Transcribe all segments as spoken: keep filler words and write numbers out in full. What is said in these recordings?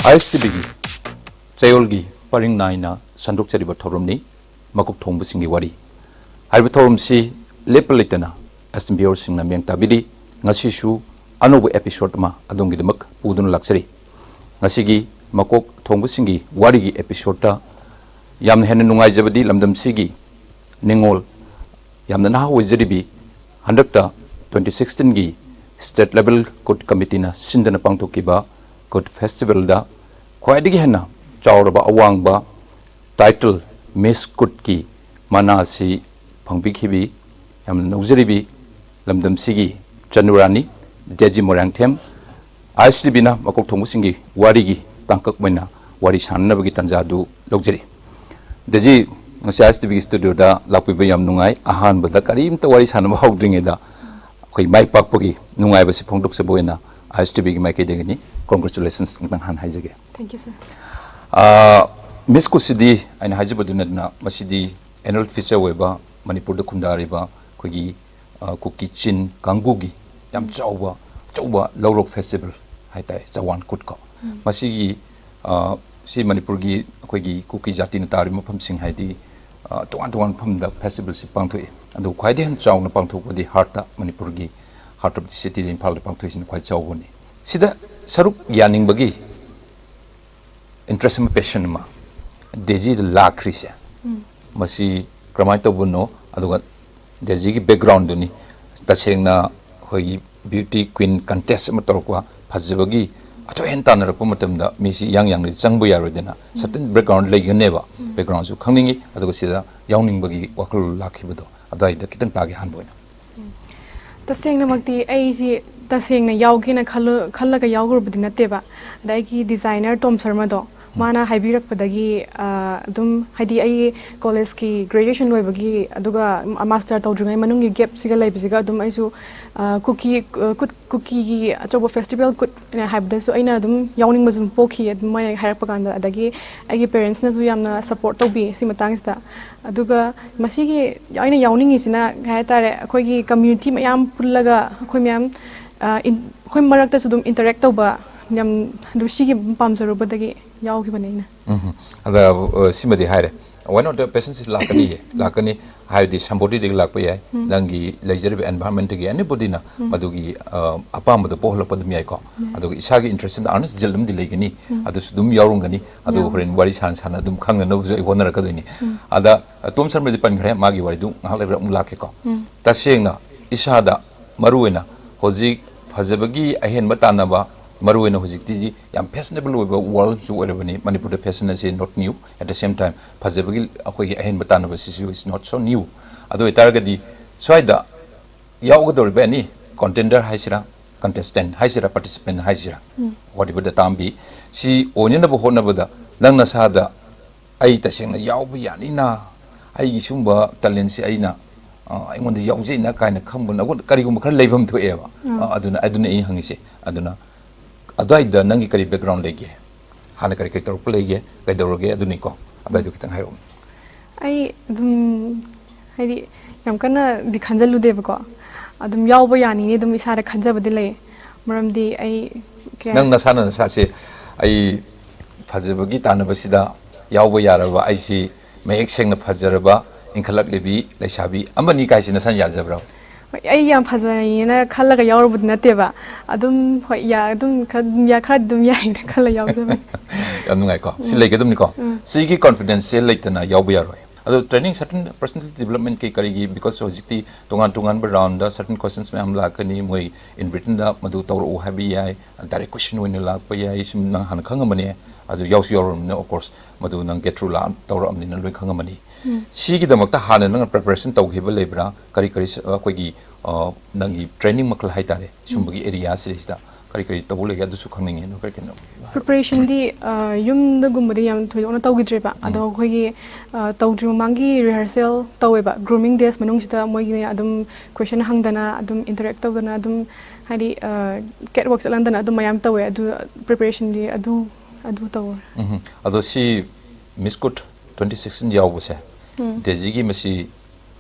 ꯑꯥꯏ ꯑꯦꯁ T ꯚꯤꯒꯤ ꯆꯌꯣꯜꯒꯤ ꯄꯔꯤꯡ ꯅꯥꯏꯅ ꯁꯟꯗꯣꯛꯆꯔꯤꯕ ꯊꯧꯔꯝꯅꯤ, ꯃꯀꯣꯛ ꯊꯣꯡꯕꯁꯤꯡꯒꯤ ꯋꯥꯔꯤ꯫ ꯍꯥꯏꯔꯤꯕ ꯊꯧꯔꯝꯁꯤ ꯂꯦꯞꯄ ꯂꯩꯇꯅ ꯑꯦꯁ ꯑꯦꯝ ꯕꯤ ꯑꯣꯔꯁꯤꯡꯅ ꯃꯤꯠꯌꯦꯡ ꯇꯥꯕꯤꯔꯤ꯫ ꯉꯁꯤꯁꯨ ꯑꯅꯧꯕ episode ꯑꯃ ꯑꯗꯣꯝꯒꯤꯗꯃꯛ ꯄꯨꯗꯨꯅ ꯂꯥꯛꯆꯔꯤ꯫ ꯉꯁꯤꯒꯤ ꯃꯀꯣꯛ ꯊꯣꯡꯕꯁꯤꯡꯒꯤ ꯋꯥꯔꯤꯒꯤ episodeꯇ ꯌꯥꯝꯅ ꯍꯦꯟꯅ ꯅꯨꯡꯉꯥꯏꯖꯕꯗꯤ ꯂꯝꯗꯝꯁꯤꯒꯤ ꯅꯤꯉꯣꯜ, ꯌꯥꯝꯅ ꯅꯍꯥ ꯑꯣꯏꯖꯔꯤꯕꯤ, ꯍꯟꯗꯛꯇ twenty sixteenꯒꯤ state level ꯀꯨꯠ committeeꯅ ꯁꯤꯟꯗꯨꯅ ꯄꯥꯡꯊꯣꯛꯈꯤꯕ ꯀꯨꯠ festivalꯗ ꯈ꯭ꯋꯥꯏꯗꯒꯤ ꯍꯦꯟꯅ ꯆꯥꯎꯔꯕ ꯑꯋꯥꯡꯕ title Miss ꯀꯨꯠꯀꯤ ꯃꯅꯥ ꯑꯁꯤ ꯐꯪꯕꯤꯈꯤꯕꯤ, ꯌꯥꯝꯅ ꯅꯧꯖꯔꯤꯕꯤ ꯂꯝꯗꯝꯁꯤꯒꯤ ꯆꯅꯨꯔꯥꯅꯤ ꯗꯦꯖꯤ ꯃꯣꯏꯔꯥꯡꯊꯦꯝ, ꯑꯥꯏ ꯑꯦꯁ ꯇꯤ ꯚꯤꯅ ꯃꯀꯣꯛ ꯊꯣꯡꯕꯁꯤꯡꯒꯤ ꯋꯥꯔꯤꯒꯤ ꯇꯥꯡꯀꯛ ꯑꯣꯏꯅ ꯋꯥꯔꯤ ꯁꯥꯟꯅꯅꯕꯒꯤ ꯇꯥꯟꯖꯥ ꯑꯗꯨ ꯂꯧꯖꯔꯤ꯫ ꯗꯦꯖꯤ, ꯉꯁꯤ ꯑꯥꯏ ꯑꯦꯁ ꯇꯤ ꯚꯤꯒꯤ studioꯗ ꯂꯥꯛꯄꯤꯕ ꯌꯥꯝ ꯅꯨꯡꯉꯥꯏ꯫ ꯑꯍꯥꯟꯕꯗ ꯀꯔꯤꯝꯇ ꯋꯥꯔꯤ ꯁꯥꯟꯅꯕ ꯍꯧꯗ꯭ꯔꯤꯉꯩꯗ ꯑꯩꯈꯣꯏ ꯃꯥꯏ ꯄꯥꯛꯄꯒꯤ ꯅꯨꯡꯉꯥꯏꯕꯁꯤ ꯐꯣꯡꯗꯣꯛꯆꯕ ꯑꯣꯏꯅ ꯑꯥꯏ ꯑꯦꯁ ꯇꯤ ꯚꯤꯒꯤ ꯃꯥꯏꯀꯩꯗꯒꯤꯅꯤ꯫ Congratulations ꯑꯃꯨꯛꯇꯪ ꯍꯥꯟꯅ ꯍꯥꯏꯖꯒꯦ꯫ Thank you, sir. Ah, Miss ꯀꯨꯠꯁꯤꯗꯤ ꯑꯩꯅ ꯍꯥꯏꯖꯕꯗꯨ ꯅꯠꯇꯅ ꯃꯁꯤꯗꯤ annual feature ꯑꯣꯏꯕ ꯃꯅꯤꯄꯨꯔꯗ ꯈꯨꯟꯗꯥꯔꯤꯕ ꯑꯩꯈꯣꯏꯒꯤ, ꯑꯥ, ꯀꯨꯀꯤ ꯆꯤꯟ ꯀꯥꯡꯕꯨꯒꯤ ꯌꯥꯝ ꯆꯥꯎꯕ, ꯑꯆꯧꯕ ꯂꯧꯔꯣꯛ festival ꯍꯥꯏꯇꯥꯔꯦ, ꯆꯋꯥꯟ ꯀꯨꯠꯀꯣ꯫ ꯃꯁꯤꯒꯤ, ꯑꯥ, ꯁꯤ ꯃꯅꯤꯄꯨꯔꯒꯤ ꯑꯩꯈꯣꯏꯒꯤ ꯀꯨꯀꯤ ꯖꯥꯇꯤꯅ ꯇꯥꯔꯤꯕ ꯃꯐꯝꯁꯤꯡ ꯍꯥꯏꯗꯤ, ꯑꯥ, ꯇꯣꯉꯥꯟ ꯇꯣꯉꯥꯟꯕ ꯃꯐꯝꯗ festivalꯁꯤ ꯄꯥꯡꯊꯣꯛꯏ꯫ ꯑꯗꯨ ꯈ꯭ꯋꯥꯏꯗꯩ ꯍꯦꯟꯅ ꯆꯥꯎꯅ ꯄꯥꯡꯊꯣꯛꯄꯗꯤ heartꯇ, ꯃꯅꯤꯄꯨꯔꯒꯤ heart of the cityꯗ, ꯏꯝꯐꯥꯜꯗ ꯄꯥꯡꯊꯣꯛꯏꯁꯤꯅ ꯈ꯭ꯋꯥꯏ ꯆꯥꯎꯕꯅꯤ꯫ ꯁꯤꯗ ꯁꯔꯨꯛ ꯌꯥꯅꯤꯡꯕꯒꯤ interest ꯑꯃ, passion ꯑꯃ ꯗꯦꯖꯤꯗ ꯂꯥꯛꯈ꯭ꯔꯤꯁꯦ, ꯃꯁꯤ ꯀꯔꯝꯍꯥꯏꯅ ꯇꯧꯕꯅꯣ? ꯑꯗꯨꯒ ꯗꯦꯖꯤꯒꯤ backgroundꯗꯨꯅꯤ, ꯇꯁꯦꯡꯅ ꯑꯩꯈꯣꯏꯒꯤ beauty queen contest ꯑꯃ ꯇꯧꯔꯛꯄ, ꯐꯖꯕꯒꯤ ꯑꯊꯣꯏ ꯑꯍꯦꯟ ꯇꯥꯟꯅꯔꯛꯄ ꯃꯇꯝꯗ ꯃꯤꯁꯤ ꯏꯌꯥꯡ ꯌꯥꯡꯅ ꯆꯪꯕ ꯌꯥꯔꯣꯏꯗꯅ, certain background ꯂꯩꯒꯅꯦꯕ, backgroundꯁꯨ ꯈꯪꯅꯤꯡꯉꯤ꯫ ꯑꯗꯨꯒ ꯁꯤꯗ ꯌꯥꯎꯅꯤꯡꯕꯒꯤ ꯋꯥꯈꯜꯂꯣꯟ ꯂꯥꯛꯈꯤꯕꯗꯣ ꯑꯗꯨꯋꯥꯏꯗ ꯈꯤꯇꯪ ꯇꯥꯒꯦ ꯑꯍꯥꯟꯕ ꯑꯣꯏꯅ꯫ ꯇꯁꯦꯡꯅꯃꯛꯇꯤ ꯑꯩꯁꯤ ꯇꯁꯦꯡꯅ ꯌꯥꯎꯒꯦꯅ ꯈꯜꯂꯨ- ꯈꯜꯂꯒ ꯌꯥꯎꯈ꯭ꯔꯕꯗꯤ ꯅꯠꯇꯦꯕ꯫ ꯑꯗ ꯑꯩꯒꯤ designer ꯇꯣꯝ ꯁꯔꯃꯗꯣ, ꯃꯥꯅ ꯍꯥꯏꯕꯤꯔꯛꯄꯗꯒꯤ, ꯑ, ꯑꯗꯨꯝ, ꯍꯥꯏꯗꯤ, ꯑꯩ collegeꯀꯤ graduation ꯂꯣꯏꯕꯒꯤ, ꯑꯗꯨꯒ master ꯇꯧꯗ꯭ꯔꯤꯉꯩ ꯃꯅꯨꯡꯒꯤ gapꯁꯤꯒ ꯂꯩꯕꯁꯤꯒ ꯑꯗꯨꯝ ꯑꯩꯁꯨ, ꯑ, ꯀꯨꯀꯤ, ꯑ, ꯀꯨꯠ- ꯀꯨꯀꯤꯒꯤ ꯑꯆꯧꯕ festival ꯀꯨꯠ ꯍꯥꯏꯕꯗꯁꯨ ꯑꯩꯅ ꯑꯗꯨꯝ ꯌꯥꯎꯅꯤꯡꯕꯁꯨ ꯑꯗꯨꯝ ꯄꯣꯛꯈꯤ, ꯑꯗꯨꯝ ꯃꯣꯏꯅ ꯍꯥꯏꯔꯛꯄ ꯀꯥꯟꯗ꯫ ꯑꯗꯒꯤ ꯑꯩꯒꯤ parentsꯅꯁꯨ ꯌꯥꯝꯅ support ꯇꯧꯕꯤ ꯁꯤ ꯃꯇꯥꯡꯁꯤꯗ꯫ ꯑꯗꯨꯒ ꯃꯁꯤꯒꯤ ꯑꯩꯅ ꯌꯥꯎꯅꯤꯡꯉꯤꯁꯤꯅ ꯀꯩ ꯍꯥꯏꯇꯥꯔꯦ, ꯑꯩꯈꯣꯏꯒꯤ community ꯃꯌꯥꯝ ꯄꯨꯜꯂꯒ ꯑꯩꯈꯣꯏ ꯃꯌꯥꯝ, ꯑ, ꯏꯟ- ꯑꯩꯈꯣꯏ ꯃꯔꯛꯇꯁꯨ ꯑꯗꯨꯝ interact ꯇꯧꯕ ꯌꯥꯝ ꯑꯗꯨ ꯁꯤꯒꯤ ꯄꯥꯝꯖꯔꯨꯕꯗꯒꯤ ꯌꯥꯎꯈꯤꯕꯅꯦ ꯑꯩꯅ꯫ ꯎꯝ꯫ ꯑꯗ ꯑ, ꯁꯤꯃꯗꯤ ꯍꯥꯏꯔꯦ, one of the patients ꯂꯥꯛꯀꯅꯤꯌꯦ, ꯂꯥꯛꯀꯅꯤ ꯍꯥꯏꯕꯗꯤ ꯁꯝꯕꯣꯗꯤꯗꯒꯤ ꯂꯥꯛꯄ ꯌꯥꯏ, ꯅꯪꯒꯤ ꯂꯩꯖꯔꯤꯕ environment ꯇꯒꯤ anybodyꯅ ꯃꯗꯨꯒꯤ ꯑ, ꯑꯄꯥꯝꯕꯗꯣ ꯄꯣꯛꯍꯜꯂꯛꯄ ꯑꯗꯨꯝ ꯌꯥꯏꯀꯣ꯫ ꯑꯗꯨꯒ ꯏꯁꯥꯒꯤ interest ꯑꯃꯗ ꯑꯥꯔꯅꯦꯁ ꯖꯤꯜ ꯑꯃꯗꯤ ꯂꯩꯒꯅꯤ, ꯑꯗꯨꯁꯨ ꯑꯗꯨꯝ ꯌꯥꯎꯔꯝꯒꯅꯤ꯫ ꯑꯗꯨ ꯍꯣꯔꯦꯟ ꯋꯥꯔꯤ ꯁꯥꯅ ꯁꯥꯅ ꯑꯗꯨꯝ ꯈꯪꯅꯅꯕꯁꯨ ꯑꯩ ꯍꯣꯠꯅꯔꯛꯀꯗꯣꯏꯅꯤ꯫ ꯑꯗ ꯑ, ꯇꯣꯝ ꯁꯔꯃꯗꯤ ꯄꯟꯈ꯭ꯔꯦ, ꯃꯥꯒꯤ ꯋꯥꯔꯤꯗꯨ ꯉꯥꯏꯍꯥꯛ ꯂꯩꯕ꯭ꯔꯥ ꯑꯃꯨꯛ ꯂꯥꯛꯀꯦꯀꯣ꯫ ꯇꯁꯦꯡꯅ ꯏꯁꯥꯗ ꯃꯔꯨꯑꯣꯏꯅ ꯍꯧꯖꯤꯛ ꯐꯖꯕꯒꯤ ꯑꯍꯦꯟꯕ ꯇꯥꯟꯅꯕ, ꯃꯔꯨꯑꯣꯏꯅ ꯍꯧꯖꯤꯛꯇꯤ ꯌꯥꯝ fashionable ꯑꯣꯏꯕ world ꯑꯃꯁꯨ ꯑꯣꯏꯔꯕꯅꯤ꯫ ꯃꯅꯤꯄꯨꯔꯗ fashion ꯑꯁꯤ not new, at the same time ꯐꯖꯕꯒꯤ ꯑꯩꯈꯣꯏꯒꯤ ꯑꯍꯦꯟꯕ ꯇꯥꯟꯅꯕꯁꯤꯁꯨ is not so new꯫ ꯑꯗꯨ ꯑꯣꯏꯇꯥꯔꯒꯗꯤ ꯁ꯭ꯋꯥꯏꯗ ꯌꯥꯎꯒꯗꯧꯔꯤꯕ any contender ꯍꯥꯏꯁꯤꯔꯥ, contestant ꯍꯥꯏꯁꯤꯔꯥ, participant ꯍꯥꯏꯁꯤꯔꯥ, whatever the term be, ꯁꯤ ꯑꯣꯏꯅꯅꯕ ꯍꯣꯠꯅꯕꯗ ꯅꯪ ꯅꯁꯥꯗ "ꯑꯩ ꯇꯁꯦꯡꯅ ꯌꯥꯎꯕ ꯌꯥꯅꯤꯅ, ꯑꯩꯒꯤ ꯁꯤꯒꯨꯝꯕ talentꯁꯤ ꯑꯩꯅ, ꯑ, ꯑꯩꯉꯣꯟꯗ ꯌꯥꯎꯖꯩꯅ" ꯀꯥꯏꯅ ꯈꯪꯕ ꯅꯪꯉꯣꯟꯗ ꯀꯔꯤꯒꯨꯝꯕ ꯈꯔ ꯂꯩꯐꯝ ꯊꯣꯛꯑꯦꯕ꯫ ꯑ, ꯑꯗꯨꯅ, ꯑꯗꯨꯅ ꯑꯩ ꯍꯪꯉꯤꯁꯦ꯫ ꯑꯗꯨꯅ ꯑꯗ꯭ꯋꯥꯏꯗ ꯅꯪꯒꯤ ꯀꯔꯤ background ꯂꯩꯒꯦ? ꯍꯥꯟꯅ ꯀꯔꯤ ꯀꯔꯤ ꯇꯧꯔꯛꯄ ꯂꯩꯒꯦ? ꯀꯩꯗꯧꯔꯒꯦ? ꯑꯗꯨꯅꯤꯀꯣ꯫ ꯑꯗ꯭ꯋꯥꯏꯗꯨ ꯈꯤꯇꯪ ꯍꯥꯏꯔꯛꯎꯅꯦ꯫ ꯑꯩ ꯑꯗꯨꯝ ꯍꯥꯏꯗꯤ ꯌꯥꯝ ꯀꯟꯅꯗꯤ ꯈꯟꯖꯜꯂꯨꯗꯦꯕꯀꯣ꯫ ꯑꯗꯨꯝ ꯌꯥꯎꯕ ꯌꯥꯅꯤꯅꯦ ꯑꯗꯨꯝ ꯏꯁꯥꯗ ꯈꯟꯖꯕꯗꯤ ꯂꯩ꯫ ꯃꯔꯝꯗꯤ ꯑꯩ ꯀꯌꯥ ꯅꯪ ꯅꯁꯥꯅ ꯅꯁꯥꯁꯦ "ꯑꯩ ꯐꯖꯕꯒꯤ ꯇꯥꯟꯅꯕꯁꯤꯗ ꯌꯥꯎꯕ ꯌꯥꯔꯕ, ꯑꯩꯁꯤ ꯃꯌꯦꯛ ꯁꯦꯡꯅ ꯐꯖꯔꯕ ꯏꯟꯈꯠꯂꯛꯂꯤꯕꯤ ꯂꯩꯁꯥꯕꯤ ꯑꯃꯅꯤ" ꯀꯥꯏꯁꯤ ꯅꯁꯥꯅ ꯌꯥꯖꯕ꯭ꯔꯥ? ꯍꯣꯏ, ꯑꯩ ꯌꯥꯝ ꯐꯖꯩꯅ ꯈꯜꯂꯒ ꯌꯥꯎꯔꯨꯕꯗꯤ ꯅꯠꯇꯦꯕ꯫ ꯑꯗꯨꯝ ꯍꯣꯏ, ꯌꯥ-, ꯑꯗꯨꯝ ꯈꯔ, ꯌꯥ-, ꯈꯔꯗꯤ ꯑꯗꯨꯝ ꯌꯥꯏꯅ ꯈꯜꯂ ꯌꯥꯎꯖꯕꯅꯤ꯫ ꯌꯥꯝ ꯅꯨꯡꯉꯥꯏꯀꯣ꯫ ꯁꯤ ꯂꯩꯒꯗꯕꯅꯤꯀꯣ꯫ ꯁꯤꯒꯤ confidenceꯁꯦ ꯂꯩꯇꯅ ꯌꯥꯎꯕ ꯌꯥꯔꯣꯏ꯫ ꯑꯗꯣ training certain personality developmentꯀꯤ ꯀꯔꯤꯒꯤ, because ꯍꯧꯖꯤꯛꯇꯤ ꯇꯣꯉꯥꯟ ꯇꯣꯉꯥꯟꯕ roundꯗ certain questions ꯃꯌꯥꯝ ꯂꯥꯛꯀꯅꯤ, ꯃꯣꯏ in writtenꯗ ꯃꯗꯨ ꯇꯧꯔꯛꯎ ꯍꯥꯏꯕ ꯌꯥꯏ, direct question ꯑꯣꯏꯅ ꯂꯥꯛꯄ ꯌꯥꯏ, ꯁꯨꯝ ꯅꯪ ꯍꯥꯟꯅ ꯈꯪꯉꯝꯃꯅꯤ, ꯑꯗꯨ ꯌꯥꯎꯁꯨ ꯌꯥꯎꯔꯕꯅꯤꯅ, of course, ꯃꯗꯨ ꯅꯪ get through ꯂꯥꯛ-, ꯇꯧꯔꯛꯑꯕꯅꯤꯅ ꯂꯣꯏ ꯈꯪꯉꯝꯃꯅꯤ꯫ ꯁꯤꯒꯤꯗꯃꯛꯇ ꯍꯥꯟꯅ ꯅꯪꯅ preparation ꯇꯧꯈꯤꯕ ꯂꯩꯕ꯭ꯔꯥ? ꯀꯔꯤ ꯀꯔꯤ ꯁ-, ꯑꯩꯈꯣꯏꯒꯤ, ꯑ, ꯅꯪꯒꯤ training ꯃꯈꯜ ꯍꯥꯏꯇꯥꯔꯦ, ꯁꯨꯝꯕꯒꯤ areaꯁꯤꯗꯩꯁꯤꯗ ꯀꯔꯤ ꯀꯔꯤ ꯇꯧꯕ ꯂꯩꯒꯦ? ꯑꯗꯨꯁꯨ ꯈꯪꯅꯤꯡꯉꯦ꯫ ꯑꯗꯨ ꯀꯔꯤ ꯀꯔꯤꯅꯣ? Preparationꯗꯤ, ꯑ, ꯌꯨꯝꯗꯒꯨꯝꯕꯗꯤ ꯌꯥꯝ ꯊꯣꯏꯗꯣꯛꯅ ꯇꯧꯈꯤꯗ꯭ꯔꯦꯕ꯫ ꯑꯗꯣ ꯑꯩꯈꯣꯏꯒꯤ, ꯑ, ꯇꯧꯗ꯭ꯔꯤ ꯃꯃꯥꯡꯒꯤ rehearsal ꯇꯧꯋꯦꯕ꯫ Grooming days ꯃꯅꯨꯡꯁꯤꯗ ꯃꯣꯏꯒꯤ ꯑꯗꯨꯝ question ꯍꯪꯗꯅ, ꯑꯗꯨꯝ interact ꯇꯧꯗꯅ, ꯑꯗꯨꯝ ꯍꯥꯏꯗꯤ, ꯑ, catwalk ꯆꯠꯍꯟꯗꯅ ꯑꯗꯨꯝ ꯃꯌꯥꯝ ꯇꯧꯋꯦ꯫ ꯑꯗꯨ preparationꯗꯤ ꯑꯗꯨ, ꯑꯗꯨ ꯇꯧꯔꯦ꯫ ꯎꯝ꯫ ꯑꯗꯣ ꯁꯤ Miss Court twenty sixteen ꯌꯥꯎꯕꯁꯦ, ꯗꯦꯖꯤꯒꯤ ꯃꯁꯤ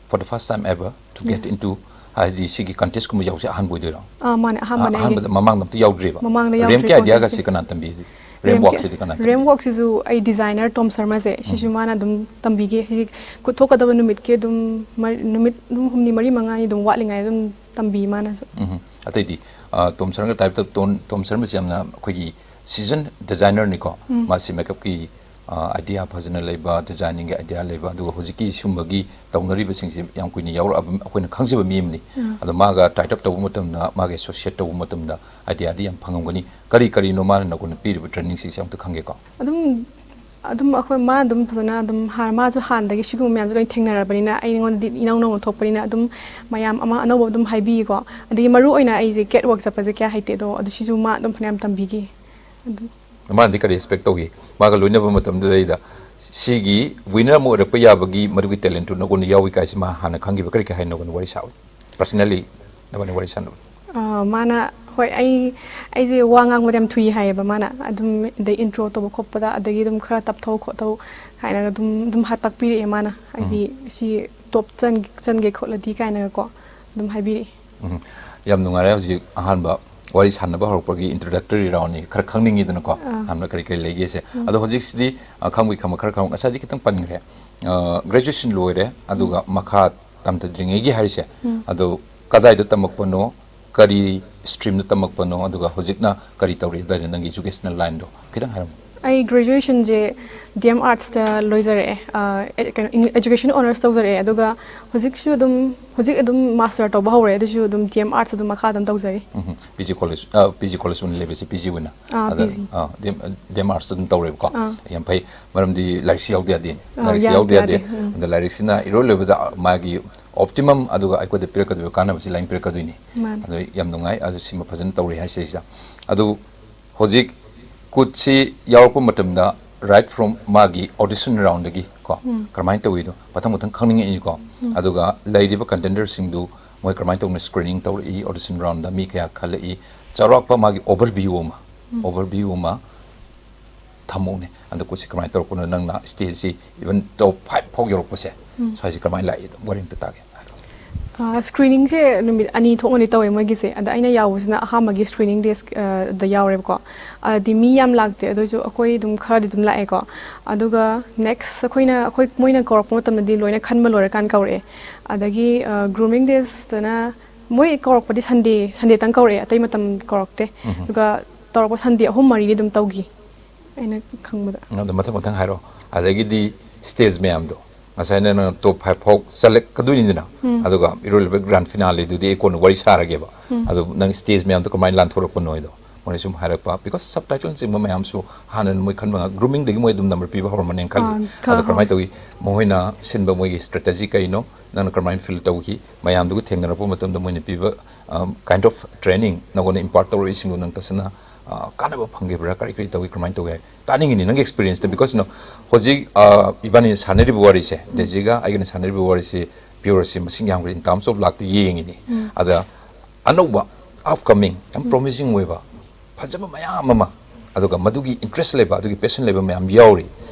for the first time ever to get into ꯍꯥꯏꯗꯤ ꯁꯤꯒꯤ ꯀꯟꯇꯦꯁꯀꯨꯝꯕ ꯌꯥꯎꯁꯦ ꯑꯍꯥꯟꯕ ꯑꯣꯏꯗꯣꯏꯔꯣ? ꯑꯥ, ꯃꯥꯅꯦ, ꯑꯍꯥꯟꯕꯅꯦ ꯑꯩꯒꯤ꯫ ꯑꯍꯥꯟꯕꯗ, ꯃꯃꯥꯡꯗ ꯑꯝꯇ ꯌꯥꯎꯗ꯭ꯔꯤꯕ? ꯃꯃꯥꯡꯗ ꯌꯥꯎꯗ꯭ꯔꯤ ꯔꯦꯝꯀꯤ ꯑꯥꯏꯗꯤꯌꯥꯒ contest꯫ ꯁꯤ ꯀꯅꯥ ꯇꯝꯕꯤ? ꯔꯦꯝ ꯔꯦꯝꯀꯤ-, ꯋꯥꯛꯁꯤꯗꯤ ꯀꯅꯥ ꯇꯝꯕꯤ? ꯔꯦꯝ ꯋꯥꯛꯁꯤꯁꯨ ꯑꯩ ꯗꯤꯖꯥꯏꯅꯔ ꯇꯣꯝ ꯁꯔꯃꯁꯦ, ꯁꯤꯁꯨ ꯃꯥꯅ ꯑꯗꯨꯝ ꯇꯝꯕꯤꯒꯦ꯫ ꯍꯧꯖꯤꯛ ꯈꯨꯠ ꯊꯣꯛꯀꯗꯕ ꯅꯨꯃꯤꯠꯀꯤ ꯑꯗꯨꯝ ꯃꯔ-, ꯅꯨꯃꯤꯠ ꯑꯗꯨꯝ ꯍꯨꯝꯅꯤ ꯃꯔꯤ ꯃꯉꯥꯅꯤ ꯑꯗꯨꯝ ꯋꯥꯠꯂꯤꯉꯩ ꯑꯗꯨꯝ ꯇꯝꯕꯤ ꯃꯥꯅꯁꯨ꯫ ꯎꯝ꯫ ꯑꯇꯩꯗꯤ, ꯑ, ꯇꯣꯝ ꯁꯔꯃꯒ ꯇꯥꯏꯞꯇ ꯇꯣꯟ-, ꯇꯣꯝ ꯁꯔꯃꯁꯤ ꯌꯥꯝꯅ ꯑꯩꯈꯣꯏꯒꯤ ꯁꯤꯖꯟ ꯗꯤꯖꯥꯏꯅꯔꯅꯤꯀꯣ꯫ ꯎꯝ꯫ ꯃꯥꯁꯤ ꯃꯦꯀꯞꯀꯤ, ꯑ, ꯑꯥꯏꯗꯤꯌꯥ ꯐꯖꯅ ꯂꯩꯕ, ꯗꯤꯖꯥꯏꯅꯤꯡꯒꯤ ꯑꯥꯏꯗꯤꯌꯥ ꯂꯩꯕ, ꯑꯗꯨꯒ ꯍꯧꯖꯤꯛꯀꯤ ꯁꯤꯒꯨꯝꯕꯒꯤ ꯇꯧꯅꯔꯤꯕꯁꯤꯡꯁꯤ ꯌꯥꯝ ꯀꯨꯏꯅ ꯌꯥꯎꯔꯛꯑꯕ ꯑꯩꯈꯣꯏꯅ ꯈꯪꯖꯕ ꯃꯤ ꯑꯃꯅꯤ꯫ ꯎꯝ꯫ ꯑꯗꯣ ꯃꯥꯒ ꯇꯥꯏꯠ ꯑꯞ ꯇꯧꯕ ꯃꯇꯝꯗ, ꯃꯥꯒ ꯑꯦꯁꯣꯁꯤꯌꯦꯠ ꯇꯧꯕ ꯃꯇꯝꯗ ꯑꯥꯏꯗꯤꯌꯥꯗꯤ ꯌꯥꯝ ꯐꯪꯉꯝꯒꯅꯤ꯫ ꯀꯔꯤ ꯀꯔꯤꯅꯣ ꯃꯥꯅ ꯅꯉꯣꯟꯗ ꯄꯤꯔꯤꯕ ꯇ꯭ꯔꯦꯅꯤꯡꯁꯤꯡꯁꯦ ꯑꯝꯇ ꯈꯪꯒꯦꯀꯣ? ꯑꯗꯨꯝ, ꯑꯗꯨꯝ ꯑꯩꯈꯣꯏ ꯃꯥ ꯑꯗꯨꯝ ꯐꯖꯅ ꯑꯗꯨꯝ ꯍꯥꯟ-, ꯃꯥꯁꯨ ꯍꯥꯟꯅꯗꯒꯤ ꯁꯤꯒꯨꯝꯕ ꯃꯌꯥꯝꯁꯦ ꯂꯣꯏ ꯊꯦꯡꯅꯔꯕꯅꯤꯅ ꯑꯩꯉꯣꯟꯗꯗꯤ ꯏꯅꯧ ꯅꯧꯅ ꯊꯣꯛꯄꯅꯤꯅ ꯑꯗꯨꯝ ꯃꯌꯥꯝ ꯑꯃ ꯑꯅꯧꯕ ꯑꯗꯨꯝ ꯍꯥꯏꯕꯤꯌꯦꯀꯣ꯫ ꯑꯗꯒꯤ ꯃꯔꯨ ꯑꯣꯏꯅ ꯑꯩꯁꯦ ꯀꯦꯠ ꯋꯥꯛ ꯆꯠꯄꯁꯦ ꯀꯌꯥ ꯍꯩꯇꯦ, ꯑꯗꯣ ꯑꯗꯨ ꯁꯤꯁꯨ ꯃꯥ ꯑꯗꯨꯝ ꯐꯅꯌꯥꯝ ꯇꯝꯕꯤꯈꯤ꯫ ꯑꯗꯨ ꯃꯥꯅꯗꯤ ꯀꯔꯤ ꯑꯦꯛꯁꯄꯦꯛ ꯇꯧꯒꯦ? ꯃꯥꯒ ꯂꯣꯏꯅꯕ ꯃꯇꯝꯗꯨꯗꯩꯗ ꯁꯤꯒꯤ ꯋꯤꯅꯔ ꯑꯃ ꯑꯣꯏꯔꯛꯄ ꯌꯥꯕꯒꯤ ꯃꯗꯨꯒꯤ ꯇꯦꯂꯦꯟꯠꯇꯨ ꯅꯉꯣꯟꯗ ꯌꯥꯎꯏ ꯀꯥꯏꯁꯤ ꯃꯥ ꯍꯥꯟꯅ ꯈꯪꯈꯤꯕ? ꯀꯔꯤ ꯀꯔꯤ ꯍꯥꯏꯅꯣ ꯅꯉꯣꯟꯗ ꯋꯥꯔꯤ ꯁꯥꯕ? ꯄꯔꯁꯅꯦꯜꯂꯤ ꯅꯕꯥꯅꯤ ꯋꯥꯔꯤ ꯁꯥꯟꯅꯕ? ꯑ, ꯃꯥꯅ, ꯍꯣꯏ, ꯑꯩ, ꯑꯩꯁꯦ ꯋꯥ ꯉꯥꯡꯕꯗ ꯌꯥꯝ ꯊꯨꯏ ꯍꯥꯏꯌꯦꯕ ꯃꯥꯅ꯫ ꯑꯗꯨꯝ ꯑꯗꯩ ꯏꯟꯇ꯭ꯔꯣ ꯇꯧꯕ ꯈꯣꯠꯄꯗ, ꯑꯗꯒꯤ ꯑꯗꯨꯝ ꯈꯔ ꯇꯞꯊꯧ ꯈꯣꯠꯊꯧ ꯍꯥꯏꯅ ꯑꯗꯨꯝ, ꯑꯗꯨꯝ ꯍꯥ-, ꯇꯥꯛꯄꯤꯔꯛꯑꯦ ꯃꯥꯅ꯫ ꯍꯥꯏꯗꯤ ꯁꯤ ꯇꯣꯞ ꯆꯟ-, ꯆꯟꯒꯦ ꯈꯣꯠꯂꯗꯤ ꯀꯥꯏꯅꯒꯀꯣ ꯑꯗꯨꯝ ꯍꯥꯏꯕꯤꯔꯛꯑꯦ꯫ ꯎꯝ꯫ ꯌꯥꯝ ꯅꯨꯡꯉꯥꯏꯔꯦ꯫ ꯍꯧꯖꯤꯛ ꯑꯍꯥꯟꯕ ꯋꯥꯔꯤ ꯁꯥꯟꯅꯕ ꯍꯧꯔꯛꯄꯒꯤ ꯏꯟꯇ꯭ꯔꯣꯗꯛꯇꯔꯤ ꯔꯥꯎꯟꯅꯤ, ꯈꯔ ꯈꯪꯅꯤꯡꯉꯤꯗꯅꯀꯣ, ꯑꯥ꯫ ꯑꯍꯥꯟꯕ ꯀꯔꯤ ꯀꯔꯤ ꯂꯩꯒꯦꯁꯦ꯫ ꯎꯝ꯫ ꯑꯗꯣ ꯍꯧꯖꯤꯛꯁꯤꯗꯤ, ꯑ, ꯈꯪꯕꯨꯗꯤ ꯈꯪꯕ, ꯈꯔ ꯈꯪꯕ, ꯉꯁꯥꯏꯗꯤ ꯈꯤꯇꯪ ꯄꯟꯈ꯭ꯔꯦ꯫ ꯑ, ꯒ꯭ꯔꯦꯖꯨꯑꯦꯁꯟ ꯂꯣꯏꯔꯦ, ꯑꯗꯨꯒ ꯃꯈꯥ ꯇꯝꯊꯗ꯭ꯔꯤꯉꯩꯒꯤ ꯍꯥꯏꯔꯤꯁꯦ, ꯎꯝ꯫ ꯑꯗꯣ ꯀꯗꯥꯏꯗ ꯇꯝꯃꯛꯄꯅꯣ, ꯀꯔꯤ ꯁ꯭ꯇ꯭ꯔꯤꯝꯗ ꯇꯝꯃꯛꯄꯅꯣ, ꯑꯗꯨꯒ ꯍꯧꯖꯤꯛꯅ ꯀꯔꯤ ꯇꯧꯔꯤ ꯑꯗꯨꯋꯥꯏꯗ ꯅꯪꯒꯤ ꯏꯖꯨꯀꯦꯁꯅꯦꯜ ꯂꯥꯏꯟꯗꯣ ꯈꯤꯇꯪ ꯍꯥꯏꯔꯝꯃꯣ꯫ ꯑꯩ ꯒ꯭ꯔꯦꯖꯨꯑꯦꯁꯟꯁꯦ ꯗꯤ ꯑꯦꯝ ꯑꯥꯔꯠꯁꯇ ꯂꯣꯏꯖꯔꯛꯑꯦ꯫ ꯑ, ꯑꯦ-, ꯀꯩꯅꯣ, ꯏꯪ-, ꯑꯦꯖꯨꯀꯦꯁꯟ ꯑꯣꯅꯔꯁ ꯇꯧꯖꯔꯛꯑꯦ, ꯑꯗꯨꯒ ꯍꯧꯖꯤꯛꯁꯨ ꯑꯗꯨꯝ, ꯍꯧꯖꯤꯛ ꯑꯗꯨꯝ ꯃꯥꯁꯇꯔ ꯇꯧꯕ ꯍꯧꯔꯦ, ꯑꯗꯨꯁꯨ ꯑꯗꯨꯝ ꯗꯤ ꯑꯦꯝ ꯑꯥꯔꯠꯁ ꯑꯗꯨꯝ ꯃꯈꯥ ꯑꯗꯨꯝ ꯇꯧꯖꯔꯤ꯫ ꯎꯝ, ꯄꯤ ꯖꯤ ꯀꯣꯂꯦꯖ, ꯑ, ꯄꯤ ꯖꯤ ꯀꯣꯂꯦꯖ ꯑꯣꯏꯅ ꯂꯩꯕꯁꯦ, ꯄꯤ ꯖꯤ ꯑꯣꯏꯅ? ꯑꯥ, ꯑꯗ, ꯄꯤ ꯖꯤ꯫ ꯑ, ꯗꯤ ꯑꯦꯝ, ꯗꯤ ꯑꯦꯝ ꯑꯥꯔꯠꯁꯇ ꯑꯗꯨꯝ ꯇꯧꯔꯦꯕꯀꯣ? ꯑꯥ꯫ ꯌꯥꯝ ꯐꯩ, ꯃꯔꯝꯗꯤ ꯂꯥꯏꯔꯤꯛꯁꯤ ꯌꯥꯎꯗ ꯌꯥꯗꯦ꯫ ꯑꯥ, ꯂꯥꯏꯔꯤꯛꯁꯤ ꯌꯥꯗ ꯌꯥꯎꯗ ꯌꯥꯗꯦ꯫ ꯌꯥꯗꯦ, ꯎꯝ꯫ ꯑꯗ ꯂꯥꯏꯔꯤꯛꯁꯤꯅ ꯏꯔꯣꯏ ꯂꯣꯏꯕꯗ ꯃꯥꯒꯤ ꯑꯣꯞꯇꯤꯃꯝ ꯑꯗꯨꯒ ꯑꯩꯈꯣꯏꯗ ꯄꯤꯔꯛꯀꯗꯣꯏꯕ ꯀꯥꯟꯅꯕꯁꯤ ꯂꯥꯏꯔꯤꯛ ꯄꯤꯔꯛꯀꯗꯣꯏꯅꯤ꯫ ꯃꯥꯅꯦ꯫ ꯑꯗꯣ ꯌꯥꯝ ꯅꯨꯡꯉꯥꯏ, ꯑꯗꯨ ꯁꯤꯃ ꯐꯖꯅ ꯇꯧꯔꯤ ꯍꯥꯏꯁꯤꯗꯩꯁꯤꯗ꯫ ꯑꯗꯨ ꯍꯧꯖꯤꯛ ꯀꯨꯠꯁꯤ ꯌꯥꯎꯔꯛꯄ ꯃꯇꯝꯗ, right from ꯃꯥꯒꯤ ꯑꯣꯗꯤꯁꯟ ꯔꯥꯎꯟꯗꯒꯤ ꯀꯣ, ꯎꯝ꯫ ꯀꯔꯝꯍꯥꯏꯅ ꯇꯧꯋꯤꯗꯣ ꯃꯊꯪ ꯃꯊꯪ ꯈꯪꯅꯤꯡꯉꯛꯏꯅꯤꯀꯣ꯫ ꯎꯝ꯫ ꯑꯗꯨꯒ ꯂꯩꯔꯤꯕ ꯀꯟꯇꯦꯟꯗꯔꯁꯤꯡꯗꯨ ꯃꯣꯏ ꯀꯔꯝꯍꯥꯏꯅ ꯇꯧꯅ ꯁ꯭ꯀ꯭ꯔꯤꯅꯤꯡ ꯇꯧꯔꯛꯏ, ꯑꯣꯗꯤꯁꯟ ꯔꯥꯎꯟꯗ ꯃꯤ ꯀꯌꯥ ꯈꯜꯂꯛꯏ, ꯆꯥꯎꯔꯥꯛꯄ ꯃꯥꯒꯤ ꯑꯣꯚꯔꯚ꯭ꯌꯨ ꯑꯃ, ꯎꯝ꯫ ꯑꯣꯚꯔꯚ꯭ꯌꯨ ꯑꯃ ꯊꯝꯃꯛꯎꯅꯦ꯫ ꯑꯗ ꯀꯨꯠꯁꯤ ꯀꯃꯥꯏꯅ ꯇꯧꯔꯛꯄꯅꯣ, ꯅꯪꯅ ꯁ꯭ꯇꯦꯖꯁꯤ even ꯇꯣꯞ ꯐꯥꯏꯚ ꯐꯥꯎ ꯌꯧꯔꯛꯄꯁꯦ, ꯎꯝ꯫ ꯁ꯭ꯋꯥꯏꯁꯤ ꯀꯃꯥꯏꯅ ꯂꯥꯛꯏ? ꯋꯥꯔꯤ ꯑꯝꯇ ꯇꯥꯒꯦ꯫ ꯁ꯭ꯀ꯭ꯔꯤꯅꯤꯡꯁꯦ ꯅꯨꯃꯤꯠ ꯑꯅꯤ ꯊꯣꯛꯅꯗꯤ ꯇꯧꯋꯦ ꯃꯣꯏꯒꯤꯁꯦ꯫ ꯑꯗ ꯑꯩꯅ ꯌꯥꯎꯕꯁꯤꯅ ꯑꯍꯥꯟꯕꯒꯤ ꯁ꯭ꯀ꯭ꯔꯤꯅꯤꯡ ꯗꯦꯁ ꯗ ꯌꯥꯎꯔꯦꯕꯀꯣ꯫ ꯑꯗꯤ ꯃꯤ ꯌꯥꯝ ꯂꯥꯛꯇꯦ, ꯑꯗꯨ ꯑꯣꯏꯁꯨ ꯑꯩꯈꯣꯏ ꯑꯗꯨꯝ ꯈꯔꯗꯤ ꯑꯗꯨꯝ ꯂꯥꯛꯑꯦꯀꯣ꯫ ꯑꯗꯨꯒ ꯅꯦꯛꯁ ꯑꯩꯈꯣꯏꯅ ꯑꯩꯈꯣꯏ ꯃꯣꯏꯅ ꯀꯧꯔꯛꯄ ꯃꯇꯝꯗꯗꯤ ꯂꯣꯏꯅ ꯈꯟꯕ ꯂꯣꯏꯔꯀꯥꯟꯗ ꯀꯧꯔꯛꯑꯦ꯫ ꯑꯗꯒꯤ ꯒ꯭ꯔꯨꯃꯤꯡ ꯗꯦꯁꯇꯅ ꯃꯣꯏ ꯀꯧꯔꯛꯄꯗꯤ ꯁꯟꯗꯦ ꯁꯟꯗꯦꯇꯪ ꯀꯧꯔꯛꯑꯦ, ꯑꯇꯩ ꯃꯇꯝ ꯀꯧꯔꯛꯇꯦ꯫ ꯑꯗꯨꯒ ꯇꯧꯔꯛꯄ ꯁꯟꯗꯦ ꯑꯍꯨꯝ ꯃꯔꯤꯗꯤ ꯑꯗꯨꯝ ꯇꯧꯈꯤ ꯑꯩꯅ ꯈꯪꯕꯗ꯫ ꯑꯗꯣ ꯃꯊꯪ ꯃꯊꯪ ꯍꯥꯏꯔꯣ꯫ ꯑꯗꯒꯤꯗꯤ ꯁ꯭ꯇꯦꯖ ꯃꯌꯥꯝꯗꯣ, ꯉꯁꯥꯏ ꯅꯪꯅ ꯇꯣꯞ ꯐꯥꯏꯚ ꯐꯥꯎ ꯆꯠꯂꯛꯀꯗꯣꯏꯅꯤꯗꯅ, ꯑꯗꯨꯒ ꯏꯔꯣꯏ ꯂꯣꯏꯕ ꯒ꯭ꯔꯥꯟ ꯐꯤꯅꯥꯂꯦꯗꯨꯗꯤ ꯑꯩ ꯀꯣꯟꯅ ꯋꯥꯔꯤ ꯁꯥꯔꯒꯦꯕ꯫ ꯑꯗꯣ ꯅꯪ ꯁ꯭ꯇꯦꯖ ꯃꯌꯥꯝꯗꯣ ꯀꯃꯥꯏꯅ ꯂꯥꯟꯊꯣꯔꯛꯄꯅꯣ ꯍꯥꯏꯗꯣ ꯃꯣꯏꯅ ꯁꯨꯝ ꯍꯥꯏꯔꯛꯄ, ꯕꯤꯀꯣꯁ ꯁꯕ ꯇꯥꯏꯇꯜꯅꯆꯤꯡꯕ ꯃꯌꯥꯝꯁꯨ ꯍꯥꯟꯅ ꯃꯣꯏ ꯈꯟꯕ ꯉ-, ꯒ꯭ꯔꯨꯃꯤꯡꯗꯒꯤ ꯃꯣꯏ ꯑꯗꯨꯝ ꯅꯝꯕꯔ ꯄꯤꯕ ꯍꯧꯔꯝꯃꯅꯦꯅ ꯈꯜꯂꯤ꯫ ꯑꯥ, ꯈ-, ꯑꯗꯣ ꯀꯃꯥꯏꯅ ꯍꯣꯏ꯫ ꯇꯧꯏ? ꯃꯈꯣꯏꯅ ꯁꯤꯟꯕ ꯃꯣꯏꯒꯤ ꯁ꯭ꯇ꯭ꯔꯦꯇꯦꯖꯤ ꯀꯩꯅꯣ? ꯅꯪꯅ ꯀꯃꯥꯏꯅ ꯐꯤꯜ ꯇꯧꯈꯤ? ꯃꯌꯥꯝꯗꯨꯒ ꯊꯦꯡꯅꯔꯛꯄ ꯃꯇꯝꯗ ꯃꯣꯏꯅ ꯄꯤꯕ ꯀꯥꯏꯟ ꯑꯣꯐ ꯇ꯭ꯔꯦꯅꯤꯡ, ꯅꯉꯣꯟꯗ ꯏꯝꯄꯥꯔꯠ ꯇꯧꯔꯛꯏꯁꯤꯡꯗꯣ ꯅꯪ ꯇꯁꯦꯡꯅ ꯑ, ꯀꯥꯟꯅꯕ ꯐꯪꯈꯤꯕ꯭ꯔꯥ? ꯀꯔꯤ ꯀꯔꯤ ꯇꯧꯏ? ꯀꯃꯥꯏꯅ ꯇꯧꯏ ꯍꯥꯏ ꯇꯥꯅꯤꯡꯉꯤꯅꯤ ꯅꯪꯒꯤ ꯑꯦꯛꯁꯄꯤꯔꯤꯌꯦꯟꯁꯇ꯫ ꯕꯤꯀꯣꯁ ꯅꯣ, ꯍꯧꯖꯤꯛ ꯑ, ꯏꯕꯥꯅꯤꯅ ꯁꯥꯟꯅꯔꯤꯕ ꯋꯥꯔꯤꯁꯦ, ꯗꯦꯖꯤꯒ ꯑꯩꯒꯅ ꯁꯥꯟꯅꯔꯤꯕ ꯋꯥꯔꯤꯁꯦ, ꯚ꯭ꯌꯨꯋꯔꯁꯤ ꯃꯁꯤꯡ ꯌꯥꯝꯈ꯭ꯔꯦ, in terms of ꯂꯥꯛꯇ ꯌꯦꯡꯉꯤꯅꯤ꯫ ꯑꯗ ꯑꯅꯧꯕ, ꯑꯞꯀꯃꯤꯡ, ꯌꯥꯝ ꯄ꯭ꯔꯣꯃꯤꯁꯤꯡ ꯑꯣꯏꯕ ꯐꯖꯕ ꯃꯌꯥꯝ ꯑꯃ, ꯑꯗꯨꯒ ꯃꯗꯨꯒꯤ ꯏꯟꯇꯔꯦꯁ ꯂꯩꯕ, ꯑꯗꯨꯒꯤ ꯄꯦꯁꯟ ꯂꯩꯕ ꯃꯌꯥꯝ ꯌꯥꯎꯔꯤ꯫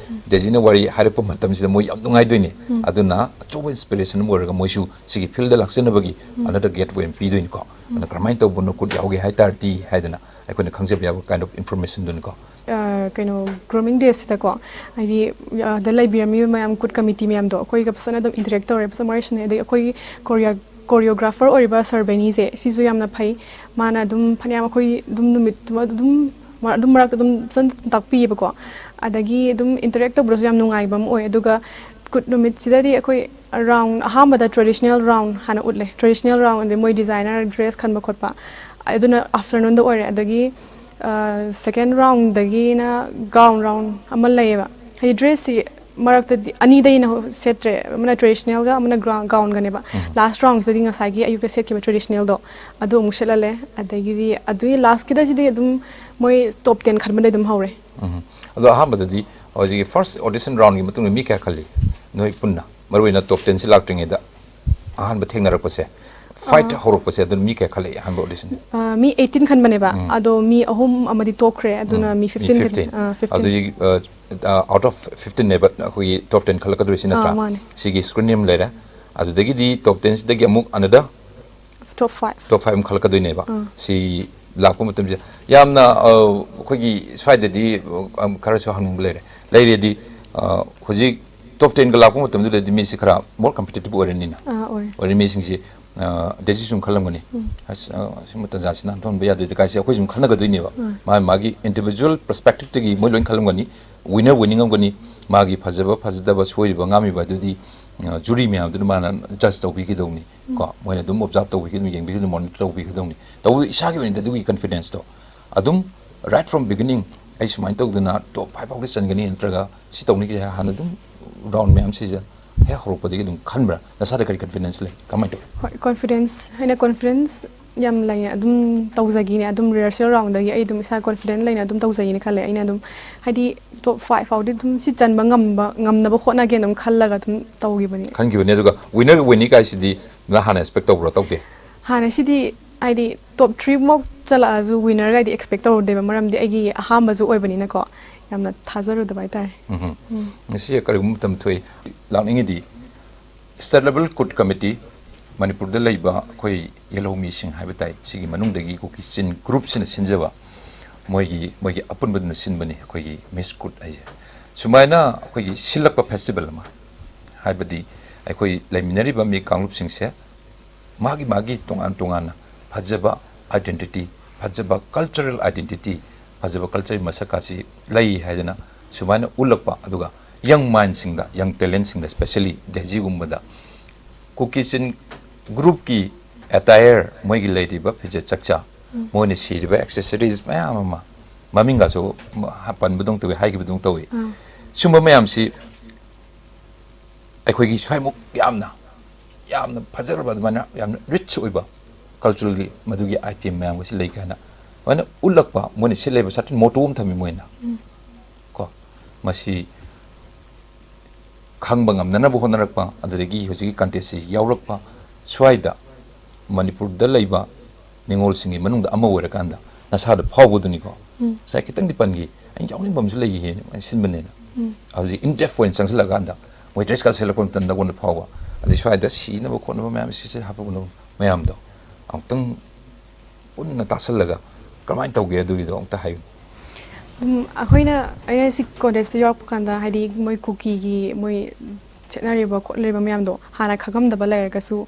ꯗꯦꯖꯤꯅ ꯋꯥꯔꯤ ꯍꯥꯏꯔꯛꯄ ꯃꯇꯝꯁꯤꯗ ꯃꯣꯏ ꯌꯥꯝ ꯅꯨꯡꯉꯥꯏꯗꯣꯏꯅꯤ꯫ ꯑꯗꯨꯅ ꯑꯆꯧꯕ ꯏꯟꯁꯄꯤꯔꯦꯁꯟ ꯑꯃ ꯑꯣꯏꯔꯒ ꯃꯣꯏꯁꯨ ꯁꯤꯒꯤ ꯐꯤꯜꯗ ꯂꯥꯛꯆꯅꯕꯒꯤ another gateway ꯑꯃ ꯄꯤꯗꯣꯏꯅꯤꯀꯣ꯫ ꯑꯗꯨꯅ ꯀꯔꯝꯍꯥꯏꯅ ꯇꯧꯕꯅꯣ, ꯈꯨꯠ ꯌꯥꯎꯒꯦ ꯍꯥꯏ ꯇꯥꯔꯗꯤ ꯍꯥꯏꯗꯅ ꯑꯩꯈꯣꯏꯅ ꯈꯪꯖꯕ ꯌꯥꯕ ꯀꯥꯏꯟ ꯑꯣꯐ ꯏꯟꯐꯣꯔꯃꯦꯁꯟꯗꯨꯅꯤꯀꯣ꯫ ꯑ, ꯀꯩꯅꯣ, ꯒ꯭ꯔꯨꯃꯤꯡ ꯗꯦꯁꯤꯗꯀꯣ, ꯍꯥꯏꯗꯤ, ꯑ, ꯗ ꯂꯩꯕꯤꯔꯝꯃꯤꯕ ꯃꯌꯥꯝ ꯀꯨꯠ ꯀꯃꯤꯇꯤ ꯃꯌꯥꯝꯗꯣ ꯑꯩꯈꯣꯏꯒ ꯐꯖꯅ ꯑꯗꯨꯝ ꯏꯟꯇꯔꯦꯛ ꯇꯧꯔꯦ, ꯐꯖꯅ ꯋꯥꯔꯤ ꯁꯥꯟꯅꯩ꯫ ꯑꯗꯒꯤ ꯑꯩꯈꯣꯏꯒꯤ ꯀꯣꯔꯤꯌꯣ-, ꯀꯣꯔꯤꯌꯣꯒ꯭ꯔꯥꯐꯔ ꯑꯣꯏꯔꯤꯕ ꯁꯔ ꯕꯦꯅꯤꯁꯦ, ꯁꯤꯁꯨ ꯌꯥꯝꯅ ꯐꯩ꯫ ꯃꯥꯅ ꯑꯗꯨꯝ ꯐꯅꯌꯥꯝ ꯑꯩꯈꯣꯏ ꯑꯗꯨꯝ ꯅꯨꯃꯤꯠ ꯑꯗꯨꯝ ꯃ-, ꯑꯗꯨꯝ ꯃꯔꯛꯇ ꯑꯗꯨꯝ ꯐꯖꯅ ꯇꯥꯛꯄꯤꯌꯦꯕꯀꯣ꯫ ꯑꯗꯒꯤ ꯑꯗꯨꯝ ꯏꯟꯇꯔꯦꯛ ꯇꯧꯕꯗꯁꯨ ꯌꯥꯝ ꯅꯨꯡꯉꯥꯏꯕ ꯑꯃ ꯑꯣꯏ꯫ ꯑꯗꯨꯒ ꯀꯨꯠ ꯅꯨꯃꯤꯠꯁꯤꯗꯗꯤ ꯑꯩꯈꯣꯏ ꯔꯥꯎꯟ, ꯑꯍꯥꯟꯕꯗ ꯇ꯭ꯔꯦꯗꯤꯁꯅꯦꯜ ꯔꯥꯎꯟ ꯍꯥꯟꯅ ꯎꯠꯂꯦ꯫ ꯇ꯭ꯔꯦꯗꯤꯁꯅꯦꯜ ꯔꯥꯎꯟ, ꯑꯗꯩ ꯃꯣꯏ ꯗꯤꯖꯥꯏꯅꯔ ꯗ꯭ꯔꯦꯁ ꯈꯟꯕ ꯈꯣꯠꯄ, ꯑꯗꯨꯅ ꯑꯥꯐꯇꯔꯅꯨꯟꯗ ꯑꯣꯏꯔꯦ꯫ ꯑꯗꯒꯤ ꯁꯦꯀꯦꯟ ꯔꯥꯎꯟꯗꯒꯤꯅ ꯒꯥꯎꯟ ꯔꯥꯎꯟ ꯑꯃ ꯂꯩꯌꯦꯕ꯫ ꯍꯥꯏꯗꯤ ꯗ꯭ꯔꯦꯁꯁꯤ ꯃꯔꯛꯇꯗꯤ ꯑꯅꯤꯗꯩꯅ ꯁꯦꯠꯇ꯭ꯔꯦ, ꯑꯃꯅ ꯇ꯭ꯔꯦꯗꯤꯁꯅꯦꯜꯒ ꯑꯃꯅ ꯒ꯭ꯔꯥꯎꯟ, ꯒꯥꯎꯟꯒꯅꯦꯕ꯫ ꯂꯥꯁ ꯔꯥꯎꯟꯁꯤꯗꯗꯤ ꯉꯁꯥꯏꯒꯤ ꯑꯌꯨꯛꯇ ꯁꯦꯠꯈꯤꯕ ꯇ꯭ꯔꯦꯗꯤꯁꯅꯦꯜꯗꯣ ꯑꯗꯨ ꯑꯃꯨꯛ ꯁꯦꯠꯍꯜꯂꯦ꯫ ꯑꯗꯒꯤꯗꯤ ꯑꯗꯨꯒꯤ ꯂꯥꯁꯀꯤꯗꯁꯤꯗꯤ ꯑꯗꯨꯝ ꯃꯣꯏ ꯇꯣꯞ ꯇꯦꯟ ꯈꯟꯕꯗꯩ ꯑꯗꯨꯝ ꯍꯧꯔꯦ꯫ ꯎꯝ꯫ ꯑꯗꯣ ꯑꯍꯥꯟꯕꯗꯗꯤ ꯍꯧꯖꯤꯛꯀꯤ ꯐꯥꯔꯁ ꯑꯣꯗꯤꯁꯟ ꯔꯥꯎꯟꯒꯤ ꯃꯇꯨꯡꯗ ꯃꯤ ꯀꯌꯥ ꯈꯜꯂꯤ ꯅꯣꯏ ꯄꯨꯟꯅ? ꯃꯔꯨꯑꯣꯏꯅ ꯇꯣꯞ ꯇꯦꯟꯁꯤ ꯂꯥꯛꯇ꯭ꯔꯤꯉꯩꯗ ꯑꯍꯥꯟꯕ ꯊꯦꯡꯅꯔꯛꯄꯁꯦ, ꯐꯥꯏꯠ ꯍꯧꯔꯛꯄꯁꯦ, ꯑꯗꯨꯅ ꯃꯤ ꯀꯌꯥ ꯈꯜꯂꯛꯏ ꯑꯍꯥꯟꯕ ꯑꯣꯗꯤꯁꯟ? ꯑ, ꯃꯤ ꯑꯩꯠꯇꯤꯟ ꯈꯟꯕꯅꯦꯕ, ꯑꯗꯣ ꯃꯤ ꯑꯍꯨꯝ ꯑꯃꯗꯤ ꯇꯣꯛꯈ꯭ꯔꯦ, ꯑꯗꯨꯅ ꯃꯤ ꯐꯤꯐꯇꯤꯟ ꯈꯟ-, ꯑ, ꯐꯤꯐꯇꯤꯟ꯫ ꯑꯗꯨꯗꯤ ꯑꯥꯎꯠ ꯑꯣꯐ ꯐꯤꯐꯇꯤꯟꯅꯦꯕ ꯑꯩꯈꯣꯏꯒꯤ ꯇꯣꯞ ꯇꯦꯟ ꯈꯜꯂꯛꯀꯗꯣꯏꯁꯤ, ꯅꯠꯇ꯭ꯔꯥ? ꯑꯥ, ꯃꯥꯅꯦ꯫ ꯁꯤꯒꯤ ꯁ꯭ꯀ꯭ꯔꯤꯅꯤꯡ ꯑꯃ ꯂꯩꯔꯦ, ꯑꯗꯨꯗꯒꯤꯗꯤ ꯇꯣꯞ ꯇꯦꯟꯁꯤꯗꯒꯤ ꯑꯃꯨꯛ ꯑꯅꯗꯔ ꯇꯣꯞ ꯐꯥꯏꯚ ꯇꯣꯞ ꯐꯥꯏꯚ ꯑꯃ ꯈꯜꯂꯛꯀꯗꯣꯏꯅꯦꯕ꯫ ꯑꯥ. ꯁꯤ ꯂꯥꯛꯄ ꯃꯇꯝꯁꯦ ꯌꯥꯝꯅ, ꯑ, ꯑꯩꯈꯣꯏꯒꯤ ꯁ꯭ꯋꯥꯏꯗꯗꯤ, ꯑ, ꯈꯔꯁꯨ ꯍꯪꯅꯤꯡꯕ ꯂꯩꯔꯦ꯫ ꯂꯩꯔꯦꯗꯤ, ꯑ, ꯍꯧꯖꯤꯛ ꯇꯣꯞ ꯇꯦꯟꯒ ꯂꯥꯛꯄ ꯃꯇꯝꯗꯨꯗꯗꯤ ꯃꯤꯁꯤ ꯈꯔ ꯃꯣꯔ ꯀꯝꯄꯤꯇꯤꯇꯤꯚ ꯑꯣꯏꯔꯅꯤꯅ꯫ ꯑꯥ, ꯑꯣꯏ. ꯑꯣꯏꯔꯦ ꯃꯤꯁꯤꯡꯁꯤ, ꯑ, ꯗꯦꯖꯤꯁꯨ ꯈꯜꯂꯝꯒꯅꯤ꯫ ꯎꯝ. ꯑꯁ, ꯑ, ꯁꯤꯃ ꯇꯟꯖꯥꯁꯤꯅ ꯍꯟꯊꯍꯟꯕ ꯌꯥꯗꯦ ꯀꯥꯏꯁꯦ ꯑꯩꯈꯣꯏ ꯁꯨꯝ ꯈꯟꯅꯒꯗꯣꯏꯅꯦꯕ꯫ ꯎꯝ. ꯃꯥ ꯃꯥꯒꯤ ꯏꯟꯗꯤꯚꯤꯖꯨꯋꯦꯜ ꯄꯔꯁꯄꯦꯛꯇꯤꯚꯇꯒꯤ ꯃꯣꯏ ꯂꯣꯏ ꯈꯜꯂꯝꯒꯅꯤ꯫ ꯋꯤꯅꯔ ꯋꯤꯅꯤꯡ ꯑꯃꯒꯅꯤ, ꯃꯥꯒꯤ ꯐꯖꯕ ꯐꯖꯗꯕ ꯁꯣꯏꯔꯤꯕ ꯉꯥꯝꯃꯤꯕ ꯑꯗꯨꯗꯤ, ꯑ, ꯖꯨꯔꯤ ꯃꯌꯥꯝꯗꯨꯅ ꯃꯥꯅ ꯖꯁ ꯇꯧꯕꯤꯒꯗꯧꯅꯤ꯫ ꯀꯣ, ꯃꯣꯏꯅ ꯑꯗꯨꯝ ꯑꯣꯕꯖꯥꯔꯚ ꯇꯧꯕꯤꯒꯗꯧꯅꯤ, ꯌꯦꯡꯕꯤꯒꯗꯧꯅꯤ, ꯃꯣꯅꯤꯇꯔ ꯇꯧꯕꯤꯒꯗꯧꯅꯤ꯫ ꯇꯧꯕ ꯏꯁꯥꯒꯤ ꯑꯣꯏꯅꯗꯤ ꯑꯗꯨꯒꯤ ꯀꯟꯐꯤꯗꯦꯟꯁꯇꯣ ꯑꯗꯨꯝ right from beginning ꯑꯩ ꯁꯨꯃꯥꯏꯅ ꯇꯧꯗꯅ ꯇꯣꯞ ꯐꯥꯏꯚ ꯐꯥꯎꯗꯤ ꯆꯟꯒꯅꯤ ꯅꯠꯇ꯭ꯔꯒ ꯁꯤ ꯇꯧꯅꯤꯒꯦ ꯍꯥꯟꯅ ꯑꯗꯨꯝ ꯔꯥꯎꯟ ꯃꯌꯥꯝꯁꯤꯗ ꯍꯦꯛ ꯍꯧꯔꯛꯄꯗꯒꯤ ꯑꯗꯨꯝ ꯈꯟꯕ꯭ꯔꯥ? ꯅꯁꯥꯗ ꯀꯔꯤ ꯀꯟꯐꯤꯗꯦꯟꯁ ꯂꯩ? ꯀꯃꯥꯏꯅ ꯇꯧꯏ? ꯍꯣꯏ, ꯀꯣꯟꯐꯤꯗꯦꯟꯁ, ꯑꯩꯅ ꯀꯣꯟꯐꯤꯗꯦꯟꯁ ꯌꯥꯝ ꯂꯩꯅ ꯑꯗꯨꯝ ꯇꯧꯖꯒꯤꯅꯦ꯫ ꯑꯗꯨꯝ ꯔꯤꯍꯔꯁꯦꯜ ꯔꯥꯎꯟꯗꯒꯤ ꯑꯩ ꯑꯗꯨꯝ ꯏꯁꯥ ꯀꯣꯟꯐꯤꯗꯦꯟ ꯂꯩꯅ ꯑꯗꯨꯝ ꯇꯧꯖꯩꯅ ꯈꯜꯂꯦ꯫ ꯑꯩꯅ ꯑꯗꯨꯝ ꯍꯥꯏꯗꯤ ꯇꯣꯞ ꯐꯥꯏꯚ ꯐꯥꯎꯗꯤ ꯑꯗꯨꯝ ꯁꯤ ꯆꯟꯕ ꯉꯝꯕ, ꯉꯝꯅꯕ ꯍꯣꯠꯅꯒꯦꯅ ꯑꯗꯨꯝ ꯈꯜꯂꯒ ꯑꯗꯨꯝ ꯇꯧꯈꯤꯕꯅꯤ꯫ ꯈꯟꯈꯤꯕꯅꯤ꯫ ꯑꯗꯨꯒ ꯋꯤꯅꯔ ꯋꯤꯅꯤ ꯀꯥꯏꯁꯤꯗꯤ ꯅꯪ ꯍꯥꯟꯅ ꯑꯦꯛꯁꯄꯦꯛ ꯇꯧꯕ꯭ꯔꯣ? ꯇꯧꯗꯦ? ꯍꯥꯟꯅ ꯁꯤꯗꯤ ꯍꯥꯏꯗꯤ ꯇꯣꯞ ꯊ꯭ꯔꯤꯃꯨꯛ ꯆꯠꯂꯛꯑꯁꯨ ꯋꯤꯅꯔꯒꯗꯤ ꯑꯦꯛꯁꯄꯦꯛ ꯇꯧꯔꯨꯗꯦꯕ, ꯃꯔꯝꯗꯤ ꯑꯩꯒꯤ ꯑꯍꯥꯟꯕꯁꯨ ꯑꯣꯏꯕꯅꯤꯅꯀꯣ, ꯌꯥꯝꯅ ꯊꯥꯖꯔꯨꯗꯕ ꯍꯥꯏꯇꯥꯔꯦ꯫ ꯎꯝ꯫ ꯉꯁꯤ ꯀꯔꯤꯒꯨꯝꯕ ꯃꯇꯝ ꯊꯣꯛꯏ ꯂꯥꯛꯅꯤꯡꯉꯤꯗꯤ ꯁ꯭ꯇꯦꯠ ꯂꯦꯚꯦꯜ ꯀꯨꯠ ꯀꯃꯤꯇꯤ, ꯃꯅꯤꯄꯨꯔꯗ ꯂꯩꯕ ꯑꯩꯈꯣꯏ ꯌꯦꯜꯍꯧꯃꯤꯁꯤꯡ ꯍꯥꯏꯕ ꯇꯥꯏ, ꯁꯤꯒꯤ ꯃꯅꯨꯡꯗꯒꯤ ꯀꯨꯀꯤ ꯆꯤꯟ ꯒ꯭ꯔꯨꯞꯁꯤꯅ ꯁꯤꯟꯖꯕ ꯃꯣꯏꯒꯤ, ꯃꯣꯏꯒꯤ ꯑꯄꯨꯟꯕꯗꯨꯅ ꯁꯤꯟꯕꯅꯤ ꯑꯩꯈꯣꯏꯒꯤ ꯃꯤꯁ ꯀꯨꯠ ꯍꯥꯏꯁꯦ꯫ ꯁꯨꯃꯥꯏꯅ ꯑꯩꯈꯣꯏꯒꯤ ꯁꯤꯜꯂꯛꯄ ꯐꯦꯁꯇꯤꯚꯦꯜ ꯑꯃ, ꯍꯥꯏꯕꯗꯤ ꯑꯩꯈꯣꯏ ꯂꯩꯃꯤꯟꯅꯔꯤꯕ ꯃꯤ ꯀꯥꯡꯂꯨꯞꯁꯤꯡꯁꯦ ꯃꯥꯒꯤ ꯃꯥꯒꯤ ꯇꯣꯉꯥꯟ ꯇꯣꯉꯥꯟꯅ ꯐꯖꯕ ꯑꯥꯏꯗꯦꯟꯇꯤꯇꯤ, ꯐꯖꯕ ꯀꯜꯆꯔꯦꯜ ꯑꯥꯏꯗꯦꯟꯇꯤꯇꯤ, ꯐꯖꯕ ꯀꯜꯆꯔꯒꯤ ꯃꯁꯛ ꯑꯁꯤ ꯂꯩ ꯍꯥꯏꯗꯅ ꯁꯨꯃꯥꯏꯅ ꯎꯠꯂꯛꯄ, ꯑꯗꯨꯒ ꯌꯪ ꯃꯥꯏꯟꯁꯤꯡꯗ, ꯌꯪ ꯇꯦꯂꯦꯟꯁꯤꯡꯗ, ꯁ꯭ꯄꯦꯁꯦꯜꯂꯤ ꯗꯦꯖꯤꯒꯨꯝꯕꯗ ꯀꯨꯀꯤ ꯆꯤꯟ ꯒ꯭ꯔꯨꯞꯀꯤ ꯑꯦꯇꯥꯌꯔ, ꯃꯣꯏꯒꯤ ꯂꯩꯔꯤꯕ ꯐꯤꯖꯦꯠ ꯆꯛꯆꯥ, ꯃꯣꯏꯅ ꯁꯤꯔꯤꯕ ꯑꯦꯛꯁꯦꯁꯔꯤꯁ ꯃꯌꯥꯝ ꯑꯃ, ꯃꯃꯤꯡꯒꯁꯨ ꯄꯟꯕꯗꯧ ꯇꯧꯏ, ꯍꯥꯏꯈꯤꯕꯗꯧ ꯇꯧꯏ꯫ ꯑꯥ. ꯁꯨꯝꯕ ꯃꯌꯥꯝꯁꯤ ꯑꯩꯈꯣꯏꯒꯤ ꯁ꯭ꯋꯥꯏꯃꯨꯛ ꯌꯥꯝꯅ, ꯌꯥꯝꯅ ꯐꯖꯔꯕ, ꯑꯗꯨꯃꯥꯏꯅ ꯌꯥꯝꯅ ꯔꯤꯆ ꯑꯣꯏꯕ ꯀꯜꯆꯔꯦꯜꯒꯤ ꯃꯗꯨꯒꯤ ꯑꯥꯏꯇꯦꯝ ꯃꯌꯥꯝꯒꯁꯤ ꯂꯩ ꯀꯥꯏꯅ ꯑꯗꯨꯃꯥꯏꯅ ꯎꯠꯂꯛꯄ, ꯃꯣꯏꯅ ꯁꯤꯜꯂꯤꯕ ꯁꯥꯔꯇꯦꯟ ꯃꯣꯇꯣ ꯑꯃ ꯊꯝꯃꯤ ꯃꯣꯏꯅ꯫ ꯎꯝ. ꯀꯣ, ꯃꯁꯤ ꯈꯪꯕ ꯉꯝꯅꯅꯕ ꯍꯣꯠꯅꯔꯛꯄ, ꯑꯗꯨꯗꯒꯤ ꯍꯧꯖꯤꯛꯀꯤ ꯀꯟꯇꯦꯁꯁꯤ ꯌꯥꯎꯔꯛꯄ, ꯁ꯭ꯋꯥꯏꯗ ꯃꯅꯤꯄꯨꯔꯗ ꯂꯩꯕ ꯅꯤꯉꯣꯜꯁꯤꯡꯒꯤ ꯃꯅꯨꯡꯗ ꯑꯃ ꯑꯣꯏꯔꯀꯥꯟꯗ ꯅꯁꯥꯗ ꯐꯥꯎꯕꯗꯨꯅꯤꯀꯣ꯫ ꯎꯝ. ꯉꯁꯥꯏ ꯈꯤꯇꯪꯗꯤ ꯄꯟꯈꯤ, "ꯑꯩꯅ ꯌꯥꯎꯅꯤꯡꯕ ꯑꯃꯁꯨ ꯂꯩꯈꯤ" ꯍꯥꯏꯅ ꯑꯩꯅ ꯁꯤꯟꯕꯅꯦꯅ꯫ ꯎꯝ. ꯍꯧꯖꯤꯛ ꯏꯟ ꯗꯦꯞ ꯑꯣꯏꯅ ꯆꯪꯁꯤꯜꯂꯀꯥꯟꯗ ꯃꯣꯏ ꯗ꯭ꯔꯦꯁ ꯀꯥ ꯁꯦꯠꯂꯛꯄ ꯃꯇꯝꯗ ꯑꯩꯉꯣꯟꯗ ꯐꯥꯎꯕ, ꯑꯗꯩ ꯁ꯭ꯋꯥꯏꯗ ꯁꯤꯅꯕ ꯈꯣꯠꯅꯕ ꯃꯌꯥꯝ ꯁꯤꯁꯦ ꯍꯥꯄꯛꯅꯕ ꯃꯌꯥꯝꯗꯣ ꯑꯃꯨꯛꯇꯪ ꯄꯨꯟꯅ ꯇꯥꯁꯜꯂꯒ ꯀꯃꯥꯏꯅ ꯇꯧꯒꯦ ꯑꯗꯨꯒꯤꯗꯣ ꯑꯃꯨꯛꯇ ꯍꯥꯏꯌꯨ꯫ ꯑꯗꯨꯝ ꯑꯩꯈꯣꯏꯅ ꯑꯩꯅ ꯁꯤ ꯀꯣꯂꯦꯖꯇ ꯌꯧꯔꯛꯄ ꯀꯥꯟꯗ ꯍꯥꯏꯗꯤ ꯃꯣꯏ ꯀꯨꯀꯤꯒꯤ ꯃꯣꯏ ꯁꯦꯠꯅꯔꯤꯕ ꯈꯣꯠꯅꯔꯤꯕ ꯃꯌꯥꯝꯗꯣ ꯍꯥꯟꯅ ꯈꯪꯉꯝꯗꯕ ꯂꯩꯔꯒꯁꯨ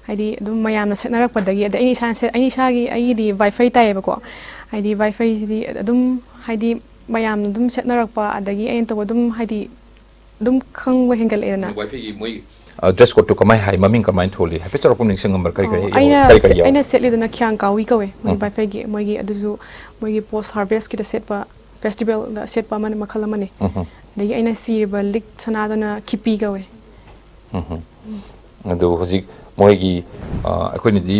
ꯍꯥꯏꯗꯤ ꯑꯗꯨꯝ ꯃꯌꯥꯝꯅ ꯁꯦꯠꯅꯔꯛꯄꯗꯒꯤ ꯑꯗꯩ ꯑꯩꯅ ꯏꯁꯥꯅ ꯁꯦꯠ- ꯑꯩꯅ ꯏꯁꯥꯒꯤ ꯑꯩꯒꯤꯗꯤ ꯋꯥꯏꯐꯩ ꯇꯥꯏꯌꯦꯕꯀꯣ꯫ ꯍꯥꯏꯗꯤ ꯋꯥꯏꯐꯩꯁꯤꯗꯤ ꯑꯗꯨꯝ ꯍꯥꯏꯗꯤ ꯃꯌꯥꯝꯅ ꯑꯗꯨꯝ ꯁꯦꯠꯅꯔꯛꯄ ꯑꯗꯒꯤ ꯑꯩꯅ ꯇꯧꯕ ꯑꯗꯨꯝ ꯍꯥꯏꯗꯤ ꯑꯗꯨꯝ ꯈꯪꯕ ꯍꯦꯟꯒꯠꯂꯛꯑꯦꯗꯅ꯫ ꯋꯥꯏꯐꯩꯒꯤ ꯃꯣꯏ ꯗ꯭ꯔꯦꯁ ꯀꯣꯗꯇꯣ ꯀꯃꯥꯏꯅ ꯍꯥꯏ, ꯃꯃꯤꯡ ꯀꯃꯥꯏꯅ ꯊꯣꯜꯂꯤ ꯍꯥꯏꯐꯦꯠ ꯆꯥꯎꯔꯥꯛꯄ ꯅꯤꯡꯁꯤꯡꯉꯝꯕ꯭ꯔꯥ? ꯀꯔꯤ ꯀꯔꯤ ꯑꯣ, ꯌꯥꯎ- ꯑꯩꯅ ꯀꯔꯤ ꯀꯔꯤ ꯁꯦ- ꯌꯥꯎ- ꯑꯩꯅ ꯁꯦꯠꯂꯤꯗꯨꯅ ꯈ꯭ꯌꯥꯡ ꯀꯥꯎꯏ ꯀꯧꯋꯦ ꯃꯣꯏ ꯎꯝ꯫ ꯋꯥꯏꯐꯩꯒꯤ ꯃꯣꯏꯒꯤ ꯑꯗꯨꯁꯨ ꯃꯣꯏꯒꯤ ꯄꯣꯁ ꯍꯥꯔꯚꯦꯁꯀꯤꯗ ꯁꯦꯠꯄ ꯐꯦꯁꯇꯤꯚꯦꯜꯗ ꯁꯦꯠꯄ ꯑꯃꯅ ꯃꯈꯜ ꯑꯃꯅꯤ꯫ ꯎꯝ ꯍꯝ꯫ ꯑꯗꯒꯤ ꯑꯩꯅ ꯁꯤꯔꯤꯕ ꯂꯤꯛ ꯁꯅꯥꯗꯨꯅ ꯈꯤꯄꯤ ꯀꯧꯋꯦ꯫ ꯎꯝ ꯍꯝ꯫ ꯑꯗꯨ ꯍꯧꯖꯤꯛ ꯃꯣꯏꯒꯤ ꯑ, ꯑꯩꯈꯣꯏꯅꯗꯤ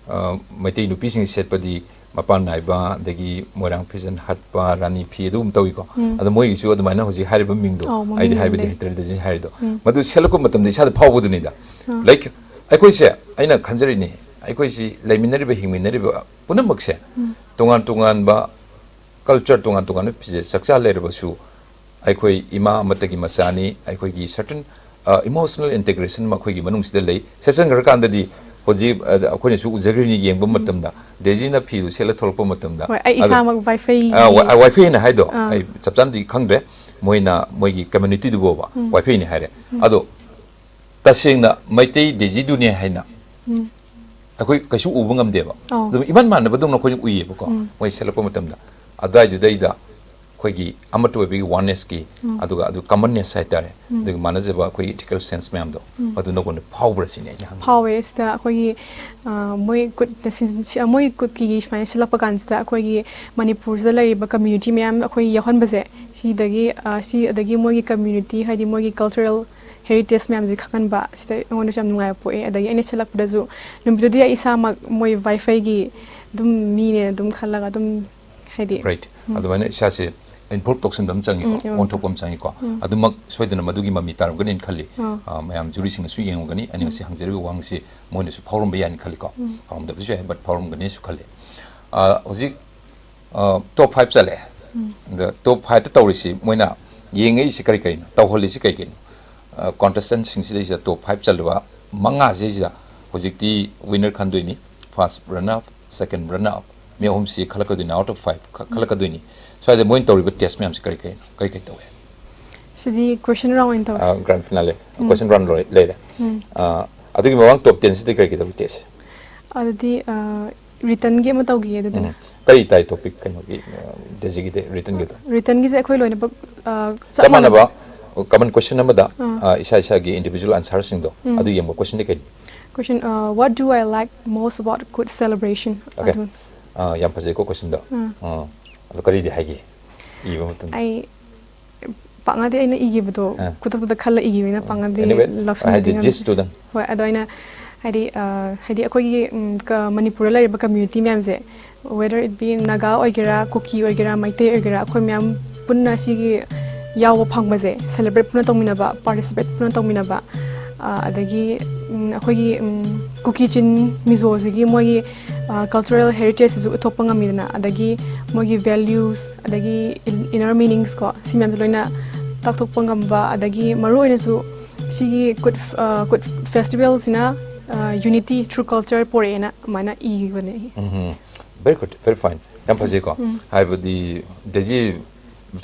ꯑ, ꯃꯩꯇꯩ ꯅꯨꯄꯤꯁꯤꯡ ꯁꯦꯠꯄꯗꯤ ꯃꯄꯥꯟ ꯅꯥꯏꯕ ꯑꯗꯒꯤ ꯃꯣꯏꯔꯥꯡ ꯐꯤꯖꯟ ꯍꯠꯄ ꯔꯥꯅꯤ ꯐꯤ ꯑꯗꯨꯒꯨꯝꯕ ꯇꯧꯏꯀꯣ꯫ ꯎꯝ꯫ ꯑꯗꯣ ꯃꯣꯏꯒꯤꯁꯨ ꯑꯗꯨꯃꯥꯏꯅ ꯍꯧꯖꯤꯛ ꯍꯥꯏꯔꯤꯕ ꯃꯤꯡꯗꯣ ꯑꯧ, ꯃꯃꯤꯡ ꯑꯩꯗꯤ ꯑꯃ ꯍꯥꯏꯕꯗꯤ ꯂꯩ꯫ ꯍꯩꯇ꯭ꯔꯦ ꯗꯤꯖꯥꯏꯟ ꯍꯥꯏꯔꯤꯗꯣ꯫ ꯎꯝ꯫ ꯃꯗꯨ ꯁꯦꯠꯂꯛꯄ ꯃꯇꯝꯗ ꯏꯁꯥꯗ ꯐꯥꯎꯕꯗꯨꯅꯤꯗ꯫ ꯑꯥ꯫ ꯂꯥꯏꯛ ꯑꯩꯈꯣꯏꯁꯦ ꯑꯩꯅ ꯈꯟꯖꯔꯤꯅꯤ, ꯑꯩꯈꯣꯏꯁꯤ ꯂꯩꯃꯤꯟꯅꯔꯤꯕ ꯍꯤꯡꯃꯤꯟꯅꯔꯤꯕ ꯄꯨꯝꯅꯃꯛꯁꯦ ꯎꯝ꯫ ꯇꯣꯉꯥꯟ ꯇꯣꯉꯥꯟꯕ ꯀꯜꯆꯔ ꯇꯣꯉꯥꯟ ꯇꯣꯉꯥꯟꯕ ꯐꯤꯖꯦꯠ ꯆꯥꯛꯆꯥ ꯂꯩꯔꯕꯁꯨ ꯑꯩꯈꯣꯏ ꯏꯃꯥ ꯑꯃꯠꯇꯒꯤ ꯃꯆꯥꯅꯤ꯫ ꯑꯩꯈꯣꯏꯒꯤ ꯁꯔꯇꯟ ꯏꯃꯣꯁꯅꯦꯜ ꯏꯟꯇꯦꯒ꯭ꯔꯦꯁꯟ ꯑꯃ ꯑꯩꯈꯣꯏꯒꯤ ꯃꯅꯨꯡꯁꯤꯗ ꯂꯩ꯫ ꯁꯦꯠꯆꯟꯈ꯭ꯔꯀꯥꯟꯗꯗꯤ ꯍꯧꯖꯤꯛ ꯑ, ꯑꯩꯈꯣꯏꯅꯁꯨ ꯎꯖꯈ꯭ꯔꯤꯅꯤ ꯌꯦꯡꯕ ꯃꯇꯝꯗ, ꯗꯦꯖꯤꯅ ꯐꯤꯗꯨ ꯁꯦꯠꯂ ꯊꯣꯛꯂꯛꯄ ꯃꯇꯝꯗ ꯍꯣꯏ, ꯑꯩ ꯑꯗꯣ- ꯏꯁꯥꯃꯛ ꯋꯥꯏꯐꯩꯒꯤ ꯑ, ꯋꯥ- ꯋꯥꯏꯐꯩꯅ ꯍꯥꯏꯗꯣ ꯑꯥ꯫ ꯑꯩ ꯆꯞ ꯆꯥꯅꯗꯤ ꯈꯪꯗ꯭ꯔꯦ꯫ ꯃꯣꯏꯅ ꯃꯣꯏꯒꯤ ꯀꯝꯃ꯭ꯌꯨꯅꯤꯇꯤꯗꯨ ꯐꯥꯎꯕ ꯎꯝ꯫ ꯋꯥꯏꯐꯩꯅꯤ ꯍꯥꯏꯔꯦ꯫ ꯎꯝ꯫ ꯑꯗꯣ ꯇꯁꯦꯡꯅ ꯃꯩꯇꯩ ꯗꯦꯖꯤꯗꯨꯅꯦ ꯍꯥꯏꯅ ꯎꯝ꯫ ꯑꯩꯈꯣꯏ ꯀꯩꯁꯨ ꯎꯕ ꯉꯝꯗꯦꯕ꯫ ꯑꯧ꯫ ꯑꯗꯨꯝ ꯏꯃꯥꯟ ꯃꯥꯟꯅꯕꯗꯧꯅ ꯑꯩꯈꯣꯏꯅ ꯎꯏꯌꯦꯕꯀꯣ꯫ ꯎꯝ꯫ ꯃꯣꯏ ꯁꯦꯠꯂꯛꯄ ꯃꯇꯝꯗ ꯑꯗꯨꯋꯥꯏꯗꯨꯗꯩꯗ ꯑꯩꯈꯣꯏꯒꯤ ꯑꯃꯠꯇ ꯑꯣꯏꯕꯒꯤ ꯋꯥꯟꯅꯦꯁꯀꯤ ꯎꯝ꯫ ꯑꯗꯨꯒ ꯑꯗꯨ ꯀꯃꯟꯅꯦꯁ ꯍꯥꯏꯇꯥꯔꯦ, ꯎꯝ꯫ ꯑꯗꯨꯒ ꯃꯥꯟꯅꯖꯕ ꯑꯩꯈꯣꯏꯒꯤ ꯏꯊꯤꯀꯦꯜ ꯁꯦꯟꯁ ꯃꯌꯥꯝꯗꯣ ꯎꯝ꯫ ꯑꯗꯨ ꯅꯉꯣꯟꯗ ꯐꯥꯎꯕ꯭ꯔꯥ ꯁꯤꯅꯤ ꯑꯩꯅ ꯍꯪꯅꯤꯡꯕ꯫ ꯐꯥꯎꯋꯦ꯫ ꯁꯤꯗ ꯑꯩꯈꯣꯏꯒꯤ ꯑ, ꯃꯣꯏ ꯈꯨꯠꯅ ꯁꯤꯟ- ꯁꯤ- ꯃꯣꯏ ꯀꯨꯀꯤꯒꯤ ꯁꯨꯃꯥꯏꯅ ꯁꯤꯜꯂꯛꯄ ꯀꯥꯟꯁꯤꯗ ꯑꯩꯈꯣꯏꯒꯤ ꯃꯅꯤꯄꯨꯔꯁꯤꯗ ꯂꯩꯔꯤꯕ ꯀꯝꯃ꯭ꯌꯨꯅꯤꯇꯤ ꯃꯌꯥꯝ ꯑꯩꯈꯣꯏ ꯌꯥꯎꯍꯟꯕꯁꯦ ꯁꯤꯗꯒꯤ ꯑ, ꯁꯤ ꯑꯗꯒꯤ ꯃꯣꯏꯒꯤ ꯀꯝꯃ꯭ꯌꯨꯅꯤꯇꯤ ꯍꯥꯏꯗꯤ ꯃꯣꯏꯒꯤ ꯀꯜꯆꯔꯦꯜ ꯍꯦꯔꯤꯇꯦꯖ ꯃꯌꯥꯝꯁꯦ ꯈꯪꯍꯟꯕ ꯁꯤꯗ ꯑꯩꯉꯣꯟꯗꯁꯨ ꯌꯥꯝ ꯅꯨꯡꯉꯥꯏꯕ ꯄꯣꯛꯑꯦ꯫ ꯑꯗꯒꯤ ꯑꯩꯅ ꯁꯦꯠꯂꯛꯄꯗꯁꯨ ꯅꯨꯃꯤꯠꯇꯨꯗꯤ ꯑꯩ ꯏꯁꯥꯃꯛ ꯃꯣꯏ ꯋꯥꯏꯐꯩꯒꯤ ꯑꯗꯨꯝ ꯃꯤꯅꯦꯅ ꯑꯗꯨꯝ ꯈꯜꯂꯒ ꯑꯗꯨꯝ ꯍꯥꯏꯗꯤ ꯔꯥꯏꯠ꯫ ꯎꯝ꯫ ꯑꯗꯨꯃꯥꯏꯅ ꯏꯁꯥꯁꯦ ꯏꯟꯚꯣꯜꯕ ꯇꯧꯁꯟꯕ ꯑꯃ ꯆꯪꯉꯤꯀꯣ, ꯎꯝ, ꯎꯝ꯫ ꯑꯣꯟꯊꯣꯛꯄ ꯑꯃ ꯆꯪꯉꯤꯀꯣ꯫ ꯎꯝ꯫ ꯑꯗꯨꯃꯛ ꯁꯣꯏꯗꯅ ꯃꯗꯨꯒꯤ ꯃꯃꯤ ꯇꯥꯔꯝꯒꯅꯤꯅ ꯈꯜꯂꯤ꯫ ꯑꯥ꯫ ꯑ, ꯃꯌꯥꯝ ꯖꯨꯔꯤꯁꯤꯡꯅꯁꯨ ꯌꯦꯡꯉꯝꯒꯅꯤ꯫ ꯑꯩꯅ ꯎꯝ꯫ ꯉꯁꯤ ꯍꯪꯖꯔꯤꯕ ꯋꯥꯍꯪꯁꯤ ꯃꯣꯏꯅꯁꯨ ꯐꯥꯎꯔꯝꯕ ꯌꯥꯏꯅ ꯈꯜꯂꯤꯀꯣ꯫ ꯎꯝ꯫ ꯐꯥꯎꯔꯝꯗꯕꯁꯨ ꯌꯥꯏ, ꯕꯠ ꯐꯥꯎꯔꯝꯒꯅꯤꯁꯨ ꯈꯜꯂꯤ꯫ ꯑ, ꯍꯧꯖꯤꯛ, ꯑ, ꯇꯣꯞ ꯐꯥꯏꯚ ꯆꯠꯂꯦ꯫ ꯎꯝ꯫ ꯑꯗ ꯇꯣꯞ ꯐꯥꯏꯚꯇ ꯇꯧꯔꯤꯁꯤ ꯃꯣꯏꯅ ꯌꯦꯡꯉꯛꯏꯁꯤ ꯀꯔꯤ ꯀꯔꯤꯅꯣ, ꯇꯧꯍꯜꯂꯤꯁꯤ ꯀꯩ ꯀꯩꯅꯣ? ꯀꯣꯟꯇꯦꯁꯇꯦꯟꯁꯤꯡꯁꯤꯗꯩꯁꯤꯗ ꯇꯣꯞ ꯐꯥꯏꯚ ꯆꯜꯂꯕ ꯃꯉꯥꯁꯤꯗꯩꯁꯤꯗ ꯍꯧꯖꯤꯛꯇꯤ ꯋꯤꯟꯅꯔ ꯈꯟꯗꯣꯏꯅꯤ, ꯐꯥꯔꯁ ꯔꯟꯅꯔ ꯑꯞ, ꯁꯦꯀꯦꯟ ꯔꯟꯅꯔ ꯑꯞ, ꯃꯤ ꯑꯍꯨꯝꯁꯤ ꯈꯜꯂꯛꯀꯗꯣꯏꯅꯤ, ꯑꯥꯎꯠ ꯑꯣꯐ ꯐꯥꯏꯚ ꯈꯜꯂꯛꯀꯗꯣꯏꯅꯤ꯫ ꯁ꯭ꯋꯥꯏꯗ ꯃꯣꯏꯅ ꯇꯧꯔꯤꯕ ꯇꯦꯁ ꯃꯌꯥꯝꯁꯤ ꯀꯔꯤ ꯀꯔꯤꯅꯣ, ꯀꯔꯤ ꯀꯔꯤ ꯇꯧꯋꯦ? ꯁꯤꯗꯤ ꯀꯣꯏꯁꯟ ꯔꯥꯎꯟ ꯑꯣꯏꯅ ꯇꯧꯋꯦ꯫ ꯒ꯭ꯔꯥꯟ ꯐꯤꯅꯥꯂꯦ, ꯀꯣꯏꯁꯟ ꯔꯥꯎꯟ ꯂꯩꯔꯦ꯫ ꯑꯥ, ꯑꯗꯨꯒꯤ ꯃꯃꯥꯡ ꯇꯣꯞ ꯇꯦꯟꯁꯤꯗꯤ ꯀꯔꯤ ꯀꯔꯤ ꯇꯧꯔꯤ ꯇꯦꯁ? ꯑꯗꯨꯗꯤ ꯔꯤꯇꯟꯒꯤ ꯑꯃ ꯇꯧꯈꯤꯌꯦ ꯑꯗꯨꯗꯅ꯫ ꯀꯔꯤ ꯇꯥꯏ ꯇꯣꯄꯤꯛ ꯀꯩꯅꯣꯒꯤ, ꯗꯦꯖꯤꯒꯤꯗꯤ ꯔꯤꯇꯟꯒꯤꯗꯣ? ꯔꯤꯇꯟꯒꯤꯁꯦ ꯑꯩꯈꯣꯏ ꯂꯣꯏꯅꯃꯛ ꯑ, ꯆꯞ ꯃꯥꯟꯅꯕ ꯀꯃꯟ ꯀꯣꯏꯁꯟ ꯑꯃꯗ ꯑꯥ꯫ ꯑ, ꯏꯁꯥ ꯏꯁꯥꯒꯤ ꯏꯟꯗꯤꯕꯤꯖꯨꯋꯦꯜ ꯑꯟꯁꯔꯁꯤꯡꯗꯣ ꯑꯗꯨ ꯌꯦꯡꯕ꯫ ꯀꯣꯏꯁꯟꯗꯤ ꯀꯩꯅꯣ? Question, uh, what do I like most about Good Celebration? Okay. ꯑꯗꯨ꯫ ꯑ, ꯌꯥꯝ ꯐꯖꯩꯀꯣ ꯀꯣꯏꯁꯟꯗꯣ꯫ ꯑꯥ꯫ ꯑ, ꯑꯗꯣ ꯀꯔꯤꯗꯤ ꯍꯥꯏꯒꯦ ꯏꯕ ꯃꯇꯝꯗ? ꯑꯩ ꯄꯥꯛꯅꯗꯤ ꯑꯩꯅ ꯏꯈꯤꯕꯗꯣ ꯑꯥ꯫ ꯈꯨꯗꯛꯇꯨꯗ ꯈꯜꯂ ꯏꯈꯤꯕꯅꯤꯅ ꯄꯥꯛꯅꯗꯤ Anyway, ꯂꯧꯁꯤꯟꯕꯗꯤ ꯍꯥꯏꯗꯤ ꯉꯝꯗꯦ꯫ ꯖꯤꯁꯇꯨꯗꯪ꯫ ꯍꯣꯏ, ꯑꯗꯣ ꯑꯩꯅ ꯍꯥꯏꯗꯤ ꯑ, ꯍꯥꯏꯗꯤ ꯑꯩꯈꯣꯏꯒꯤ ꯎꯝ, ꯀ- ꯃꯅꯤꯄꯨꯔꯗ ꯂꯩꯔꯤꯕ ꯀꯝꯃ꯭ꯌꯨꯅꯤꯇꯤ ꯃꯌꯥꯝꯁꯦ, whether it be ꯅꯥꯒꯥ ꯑꯣꯏꯒꯦꯔꯥ, ꯀꯨꯀꯤ ꯑꯣꯏꯒꯦꯔꯥ, ꯃꯩꯇꯩ ꯑꯣꯏꯒꯦꯔꯥ, ꯑꯩꯈꯣꯏ ꯃꯌꯥꯝ ꯄꯨꯟꯅ ꯁꯤꯒꯤ ꯌꯥꯎꯕ ꯐꯪꯕꯁꯦ, ꯁꯦꯂꯦꯕ꯭ꯔꯦꯠ ꯄꯨꯟꯅ ꯇꯧꯃꯤꯟꯅꯕ, ꯄꯥꯔꯇꯤꯁꯤꯄꯦꯠ ꯄꯨꯟꯅ ꯇꯧꯃꯤꯟꯅꯕ, ꯑ, ꯑꯗꯒꯤ ꯎꯝ, ꯑꯩꯈꯣꯏꯒꯤ ꯎꯝ, ꯀꯨꯀꯤ ꯆꯤꯟ ꯃꯤꯖꯣꯁꯤꯒꯤ ꯃꯣꯏꯒꯤ ꯀꯜꯆꯔꯦꯜ ꯍꯦꯔꯤꯇꯦꯖꯁꯤꯁꯨ ꯎꯠꯊꯣꯛꯄ ꯉꯝꯃꯤꯗꯅ, ꯑꯗꯒꯤ ꯃꯣꯏꯒꯤ ꯚꯦꯂ꯭ꯌꯨꯁ, ꯑꯗꯒꯤ ꯏꯟꯅꯔ ꯃꯤꯅꯤꯡꯁ ꯀꯣ, ꯁꯤ ꯃꯌꯥꯝꯁꯦ ꯂꯣꯏꯅ ꯇꯥꯛꯊꯣꯛꯄ ꯉꯝꯕ, ꯑꯗꯒꯤ ꯃꯔꯨꯑꯣꯏꯅꯁꯨ ꯁꯤꯒꯤ ꯀꯨꯠ ꯀꯨꯠ ꯐꯦꯁꯇꯤꯚꯦꯜꯁꯤꯅ ꯌꯨꯅꯤꯇꯤ ꯊ꯭ꯔꯨ ꯀꯜꯆꯔ ꯄꯣꯔꯛꯑꯦꯅ ꯑꯗꯨꯃꯥꯏꯅ ꯏꯈꯤꯕꯅꯦ ꯑꯩ꯫ ꯎꯝ, very good, very fine, ꯌꯥꯝ ꯐꯖꯩꯀꯣ꯫ ꯍꯥꯏꯕꯗꯤ ꯗꯦꯖꯤ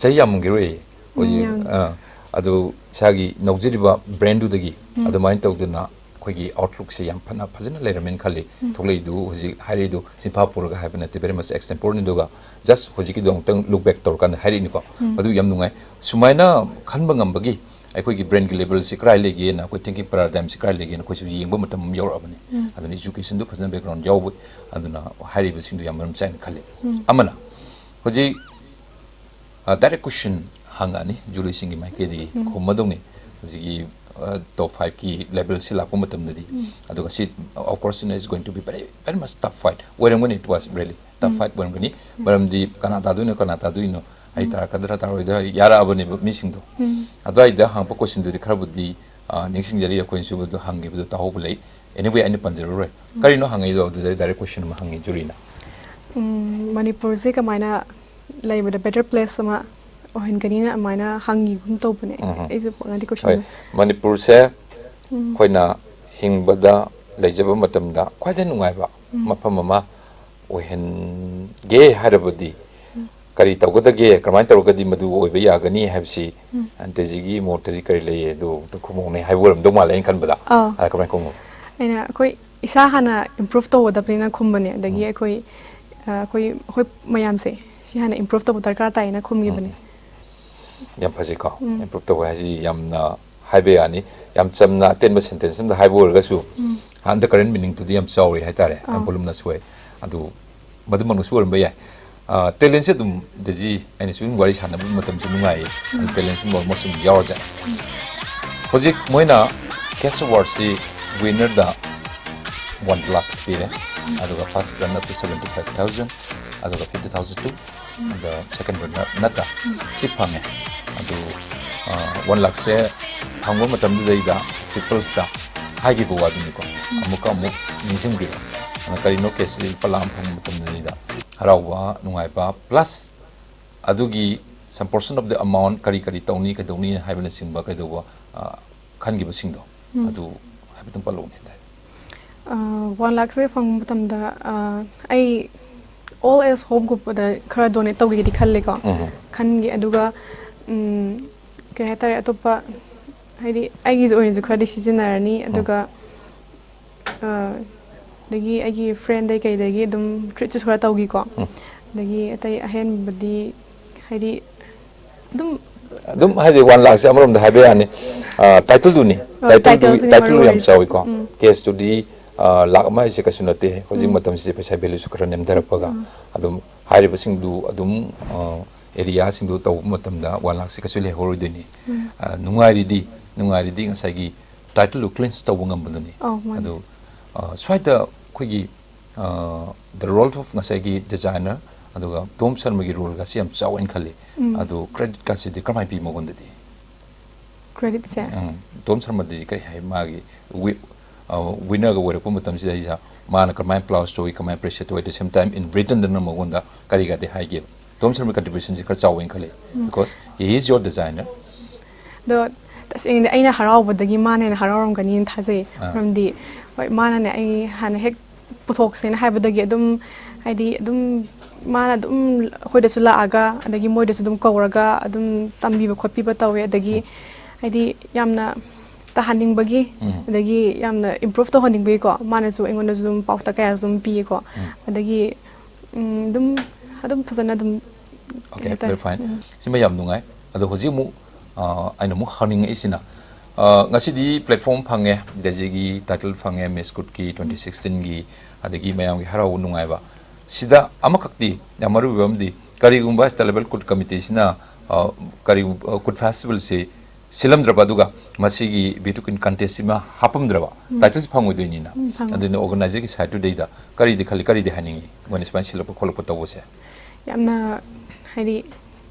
ꯆꯍꯤ ꯌꯥꯝꯃꯝꯈꯤꯔꯣꯏ ꯍꯧꯖꯤꯛ꯫ ꯌꯥꯝ꯫ ꯑ, ꯑꯗꯨ ꯏꯁꯥꯒꯤ ꯅꯧꯖꯔꯤꯕ ꯕ꯭ꯔꯦꯟꯗꯨꯗꯒꯤ ꯑꯗꯨꯃꯥꯏꯅ ꯇꯧꯗꯅ ꯑꯩꯈꯣꯏꯒꯤ ꯑꯥꯎꯠꯂꯨꯛꯁꯦ ꯌꯥꯝ ꯐꯅ ꯐꯖꯅ ꯂꯩꯔꯝꯃꯦꯅ ꯈꯜꯂꯤ꯫ ꯊꯣꯛꯂꯛꯏꯗꯨ ꯍꯧꯖꯤꯛ ꯍꯥꯏꯔꯛꯏꯗꯨ ꯆꯤꯟꯐꯥ ꯄꯨꯔꯒ ꯍꯥꯏꯕ ꯅꯠꯇꯦ, ꯚꯦꯔꯤ ꯃꯁ ꯑꯦꯛꯁꯇꯦꯝꯄꯣꯔꯅꯤ꯫ ꯑꯗꯨꯒ ꯖꯁ ꯍꯧꯖꯤꯛꯀꯤꯗꯣ ꯑꯃꯨꯛꯇꯪ ꯂꯨꯛ ꯕꯦꯛ ꯇꯧꯔꯀꯥꯟꯗ ꯍꯥꯏꯔꯛꯏꯅꯤꯀꯣ꯫ ꯑꯗꯨ ꯌꯥꯝ ꯅꯨꯡꯉꯥꯏ꯫ ꯁꯨꯃꯥꯏꯅ ꯈꯟꯕ ꯉꯝꯕꯒꯤ ꯑꯩꯈꯣꯏꯒꯤ ꯕ꯭ꯔꯦꯟꯒꯤ ꯂꯦꯕꯦꯜꯁꯤ ꯀꯗꯥꯏ ꯂꯩꯒꯦꯅ, ꯑꯩꯈꯣꯏ ꯊꯤꯡꯀꯤꯡ ꯄꯦꯔꯥꯗꯥꯏꯝꯁꯤ ꯀꯗꯥꯏ ꯂꯩꯒꯦꯅ ꯑꯩꯈꯣꯏꯁꯨ ꯌꯦꯡꯕ ꯃꯇꯝ ꯑꯃ ꯌꯧꯔꯛꯑꯕꯅꯤ꯫ ꯑꯗꯨꯅ ꯏꯖꯨꯀꯦꯁꯟꯗꯨ ꯐꯖꯅ ꯕꯦꯛꯒ꯭ꯔꯥꯎꯟ ꯌꯥꯎꯕ, ꯑꯗꯨꯅ ꯍꯥꯏꯔꯤꯕꯁꯤꯡꯗꯨ ꯌꯥꯝ ꯃꯔꯝ ꯆꯥꯏꯅ ꯈꯜꯂꯤ꯫ ꯑꯃꯅ ꯍꯧꯖꯤꯛ ꯗꯥꯏꯔꯦꯛ ꯀꯣꯏꯁꯟ ꯍꯪꯉꯛꯑꯅꯤ ꯖꯨꯔꯤꯁꯤꯡꯒꯤ ꯃꯥꯏꯀꯩꯗꯒꯤ꯫ ꯈꯨꯝꯃꯗꯧꯅꯤ꯫ ꯍꯧꯖꯤꯛꯀꯤ ꯇꯣꯞ ꯐꯥꯏꯚꯀꯤ ꯂꯦꯕꯦꯜꯁꯤ ꯂꯥꯛꯄ ꯃꯇꯝꯗꯗꯤ꯫ ꯑꯗꯨꯒ ꯁꯤ, of course, is going to be very, very much tough fight ꯑꯣꯏꯔꯝꯒꯅꯤ, it was really tough fight ꯑꯣꯏꯔꯝꯒꯅꯤ꯫ ꯃꯔꯝꯗꯤ ꯀꯅꯥ ꯇꯥꯗꯣꯏꯅꯣ, ꯀꯅꯥ ꯇꯥꯗꯣꯏꯅꯣ, ꯑꯩ ꯇꯥꯔꯛꯀꯗ꯭ꯔꯥ ꯇꯥꯔꯣꯏꯗ꯭ꯔꯥ ꯌꯥꯔꯛꯑꯕꯅꯦꯕ ꯃꯤꯁꯤꯡꯗꯣ꯫ ꯑꯗꯨꯋꯥꯏꯗ ꯍꯪꯉꯛꯄ ꯀꯣꯏꯁꯟꯗꯨꯗꯤ ꯈꯔꯕꯨꯗꯤ ꯑ, ꯅꯤꯡꯁꯤꯡꯖꯔꯤ, ꯑꯩꯈꯣꯏꯅꯁꯨ ꯑꯗꯨ ꯍꯪꯈꯤꯕꯗꯣ ꯇꯥꯍꯧꯕ ꯂꯩ꯫ Anyway, ꯑꯩꯅ ꯄꯟꯖꯔꯔꯣꯏ꯫ ꯀꯔꯤꯅꯣ ꯍꯪꯉꯛꯏꯗꯣ? ꯑꯗꯨꯗ ꯗꯥꯏꯔꯦꯛ ꯀꯣꯏꯁꯟ ꯑꯃ ꯍꯪꯉꯤ ꯖꯨꯔꯤꯅ꯫ ꯎꯝ, ꯃꯅꯤꯄꯨꯔꯁꯦ ꯀꯃꯥꯏꯅ ꯂꯩꯕꯗ ꯕꯦꯇꯔ ꯄ꯭ꯂꯦꯁ ꯑꯃ ꯑꯣꯏꯍꯟꯒꯅꯤꯅ ꯑꯗꯨꯃꯥꯏꯅ ꯍꯪꯈꯤꯒꯨꯝ ꯇꯧꯕꯅꯦ꯫ ꯎꯝ꯫ ꯑꯩꯁꯨ ꯄꯥꯛꯅꯗꯤ ꯍꯣꯏ, ꯀꯣꯏꯁꯟꯗꯣ ꯃꯅꯤꯄꯨꯔꯁꯦ ꯎꯝ꯫ ꯑꯩꯈꯣꯏꯅ ꯍꯤꯡꯕꯗ ꯂꯩꯖꯕ ꯃꯇꯝꯗ ꯈ꯭ꯋꯥꯏꯗꯩ ꯅꯨꯡꯉꯥꯏꯕ ꯎꯝ꯫ ꯃꯐꯝ ꯑꯃ ꯑꯣꯏꯍꯟꯒꯦ ꯍꯥꯏꯔꯕꯗꯤ ꯎꯝ꯫ ꯀꯔꯤ ꯇꯧꯒꯗꯒꯦ, ꯀꯔꯝꯍꯥꯏꯅ ꯇꯧꯔꯒꯗꯤ ꯃꯗꯨ ꯑꯣꯏꯕ ꯌꯥꯒꯅꯤ ꯍꯥꯏꯕꯁꯤ ꯎꯝ꯫ ꯗꯦꯖꯤꯒꯤ ꯃꯣꯠꯇꯗꯤ ꯀꯔꯤ ꯂꯩꯌꯦ, ꯑꯗꯨ ꯑꯝꯇ ꯈꯨꯝꯃꯛꯎꯅꯦ ꯍꯥꯏꯕ ꯑꯣꯏꯔꯝꯗꯧ ꯃꯥꯜꯂꯦ ꯑꯩꯅ ꯈꯟꯕꯗ꯫ ꯑꯥ꯫ ꯑꯗ ꯀꯃꯥꯏꯅ ꯈꯨꯝꯃꯛꯎ? ꯑꯩꯅ ꯑꯩꯈꯣꯏ ꯏꯁꯥ ꯍꯥꯟꯅ ꯏꯝꯄ꯭ꯔꯨꯞ ꯇꯧꯒꯗꯕꯅꯤꯅ ꯈꯨꯝꯕꯅꯦ꯫ ꯑꯗꯒꯤ ꯎꯝ꯫ ꯑꯩꯈꯣꯏ ꯑ, ꯑꯩꯈꯣꯏ ꯑꯩꯈꯣꯏ ꯃꯌꯥꯝꯁꯦ ꯁꯤ ꯍꯥꯟꯅ ꯏꯝꯄ꯭ꯔꯨꯞ ꯇꯧꯕ ꯗꯔꯀꯥꯔ ꯇꯥꯏꯌꯦꯅ ꯈꯨꯝꯈꯤꯕꯅꯦ꯫ ꯎꯝ꯫ ꯌꯥꯝ ꯐꯖꯩꯀꯣ꯫ ꯎꯝ꯫ ꯏꯝꯄ꯭ꯔꯨꯞ ꯇꯧꯕ ꯍꯥꯏꯁꯤ ꯌꯥꯝꯅ ꯍꯥꯏꯕ ꯌꯥꯅꯤ꯫ ꯌꯥꯝ ꯆꯝꯅ ꯑꯇꯦꯟꯕ ꯁꯦꯟꯇꯦꯟꯁ ꯑꯝꯗ ꯍꯥꯏꯕ ꯑꯣꯏꯔꯒꯁꯨ ꯎꯝ꯫ under current meaning ꯗꯨꯗꯤ ꯌꯥꯝ ꯆꯥꯎꯔꯤ ꯍꯥꯏꯇꯥꯔꯦ꯫ ꯌꯥꯝ ꯑꯥ꯫ voluminous ꯑꯣꯏ꯫ ꯑꯗꯨ ꯃꯗꯨꯃꯛꯅꯁꯨ ꯑꯣꯏꯔꯝꯕ ꯌꯥꯏ꯫ ꯑ, ꯇꯦꯂꯦꯟꯁꯦ ꯑꯗꯨꯝ ꯗꯦꯖꯤ ꯑꯩꯅ ꯁꯨꯝ ꯋꯥꯔꯤ ꯁꯥꯟꯅꯕ ꯃꯇꯝꯁꯨ ꯅꯨꯡꯉꯥꯏꯌꯦ꯫ ꯑꯗꯨ ꯇꯦꯂꯦꯟꯁ ꯃꯔꯝ ꯑꯃꯁꯨ ꯑꯗꯨꯝ ꯌꯥꯎꯔꯁꯦ꯫ ꯍꯧꯖꯤꯛ ꯃꯣꯏꯅ cash award ꯁꯤ winner ꯗ one lakh ꯄꯤꯔꯦ꯫ ꯑꯗꯨꯒ first runner up ꯇ seventy five thousand, ꯑꯗꯨꯒ fifty thousand to ꯑꯗ second runner ꯅꯠꯇ꯭ꯔꯥ? ꯁꯤ ꯐꯪꯉꯦ꯫ ꯑꯗꯨ, ꯑ, one lakh ꯁꯦ ꯐꯪꯕ ꯃꯇꯝꯗꯨꯗꯩꯗ peoples ꯇ ꯍꯥꯏꯈꯤꯕ ꯋꯥꯗꯨꯅꯤꯀꯣ꯫ ꯑꯃꯨꯛꯀ ꯑꯃꯨꯛ ꯅꯤꯡꯁꯤꯡꯕꯤꯔꯣ꯫ ꯑꯗ ꯀꯔꯤꯅꯣ cash ꯁꯤ ꯂꯨꯄꯥ ꯂꯥꯈ ꯑꯃ ꯐꯪꯕ ꯃꯇꯝꯗꯨꯗꯩꯗ ꯍꯔꯥꯎꯕ, ꯅꯨꯡꯉꯥꯏꯕ, plus ꯑꯗꯨꯒꯤ some portion of the amount ꯀꯔꯤ ꯀꯔꯤ ꯇꯧꯅꯤ, ꯀꯩꯗꯧꯅꯤ ꯍꯥꯏꯕꯅꯆꯤꯡꯕ ꯀꯩꯗꯧꯕ, ꯑ, ꯈꯟꯈꯤꯕꯁꯤꯡꯗꯣ ꯎꯝ꯫ ꯑꯗꯨ ꯍꯥꯏꯐꯦꯠꯇꯪ ꯄꯜꯂꯛꯎꯅꯦ꯫ ꯑ, one lakh ꯁꯦ ꯐꯪꯕ ꯃꯇꯝꯗ, ꯑ, ꯑꯩ all age home ꯒꯨꯝꯕꯗ ꯈꯔ donate ꯇꯧꯒꯦꯗꯤ ꯈꯜꯂꯦꯀꯣ꯫ ꯎꯝ꯫ ꯈꯟꯒꯦ꯫ ꯑꯗꯨꯒ, ꯎꯝ, ꯀꯩ ꯍꯥꯏꯇꯥꯔꯦ, ꯑꯇꯣꯞꯄ, ꯍꯥꯏꯗꯤ, ꯑꯩꯒꯤꯁꯨ ꯑꯣꯏꯅꯁꯨ ꯈꯔꯗꯤ ꯁꯤꯖꯤꯟꯅꯔꯅꯤ꯫ ꯎꯝ꯫ ꯑꯗꯨꯒ, ꯑ, ꯑꯗꯒꯤ ꯑꯩꯒꯤ friend ꯗꯩ ꯀꯩꯗꯒꯤ ꯑꯗꯨꯝ treat ꯁꯨ ꯈꯔ ꯇꯧꯈꯤꯀꯣ꯫ ꯎꯝ꯫ ꯑꯗꯒꯤ ꯑꯇꯩ ꯑꯍꯦꯟꯕꯗꯤ, ꯍꯥꯏꯗꯤ, ꯑꯗꯨꯝ ꯑꯗꯨꯝ ꯍꯥꯏꯗꯤ one lakh ꯁꯦ ꯑꯃꯔꯣꯝꯗ ꯍꯥꯏꯕ ꯌꯥꯅꯤ꯫ ꯑ, title ꯗꯨꯅꯤ꯫ ꯑ, Title ꯗꯨ, title ꯁꯤꯅ title ꯃꯔꯨ ꯗꯨ ꯌꯥꯝ ꯑꯣꯏꯔꯤꯁꯦ꯫ ꯆꯥꯎꯋꯤꯀꯣ꯫ ꯎꯝ꯫ Cash ꯇꯨꯗꯤ, ꯑ, ꯂꯥꯈ ꯑꯃ ꯍꯥꯏꯁꯦ ꯀꯩꯁꯨ ꯅꯠꯇꯦ꯫ ꯍꯧꯖꯤꯛ ꯎꯝ꯫ ꯃꯇꯝꯁꯤꯗꯤ ꯄꯩꯁꯥ value ꯁꯨ ꯈꯔ ꯅꯦꯝꯊꯔꯛꯄꯒ꯫ ꯎꯝ꯫ ꯑꯗꯨꯝ ꯍꯥꯏꯔꯤꯕꯁꯤꯡꯗꯨ ꯑꯗꯨꯝ, ꯑ, area ꯁꯤꯡꯗꯨ ꯇꯧꯕ ꯃꯇꯝꯗ one lakh ꯁꯦ ꯀꯩꯁꯨ ꯂꯩꯍꯧꯔꯣꯏꯗꯣꯏꯅꯤ꯫ ꯎꯝ꯫ ꯑ, ꯅꯨꯡꯉꯥꯏꯔꯤꯗꯤ, ꯅꯨꯡꯉꯥꯏꯔꯤꯗꯤ ꯉꯁꯥꯏꯒꯤ title ꯗꯨ clinch ꯇꯧꯕ ꯉꯝꯕꯗꯨꯅꯤ꯫ ꯑꯧ, ꯃꯥꯅꯤ꯫ ꯑꯗꯨ, ꯑ, ꯁ꯭ꯋꯥꯏꯗ ꯑꯩꯈꯣꯏꯒꯤ, ꯑ, the role of ꯉꯁꯥꯏꯒꯤ designer ꯑꯗꯨꯒ ꯇꯣꯝ ꯁꯔꯃꯒꯤ role ꯒꯁꯤ ꯌꯥꯝ ꯆꯥꯎꯋꯦꯅ ꯈꯜꯂꯤ꯫ ꯎꯝ꯫ ꯑꯗꯨ credit ꯀꯁꯤꯗꯤ ꯀꯔꯝꯍꯥꯏꯅ ꯄꯤ ꯃꯉꯣꯟꯗꯗꯤ? Credit ꯁꯦ? ꯎꯝ, ꯇꯣꯝ ꯁꯔꯃꯗꯗꯤ ꯀꯔꯤ ꯍꯥꯏ? ꯃꯥꯒꯤ wi-, ꯑ, winner ꯒ ꯑꯣꯏꯔꯛꯄ ꯃꯇꯝꯁꯤꯗꯩꯗ ꯃꯥꯅ ꯀꯃꯥꯏꯅ applause ꯇꯧꯏ, ꯀꯃꯥꯏꯅ appreciate ꯇꯧꯏ, at the same time in return ꯗꯅ ꯃꯉꯣꯟꯗ ꯀꯔꯤꯒꯗꯤ ꯍꯥꯏꯒꯦꯕ? ꯇꯣꯝ ꯁꯔꯃ ꯀꯟꯇ꯭ꯔꯤꯕ꯭ꯌꯨꯁꯟꯁꯦ ꯈꯔ ꯆꯥꯎꯋꯦꯅ ꯈꯜꯂꯤ, because he is your designer. ꯑꯗꯣ ꯇꯁꯦꯡꯅꯗꯤ ꯑꯩꯅ ꯍꯔꯥꯎꯕꯗꯒꯤ ꯃꯥꯅ ꯍꯦꯟꯅ ꯍꯔꯥꯎꯔꯝꯒꯅꯤꯅ ꯊꯥꯖꯩ꯫ ꯑꯥ. ꯃꯔꯝꯗꯤ ꯍꯣꯏ, ꯃꯥꯅꯅꯦ ꯑꯩ ꯍꯥꯟꯅ ꯍꯦꯛ ꯄꯨꯊꯣꯛꯁꯦꯅ ꯍꯥꯏꯕꯗꯒꯤ ꯑꯗꯨꯝ, ꯍꯥꯏꯗꯤ ꯑꯗꯨꯝ ꯃꯥꯅ ꯑꯗꯨꯝ ꯑꯩꯈꯣꯏꯗꯁꯨ ꯂꯥꯛꯑꯒ, ꯑꯗꯒꯤ ꯃꯣꯏꯗꯁꯨ ꯑꯗꯨꯝ ꯀꯧꯔꯒ ꯑꯗꯨꯝ ꯇꯝꯕꯤꯕ ꯈꯣꯠꯄꯤꯕ ꯇꯧꯋꯦ꯫ ꯑꯗꯒꯤ ꯍꯥꯏꯗꯤ ꯌꯥꯝꯅ ꯇꯥꯍꯟꯅꯤꯡꯕꯒꯤ, ꯎꯝ. ꯑꯗꯒꯤ ꯌꯥꯝꯅ ꯏꯝꯄ꯭ꯔꯨꯞ ꯇꯧꯍꯟꯅꯤꯡꯕꯒꯤꯀꯣ, ꯃꯥꯅꯁꯨ ꯑꯩꯉꯣꯟꯗꯁꯨ ꯑꯗꯨꯝ ꯄꯥꯎꯇꯥꯛ ꯀꯌꯥꯁꯨ ꯑꯗꯨꯝ ꯄꯤꯌꯦꯀꯣ꯫ ꯎꯝ. ꯑꯗꯒꯤ ꯎꯝ, ꯑꯗꯨꯝ ꯑꯗꯨꯝ ꯐꯖꯅ ꯑꯗꯨꯝ Okay, ꯀꯩ ꯍꯥꯏꯇꯥꯔꯦ? very fine. ꯎꯝ. ꯁꯤꯃ ꯌꯥꯝ ꯅꯨꯡꯉꯥꯏ꯫ ꯑꯗꯣ ꯍꯧꯖꯤꯛ ꯑꯃꯨꯛ, ꯑ, ꯑꯩꯅ ꯑꯃꯨꯛ ꯍꯪꯅꯤꯡꯉꯛꯏꯁꯤꯅ, ꯑ, ꯉꯁꯤꯗꯤ platform ꯐꯪꯉꯦ, ꯗꯦꯖꯤꯒꯤ title ꯐꯪꯉꯦ, Miss Courtꯀꯤ twenty sixteenꯒꯤ, ꯑꯗꯒꯤ ꯃꯌꯥꯝꯒꯤ ꯍꯔꯥꯎꯕ ꯅꯨꯡꯉꯥꯏꯕ꯫ ꯁꯤꯗ ꯑꯃꯈꯛꯇꯤ ꯌꯥꯝ ꯃꯔꯨ ꯑꯣꯏꯕ ꯑꯃꯗꯤ, ꯀꯔꯤꯒꯨꯝꯕ State Level Court Committeeꯁꯤꯅ, ꯑ, ꯀꯔꯤ, ꯑ, Court Festivalꯁꯤ ꯁꯤꯜꯂꯝꯗ꯭ꯔꯕ, ꯑꯗꯨꯒ ꯃꯁꯤꯒꯤ beauty queen contestꯁꯤꯃ ꯍꯥꯞꯄꯝꯗ꯭ꯔꯕ, ꯎꯝ. titleꯁꯤ ꯐꯪꯉꯣꯏꯗꯣꯏꯅꯤꯅ꯫ ꯎꯝ, ꯐꯪꯉꯣꯏ꯫ ꯑꯗꯨꯅ organizerꯒꯤ sideꯇꯨꯗꯩꯗ ꯀꯔꯤꯗꯤ ꯈꯜꯂꯤ, ꯀꯔꯤꯗꯤ ꯍꯥꯏꯅꯤꯡꯉꯤ, ꯃꯣꯏꯅ ꯁꯨꯃꯥꯏꯅ ꯁꯤꯜꯂꯛꯄ ꯈꯣꯠꯂꯛꯄ ꯇꯧꯕꯁꯦ? ꯌꯥꯝꯅ, ꯍꯥꯏꯗꯤ,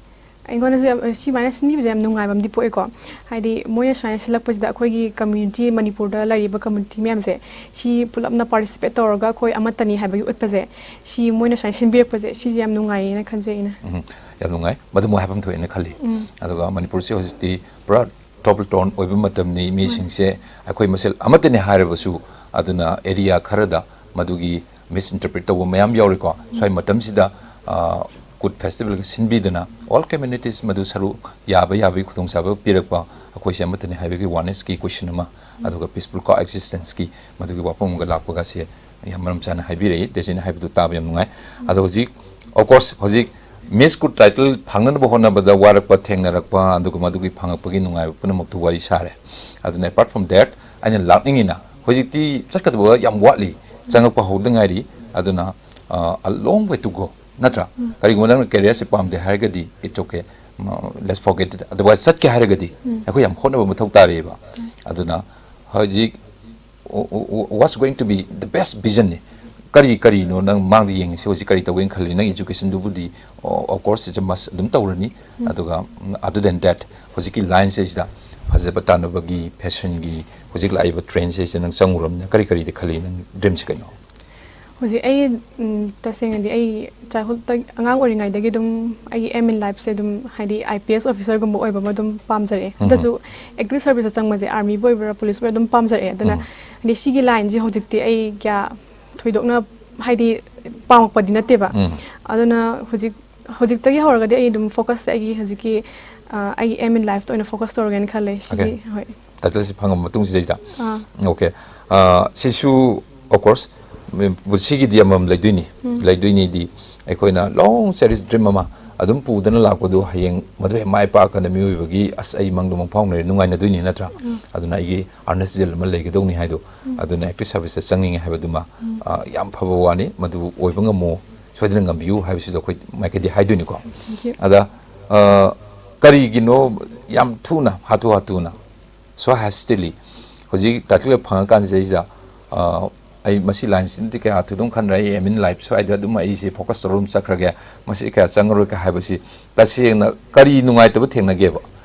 ꯑꯩꯉꯣꯟꯗꯁꯨ ꯌꯥꯝ, ꯁꯤꯃꯥꯏꯅ ꯁꯤꯟꯕꯤꯕꯁꯦ ꯌꯥꯝ ꯅꯨꯡꯉꯥꯏꯕ ꯑꯃꯗꯤ ꯄꯣꯛꯑꯦꯀꯣ꯫ ꯍꯥꯏꯗꯤ, ꯃꯣꯏꯅ ꯁꯨꯃꯥꯏꯅ ꯁꯤꯜꯂꯛꯄꯁꯤꯗ ꯑꯩꯈꯣꯏꯒꯤ community, ꯃꯅꯤꯄꯨꯔꯗ ꯂꯩꯔꯤꯕ community ꯃꯌꯥꯝꯁꯦ, ꯁꯤ ꯄꯨꯂꯞꯅ participate ꯇꯧꯔꯒ ꯑꯩꯈꯣꯏ ꯑꯃꯠꯇꯅꯤ ꯍꯥꯏꯕꯒꯤ ꯎꯠꯄꯁꯦ, ꯁꯤ ꯃꯣꯏꯅ ꯁꯨꯃꯥꯏꯅ ꯁꯤꯟꯕꯤꯔꯛꯄꯁꯦ, ꯁꯤꯁꯦ ꯌꯥꯝ ꯅꯨꯡꯉꯥꯏꯌꯦꯅ ꯈꯟꯖꯩ ꯑꯩꯅ꯫ ꯎꯝ, ꯌꯥꯝ ꯅꯨꯡꯉꯥꯏ꯫ ꯃꯗꯨꯃꯨꯛ ꯍꯥꯏꯐꯝ ꯊꯣꯛꯑꯦꯅ ꯈꯜꯂꯤ꯫ ꯎꯝ. ꯑꯗꯨꯒ ꯃꯅꯤꯄꯨꯔꯁꯦ ꯍꯧꯖꯤꯛꯇꯤ ꯄꯨꯔꯥ trouble town ꯑꯣꯏꯕ ꯃꯇꯝꯅꯤ꯫ ꯃꯤꯁꯤꯡꯁꯦ ꯑꯩꯈꯣꯏ ꯃꯁꯦꯜ ꯑꯃꯠꯇꯅꯤ ꯍꯥꯏꯔꯕꯁꯨ, ꯑꯗꯨꯅ area ꯈꯔꯗ ꯃꯗꯨꯒꯤ misinterpret ꯇꯧꯕ ꯃꯌꯥꯝ ꯌꯥꯎꯔꯤꯀꯣ꯫ ꯁ꯭ꯋꯥꯏ ꯃꯇꯝꯁꯤꯗ, ꯑ, Court Festivalꯒ ꯁꯤꯟꯕꯤꯗꯅ all communities ꯃꯗꯨ ꯁꯔꯨꯛ ꯌꯥꯕ ꯌꯥꯕꯒꯤ ꯈꯨꯗꯣꯡꯆꯥꯕ ꯄꯤꯔꯛꯄ, ꯑꯩꯈꯣꯏꯁꯦ ꯑꯃꯠꯇꯅꯤ ꯍꯥꯏꯕꯒꯤ awarenessꯀꯤ question ꯑꯃ, ꯑꯗꯨꯒ peaceful coexistence ꯀꯤ ꯃꯗꯨꯒꯤ ꯋꯥꯐꯝ ꯑꯃꯒ ꯂꯥꯛꯄꯒꯁꯦ ꯌꯥꯝ ꯃꯔꯝ ꯆꯥꯅ ꯍꯥꯏꯕꯤꯔꯛꯏ꯫ ꯗꯦꯖꯤꯅ ꯍꯥꯏꯕꯗꯨ ꯇꯥꯕ ꯌꯥꯝ ꯅꯨꯡꯉꯥꯏ꯫ ꯑꯗꯣ ꯍꯧꯖꯤꯛ, of course, ꯍꯧꯖꯤꯛ Miss Court title ꯐꯪꯅꯅꯕ ꯍꯣꯠꯅꯕꯗ ꯋꯥꯔꯛꯄ, ꯊꯦꯡꯅꯔꯛꯄ, ꯑꯗꯨꯒ ꯃꯗꯨꯒꯤ ꯐꯪꯉꯛꯄꯒꯤ ꯅꯨꯡꯉꯥꯏꯕ ꯄꯨꯝꯅꯃꯛꯇꯨ ꯋꯥꯔꯤ ꯁꯥꯔꯦ꯫ ꯑꯗꯨꯅ, apart from that, ꯑꯩꯅ ꯂꯥꯛꯅꯤꯡꯉꯤꯅ, ꯍꯧꯖꯤꯛꯇꯤ ꯆꯠꯀꯗꯕ ꯌꯥꯝ ꯋꯥꯠꯂꯤ, ꯆꯪꯉꯛꯄ ꯍꯧꯗ ꯉꯥꯏꯔꯤ꯫ ꯑꯗꯨꯅ, ꯑ, a long way to go, ꯅꯠꯇ꯭ꯔꯥ? ꯀꯔꯤꯒꯨꯝꯕ ꯅꯪꯅ careerꯁꯦ ꯄꯥꯝꯗꯦ ꯍꯥꯏꯔꯒꯗꯤ, it's okay, ꯃ-, let's forget it. Otherwise, ꯆꯠꯀꯦ ꯍꯥꯏꯔꯒꯗꯤ ꯑꯩꯈꯣꯏ ꯌꯥꯝ ꯍꯣꯠꯅꯕ ꯃꯊꯧ ꯇꯥꯔꯤꯕ꯫ ꯑꯗꯨꯅ ꯍꯧꯖꯤꯛ, what's going to be the best visionꯅꯤ? ꯀꯔꯤ ꯀꯔꯤꯅꯣ ꯅꯪ ꯃꯥꯡꯗ ꯌꯦꯡꯉꯤꯁꯦ? ꯍꯧꯖꯤꯛ ꯀꯔꯤ ꯇꯧꯒꯦꯅ ꯈꯜꯂꯤ? ꯅꯪ educationꯗꯨꯕꯨꯗꯤ, of course, it's a must, ꯑꯗꯨꯝ ꯇꯧꯔꯅꯤ꯫ ꯑꯗꯨꯒ, ꯎꯝ, other than that, ꯍꯧꯖꯤꯛꯀꯤ lineꯁꯤꯗꯩꯁꯤꯗ ꯐꯖꯕ ꯇꯥꯟꯅꯕꯒꯤ, fashionꯒꯤ, ꯍꯧꯖꯤꯛ ꯂꯥꯛꯏꯕ trendꯁꯤꯗꯩꯁꯤꯗ ꯅꯪ ꯆꯪꯉꯨꯔꯕꯅꯤꯅ ꯀꯔꯤ ꯀꯔꯤꯗꯤ ꯈꯜꯂꯤ? ꯅꯪ dreamꯁꯦ ꯀꯩꯅꯣ? ꯍꯧꯖꯤꯛ ꯑꯩ, ꯎꯝ, ꯇꯁꯦꯡꯅꯗꯤ ꯑꯩ ꯆꯥꯏꯜꯍꯨꯗꯇ, ꯑꯉꯥꯡ ꯑꯣꯏꯔꯤꯉꯩꯗꯒꯤ ꯑꯗꯨꯝ ꯑꯩꯒꯤ ꯑꯦꯝ ꯏꯟ ꯂꯥꯏꯐꯁꯦ ꯑꯗꯨꯝ, ꯍꯥꯏꯗꯤ, ꯑꯥꯏ ꯄꯤ ꯑꯦꯁ ꯑꯣꯐꯤꯁꯔꯒꯨꯝꯕ ꯑꯣꯏꯕ ꯑꯃ ꯑꯗꯨꯝ ꯄꯥꯝꯖꯔꯛꯑꯦ꯫ ꯎꯝ꯫ ꯑꯗꯨꯁꯨ ꯑꯦꯛꯇꯤꯚ ꯁꯔꯚꯤꯁꯇ ꯆꯪꯕꯁꯦ, ꯑꯥꯔꯃꯤꯕꯨ ꯑꯣꯏꯕ꯭ꯔꯥ, ꯄꯨꯂꯤꯁꯄꯨ ꯑꯣꯏꯕ꯭ꯔꯥ, ꯑꯗꯨꯝ ꯄꯥꯝꯖꯔꯛꯑꯦ꯫ ꯑꯗꯨꯅ, ꯎꯝ꯫ ꯍꯥꯏꯗꯤ, ꯁꯤꯒꯤ ꯂꯥꯏꯟꯁꯦ ꯍꯧꯖꯤꯛꯇꯤ ꯑꯩ ꯀꯌꯥ ꯊꯣꯏꯗꯣꯛꯅ, ꯍꯥꯏꯗꯤ, ꯄꯥꯝꯃꯛꯄꯗꯤ ꯅꯠꯇꯦꯕ꯫ ꯎꯝ꯫ ꯑꯗꯨꯅ ꯍꯧꯖꯤꯛ, ꯍꯧꯖꯤꯛꯇꯒꯤ ꯍꯧꯔꯒꯗꯤ ꯑꯩ ꯑꯗꯨꯝ ꯐꯣꯀꯁꯁꯦ ꯑꯩꯒꯤ ꯍꯧꯖꯤꯛꯀꯤ, ꯑ, ꯑꯩꯒꯤ ꯑꯦꯝ ꯏꯟ ꯂꯥꯏꯐꯇ ꯑꯣꯏꯅ ꯐꯣꯀꯁ ꯇꯧꯔꯒꯦꯅ ꯈꯜꯂꯦ꯫ ꯁꯤꯒꯤ, OK꯫ ꯍꯣꯏ꯫ ꯇꯥꯏꯇꯜꯁꯤ ꯐꯪꯉꯕ ꯃꯇꯨꯡꯁꯤꯗꯩꯗ꯫ ꯑꯥ꯫ OK꯫ ꯑ, ꯁꯤꯁꯨ, of course, ꯃ-, ꯄꯨꯟꯁꯤꯒꯤꯗꯤ ꯑꯃꯃꯝ ꯂꯩꯗꯣꯏꯅꯤ꯫ ꯎꯝ꯫ ꯂꯩꯗꯣꯏꯅꯤꯗꯤ ꯑꯩꯈꯣꯏꯅ long cherish dream ꯑꯃ ꯑꯗꯨꯝ ꯄꯨꯗꯅ ꯂꯥꯛꯄꯗꯨ ꯍꯌꯦꯡ ꯃꯗꯨ ꯍꯦꯛ ꯃꯥꯏ ꯄꯥꯛꯀꯅ ꯃꯤꯑꯣꯏꯕꯒꯤ, "ꯑꯁ, ꯑꯩ ꯃꯪꯗꯣ ꯃꯪ ꯐꯥꯎꯅꯔꯦ", ꯅꯨꯡꯉꯥꯏꯅꯗꯣꯏꯅꯤ, ꯅꯠꯇ꯭ꯔꯥ? ꯎꯝ꯫ ꯑꯗꯨꯅ ꯑꯩꯒꯤ ꯑꯥꯔꯅꯦꯁ ꯖꯤꯜ ꯑꯃ ꯂꯩꯒꯗꯧꯅꯤ ꯍꯥꯏꯗꯣ, ꯎꯝ꯫ ꯑꯗꯨꯅ ꯑꯦꯛꯇꯤꯚ ꯁꯔꯚꯤꯁꯇ ꯆꯪꯅꯤꯡꯉꯦ ꯍꯥꯏꯕꯗꯨꯃ, ꯎꯝ꯫ ꯑ, ꯌꯥꯝ ꯐꯕ ꯋꯥꯅꯤ, ꯃꯗꯨ ꯑꯣꯏꯕ ꯉꯝꯃꯣ, ꯁꯣꯏꯗꯅ ꯉꯝꯕꯤꯌꯨ ꯍꯥꯏꯕꯁꯤꯗ ꯑꯩꯈꯣꯏ ꯃꯥꯏꯀꯩꯗꯤ ꯍꯥꯏꯗꯣꯏꯅꯤꯀꯣ꯫ Thank you꯫ ꯑꯗ, ꯑ, ꯀꯔꯤꯒꯤꯅꯣ ꯌꯥꯝ ꯊꯨꯅ, ꯍꯥꯊꯨ ꯍꯥꯊꯨꯅ, so hastily, ꯍꯧꯖꯤꯛ ꯇꯥꯏꯇꯜ ꯐꯪꯉꯀꯥꯟꯁꯤꯗꯩꯁꯤꯗ, ꯑ, ꯑꯩ ꯃꯁꯤ ꯂꯥꯏꯟꯁꯤꯗꯗꯤ ꯀꯌꯥ ꯊꯣꯏꯗꯣꯛ ꯈꯟꯗ꯭ꯔꯦ, ꯑꯩ ꯑꯦꯝ ꯏꯟ ꯂꯥꯏꯐ ꯁ꯭ꯋꯥꯏꯗ ꯑꯗꯨꯝ ꯑꯩꯁꯦ ꯐꯣꯀꯁ ꯇꯧꯔꯒ ꯑꯗꯨꯝ ꯆꯠꯈ꯭ꯔꯒꯦ, ꯃꯁꯤ ꯀꯌꯥ ꯆꯪꯉꯔꯣꯏ ꯀ ꯍꯥꯏꯕꯁꯤ ꯇꯁꯦꯡꯅ ꯀꯔꯤ ꯅꯨꯡꯉꯥꯏꯇꯕ ꯊꯦꯡꯅꯒꯦꯕ?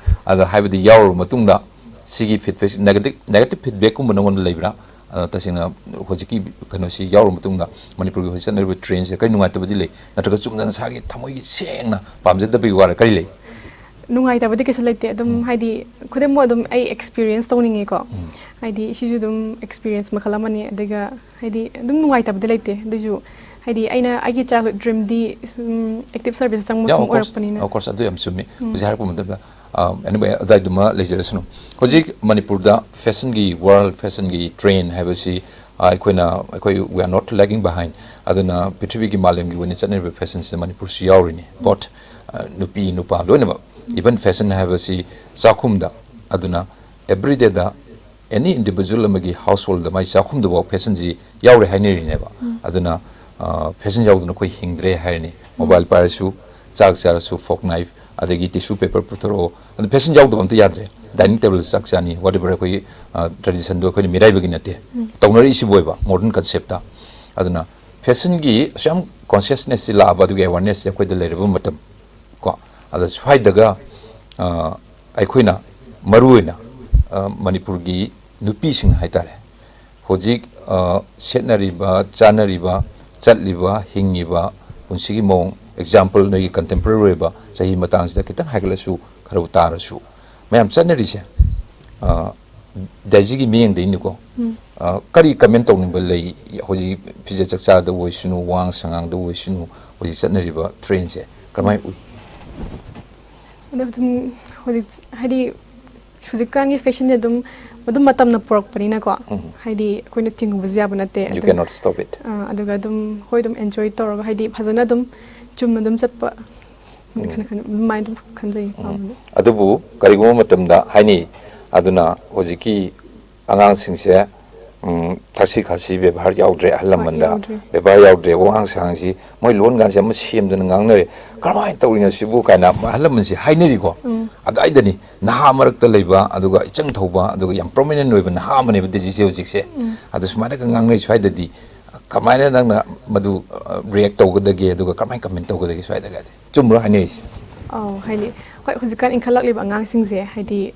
ꯑꯗ ꯍꯥꯏꯕꯗꯤ ꯌꯥꯎꯔꯕ ꯃꯇꯨꯡꯗ ꯁꯤꯒꯤ ꯐꯤꯗꯕꯦꯛ, ꯅꯦꯒꯦꯇꯤꯚ, ꯅꯦꯒꯦꯇꯤꯚ ꯐꯤꯗꯕꯦꯛꯀꯨꯝꯕ ꯅꯉꯣꯟꯗ ꯂꯩꯕ꯭ꯔꯥ? ꯑꯗ ꯇꯁꯦꯡꯅ ꯍꯧꯖꯤꯛꯀꯤ ꯀꯩꯅꯣꯁꯤ ꯌꯥꯎꯔꯕ ꯃꯇꯨꯡꯗ ꯃꯅꯤꯄꯨꯔꯒꯤ ꯍꯧꯖꯤꯛ ꯆꯠꯅꯔꯤꯕ ꯇ꯭ꯔꯦꯟꯁꯦ ꯀꯔꯤ ꯅꯨꯡꯉꯥꯏꯇꯕꯗꯤ ꯂꯩ? ꯅꯠꯇ꯭ꯔꯒ ꯆꯨꯝꯅ ꯅꯁꯥꯒꯤ ꯊꯃꯣꯏꯒꯤ ꯁꯦꯡꯅ ꯄꯥꯝꯖꯗꯕꯒꯤ ꯋꯥꯔ ꯀꯔꯤ ꯂꯩ? ꯅꯨꯡꯉꯥꯏꯇꯕꯗꯤ ꯀꯩꯁꯨ ꯂꯩꯇꯦ꯫ ꯑꯗꯨꯝ, ꯎꯝ꯫ ꯍꯥꯏꯗꯤ, ꯈꯨꯗꯝ ꯑꯣꯏꯅ ꯑꯗꯨꯝ ꯑꯩ ꯑꯦꯛꯁꯄꯤꯔꯤꯌꯦꯟꯁ ꯇꯧꯅꯤꯡꯉꯦꯀꯣ꯫ ꯎꯝ꯫ ꯍꯥꯏꯗꯤ, ꯁꯤꯁꯨ ꯑꯗꯨꯝ ꯑꯦꯛꯁꯄꯤꯔꯤꯌꯦꯟꯁ ꯃꯈꯜ ꯑꯃꯅꯤ꯫ ꯑꯗꯨꯒ, ꯍꯥꯏꯗꯤ, ꯑꯗꯨꯝ ꯅꯨꯡꯉꯥꯏꯇꯕꯗꯤ ꯂꯩꯇꯦ꯫ ꯑꯗꯨꯏꯁꯨ, ꯍꯥꯏꯗꯤ, ꯑꯩꯅ ꯑꯩꯒꯤ ꯆꯥꯏꯜꯍꯨꯗ ꯗ꯭ꯔꯤꯝꯗꯤ ꯁꯨꯝ ꯑꯦꯛꯇꯤꯚ ꯁꯔꯚꯤꯁ ꯆꯪꯕ ꯁꯨꯝ ꯑꯣꯏꯔꯛꯄꯅꯤꯅ꯫ Of course, ꯑꯗꯨ ꯌꯥꯝ ꯆꯨꯝꯃꯤ꯫ ꯎꯝ꯫ ꯍꯧꯖꯤꯛ ꯍꯥꯏꯔꯛꯄ ꯃꯇꯝꯗ, ꯑ, anyway, ꯑꯗꯨꯋꯥꯏꯗꯨꯃ ꯂꯩꯖꯔꯁꯅꯨ꯫ ꯍꯧꯖꯤꯛ ꯃꯅꯤꯄꯨꯔꯗ ꯐꯦꯁꯟꯒꯤ, ꯋꯥꯔꯜ ꯐꯦꯁꯟꯒꯤ ꯇ꯭ꯔꯦꯟ ꯍꯥꯏꯕꯁꯤ, ꯑ, ꯑꯩꯈꯣꯏꯅ, ꯑꯩꯈꯣꯏ, we are not lagging behind꯫ ꯑꯗꯨꯅ ꯄ꯭ꯔꯤꯊꯤꯕꯤꯒꯤ ꯃꯥꯂꯦꯝꯒꯤ ꯑꯣꯏꯅ ꯆꯠꯅꯔꯤꯕ ꯐꯦꯁꯟꯁꯤꯗ ꯃꯅꯤꯄꯨꯔꯁꯨ ꯌꯥꯎꯔꯤꯅꯤ꯫ Both, ꯑ, ꯅꯨꯄꯤ, ꯅꯨꯄꯥ ꯂꯣꯏꯅꯃꯛ꯫ Even ꯐꯦꯁꯟ ꯍꯥꯏꯕꯁꯤ ꯆꯥꯛꯈꯨꯝꯗ, ꯑꯗꯨꯅ ꯑꯦꯕ꯭ꯔꯤꯗꯦꯗ ꯑꯦꯅꯤ ꯏꯟꯗꯤꯚꯤꯖꯨꯋꯦꯜ ꯑꯃꯒꯤ ꯍꯥꯎꯁꯍꯣꯜꯗ ꯃꯥꯏ ꯆꯥꯛꯈꯨꯝꯗꯐꯥꯎ ꯐꯦꯁꯟꯁꯤ ꯌꯥꯎꯔꯦ ꯍꯥꯏꯅꯔꯤꯅꯦꯕ꯫ ꯎꯝ꯫ ꯑꯗꯨꯅ, ꯑ, ꯐꯦꯁꯟ ꯌꯥꯎꯗꯅ ꯑꯩꯈꯣꯏ ꯍꯤꯡꯗ꯭ꯔꯦ ꯍꯥꯏꯔꯅꯤ꯫ ꯎꯝ꯫ ꯃꯣꯕꯥꯏꯜ ꯄꯥꯏꯔꯁꯨ, ꯆꯥꯛ ꯆꯥꯔꯁꯨ, ꯐꯣꯛ ꯅꯥꯏꯐ, ꯑꯗꯒꯤ ꯇꯤꯁꯨ ꯄꯦꯄꯔ ꯄꯨꯊꯣꯔꯛꯑꯣ, ꯑꯗꯨ ꯐꯦꯁꯟ ꯌꯥꯎꯗꯕ ꯑꯝꯇ ꯌꯥꯗ꯭ꯔꯦ꯫ ꯗꯥꯏꯅꯤꯡ ꯇꯦꯕꯜꯗ ꯆꯥꯛ ꯆꯥꯅꯤ, whatever, ꯑꯩꯈꯣꯏꯒꯤ, ꯑ, ꯇ꯭ꯔꯦꯗꯤꯁꯟꯗꯣ ꯑꯩꯈꯣꯏꯅ ꯃꯤꯔꯥꯏꯕꯒꯤ ꯅꯠꯇꯦ꯫ ꯎꯝ꯫ ꯇꯧꯅꯔꯛꯏꯁꯤꯕꯨ ꯑꯣꯏꯕ ꯃꯣꯗꯔꯟ ꯀꯟꯁꯦꯞꯇ꯫ ꯑꯗꯨꯅ ꯐꯦꯁꯟꯒꯤ ꯑꯁꯨꯛ ꯌꯥꯝ ꯀꯣꯟꯁꯤꯌꯁꯅꯦꯁꯁꯤ ꯂꯥꯛꯑꯕ, ꯑꯗꯨꯒꯤ ꯑꯦꯋꯥꯔꯅꯦꯁꯁꯤ ꯑꯩꯈꯣꯏꯗ ꯂꯩꯔꯕ ꯃꯇꯝ ꯀꯣ, ꯑꯗ ꯁ꯭ꯋꯥꯏꯗꯒ, ꯑ, ꯑꯩꯈꯣꯏꯅ ꯃꯔꯨꯑꯣꯏꯅ, ꯑ, ꯃꯅꯤꯄꯨꯔꯒꯤ ꯅꯨꯄꯤꯁꯤꯡ ꯍꯥꯏꯇꯥꯔꯦ, ꯍꯧꯖꯤꯛ ꯑ, ꯁꯦꯠꯅꯔꯤꯕ, ꯆꯥꯅꯔꯤꯕ, ꯆꯠꯂꯤꯕ, ꯍꯤꯡꯉꯤꯕ ꯄꯨꯟꯁꯤꯒꯤ ꯃꯑꯣꯡ, ꯑꯦꯛꯖꯥꯝꯄꯜ, ꯅꯣꯏꯒꯤ ꯀꯟꯇꯦꯝꯄꯣꯔꯦꯔꯤ ꯑꯣꯏꯕ ꯆꯍꯤ ꯃꯇꯥꯡꯁꯤꯗ ꯈꯤꯇꯪ ꯍꯥꯏꯒꯠꯂꯁꯨ, ꯈꯔꯕꯨ ꯇꯥꯔꯁꯨ, ꯃꯌꯥꯝ ꯆꯠꯅꯔꯤꯁꯦ, ꯑ, ꯗꯥꯏꯖꯤꯒꯤ ꯃꯤꯠꯌꯦꯡꯗꯒꯤꯅꯤꯀꯣ꯫ ꯎꯝ꯫ ꯑ, ꯀꯔꯤ ꯀꯃꯦꯟ ꯇꯧꯅꯤꯡꯕ ꯂꯩ? ꯍꯧꯖꯤꯛ ꯐꯤꯖꯦꯠ ꯆꯛꯆꯥꯗ ꯑꯣꯏꯁꯅꯨ, ꯋꯥꯉꯥꯡ ꯁꯉꯥꯡꯗ ꯑꯣꯏꯁꯅꯨ, ꯍꯧꯖꯤꯛ ꯆꯠꯅꯔꯤꯕ ꯇ꯭ꯔꯦꯟꯁꯦ ꯀꯔꯝꯍꯥꯏꯅ ꯎꯏ? ꯑꯗꯣ ꯑꯗꯨꯝ ꯍꯧꯖꯤꯛ, ꯍꯥꯏꯗꯤ, ꯍꯧꯖꯤꯛꯀꯥꯟꯒꯤ ꯐꯦꯁꯟꯁꯦ ꯑꯗꯨꯝ, ꯑꯗꯨꯝ ꯃꯇꯝꯅ ꯄꯨꯔꯛꯄꯅꯤꯅꯀꯣ꯫ ꯎꯝ꯫ ꯍꯥꯏꯗꯤ, ꯑꯩꯈꯣꯏꯅ ꯊꯤꯡꯉꯨꯕꯁꯨ ꯌꯥꯕ ꯅꯠꯇꯦ꯫ You ꯑꯗꯨꯝ, cannot stop it. ꯑ, ꯑꯗꯨꯒ ꯑꯗꯨꯝ, ꯍꯣꯏ, ꯑꯗꯨꯝ ꯑꯦꯟꯖꯣꯏ ꯇꯧꯔꯒ, ꯍꯥꯏꯗꯤ, ꯐꯖꯅ ꯑꯗꯨꯝ ꯆꯨꯝꯅ ꯑꯗꯨꯝ ꯆꯠꯄ, ꯎꯝ꯫ ꯈꯟ-, ꯈꯟ-, ꯑꯗꯨꯃꯥꯏꯅ ꯑꯗꯨꯝ ꯈꯟꯖꯩ꯫ ꯎꯝ꯫ ꯄꯥꯝꯕꯗꯤ꯫ ꯑꯗꯨꯕꯨ ꯀꯔꯤꯒꯨꯝꯕ ꯃꯇꯝꯗ ꯍꯥꯏꯅꯩ, ꯑꯗꯨꯅ ꯍꯧꯖꯤꯛꯀꯤ ꯑꯉꯥꯡꯁꯤꯡꯁꯦ, ꯎꯝ, ꯊꯛꯁꯤ ꯈꯥꯁꯤ ꯕꯦꯕꯥꯔ ꯌꯥꯎꯗ꯭ꯔꯦ ꯑꯍꯜ ꯍꯣꯏ, ꯂꯃꯟꯗ꯫ ꯌꯥꯎꯗ꯭ꯔꯦ꯫ ꯕꯦꯕꯥꯔ ꯌꯥꯎꯗ꯭ꯔꯦ, ꯋꯥꯉꯥꯡ ꯁꯉꯥꯡꯁꯤ, ꯃꯣꯏ ꯂꯣꯟꯒꯥꯟꯁꯦ ꯑꯃ ꯁꯦꯝꯗꯅ ꯉꯥꯡꯅꯔꯦ꯫ "ꯀꯔꯝꯍꯥꯏꯅ ꯇꯧꯔꯤꯅꯣ ꯁꯤꯕꯨ?" ꯀꯥꯏꯅ ꯑꯍꯜ ꯂꯃꯟꯁꯤ ꯍꯥꯏꯅꯔꯤꯀꯣ꯫ ꯎꯝ꯫ ꯑꯗꯨꯋꯥꯏꯗꯅꯤ ꯅꯍꯥ ꯃꯔꯛꯇ ꯂꯩꯕ, ꯑꯗꯨꯒ ꯏꯆꯪ ꯊꯧꯕ, ꯑꯗꯨꯒ ꯌꯥꯝ ꯄ꯭ꯔꯣꯃꯤꯅꯦꯟ ꯑꯣꯏꯕ ꯅꯍꯥ ꯑꯃꯅꯦꯕ ꯗꯦꯖꯤꯁꯦ ꯍꯧꯖꯤꯛꯁꯦ꯫ ꯎꯝ꯫ ꯑꯗꯨ ꯁꯨꯃꯥꯏꯅꯒ ꯉꯥꯡꯅꯩ ꯁ꯭ꯋꯥꯏꯗꯗꯤ꯫ ꯀꯃꯥꯏꯅ ꯅꯪꯅ ꯃꯗꯨ, ꯑ, ꯔꯤꯌꯦꯛ ꯇꯧꯒꯗꯒꯦ, ꯑꯗꯨꯒ ꯀꯃꯥꯏꯅ ꯀꯃꯦꯟ ꯇꯧꯒꯗꯒꯦ ꯁ꯭ꯋꯥꯏꯗꯒꯗꯤ? ꯆꯨꯝꯕ꯭ꯔꯣ ꯍꯥꯏꯅꯔꯤꯁꯦ? ꯑꯧ, ꯍꯥꯏꯗꯤ, ꯍꯣꯏ, ꯍꯧꯖꯤꯛꯀꯥꯟ ꯏꯟꯈꯠꯂꯛꯂꯤꯕ ꯑꯉꯥꯡꯁꯤꯡꯁꯦ, ꯍꯥꯏꯗꯤ,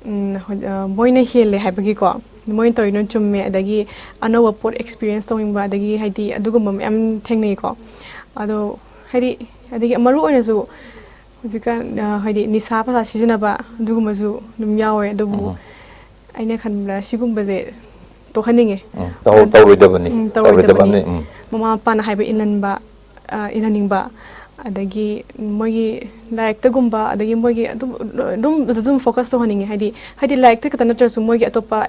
ꯎꯝ, ꯍꯣꯏ, ꯑ, ꯃꯣꯏꯅ ꯍꯦꯜꯂꯦ ꯍꯥꯏꯕꯒꯤꯀꯣ, ꯃꯣꯏꯅ ꯇꯧꯔꯤꯗꯣ ꯆꯨꯝꯃꯦ, ꯑꯗꯒꯤ ꯑꯅꯧꯕ ꯄꯣꯠ ꯑꯦꯛꯁꯄꯤꯔꯤꯌꯦꯟꯁ ꯇꯧꯅꯤꯡꯕ, ꯑꯗꯒꯤ, ꯍꯥꯏꯗꯤ, ꯑꯗꯨꯒꯨꯝꯕ ꯃꯌꯥꯝ ꯊꯦꯡꯅꯩꯀꯣ꯫ ꯑꯗꯣ, ꯍꯥꯏꯗꯤ, ꯑꯗꯒꯤ ꯃꯔꯨ ꯑꯣꯏꯅꯁꯨ ꯍꯧꯖꯤꯛꯀꯥꯟ, ꯑ, ꯍꯥꯏꯗꯤ, ꯅꯤꯁꯥ ꯄꯁꯥ ꯁꯤꯖꯤꯟꯅꯕ ꯑꯗꯨꯒꯨꯝꯕꯁꯨ ꯑꯗꯨꯝ ꯌꯥꯎꯋꯦ꯫ ꯑꯗꯨꯕꯨ ꯎꯝ꯫ ꯑꯩꯅ ꯈꯟꯕꯗ ꯁꯤꯒꯨꯝꯕꯁꯦ ꯇꯣꯛꯍꯟꯅꯤꯡꯉꯦ꯫ ꯎꯝ, ꯇꯧ-, ꯑꯗꯨ-, ꯇꯧꯔꯣꯏꯗꯕꯅꯤ, ꯎꯝ, ꯇꯧꯔꯣꯏꯗꯕ ꯇꯧꯔꯣꯏꯗꯕꯅꯤ꯫ ꯑꯃꯅꯤ, ꯎꯝ꯫ ꯃꯃꯥ ꯃꯄꯥꯅ ꯍꯥꯏꯕ ꯏꯟꯍꯟꯕ, ꯑ, ꯏꯟꯍꯟꯅꯤꯡꯕ, ꯑꯗꯒꯤ ꯃꯣꯏꯒꯤ ꯂꯥꯏꯔꯤꯛꯇꯒꯨꯝꯕ, ꯑꯗꯒꯤ ꯃꯣꯏꯒꯤ ꯑꯗꯨꯝ, ꯑꯗꯨꯝ, ꯑꯗꯨꯗ ꯑꯗꯨꯝ ꯐꯣꯀꯁ ꯇꯧꯍꯟꯅꯤꯡꯉꯦ꯫ ꯍꯥꯏꯗꯤ, ꯍꯥꯏꯗꯤ ꯂꯥꯏꯔꯤꯛꯇ ꯈꯛꯇ ꯅꯠꯇ꯭ꯔꯁꯨ ꯃꯣꯏꯒꯤ ꯑꯇꯣꯞꯄ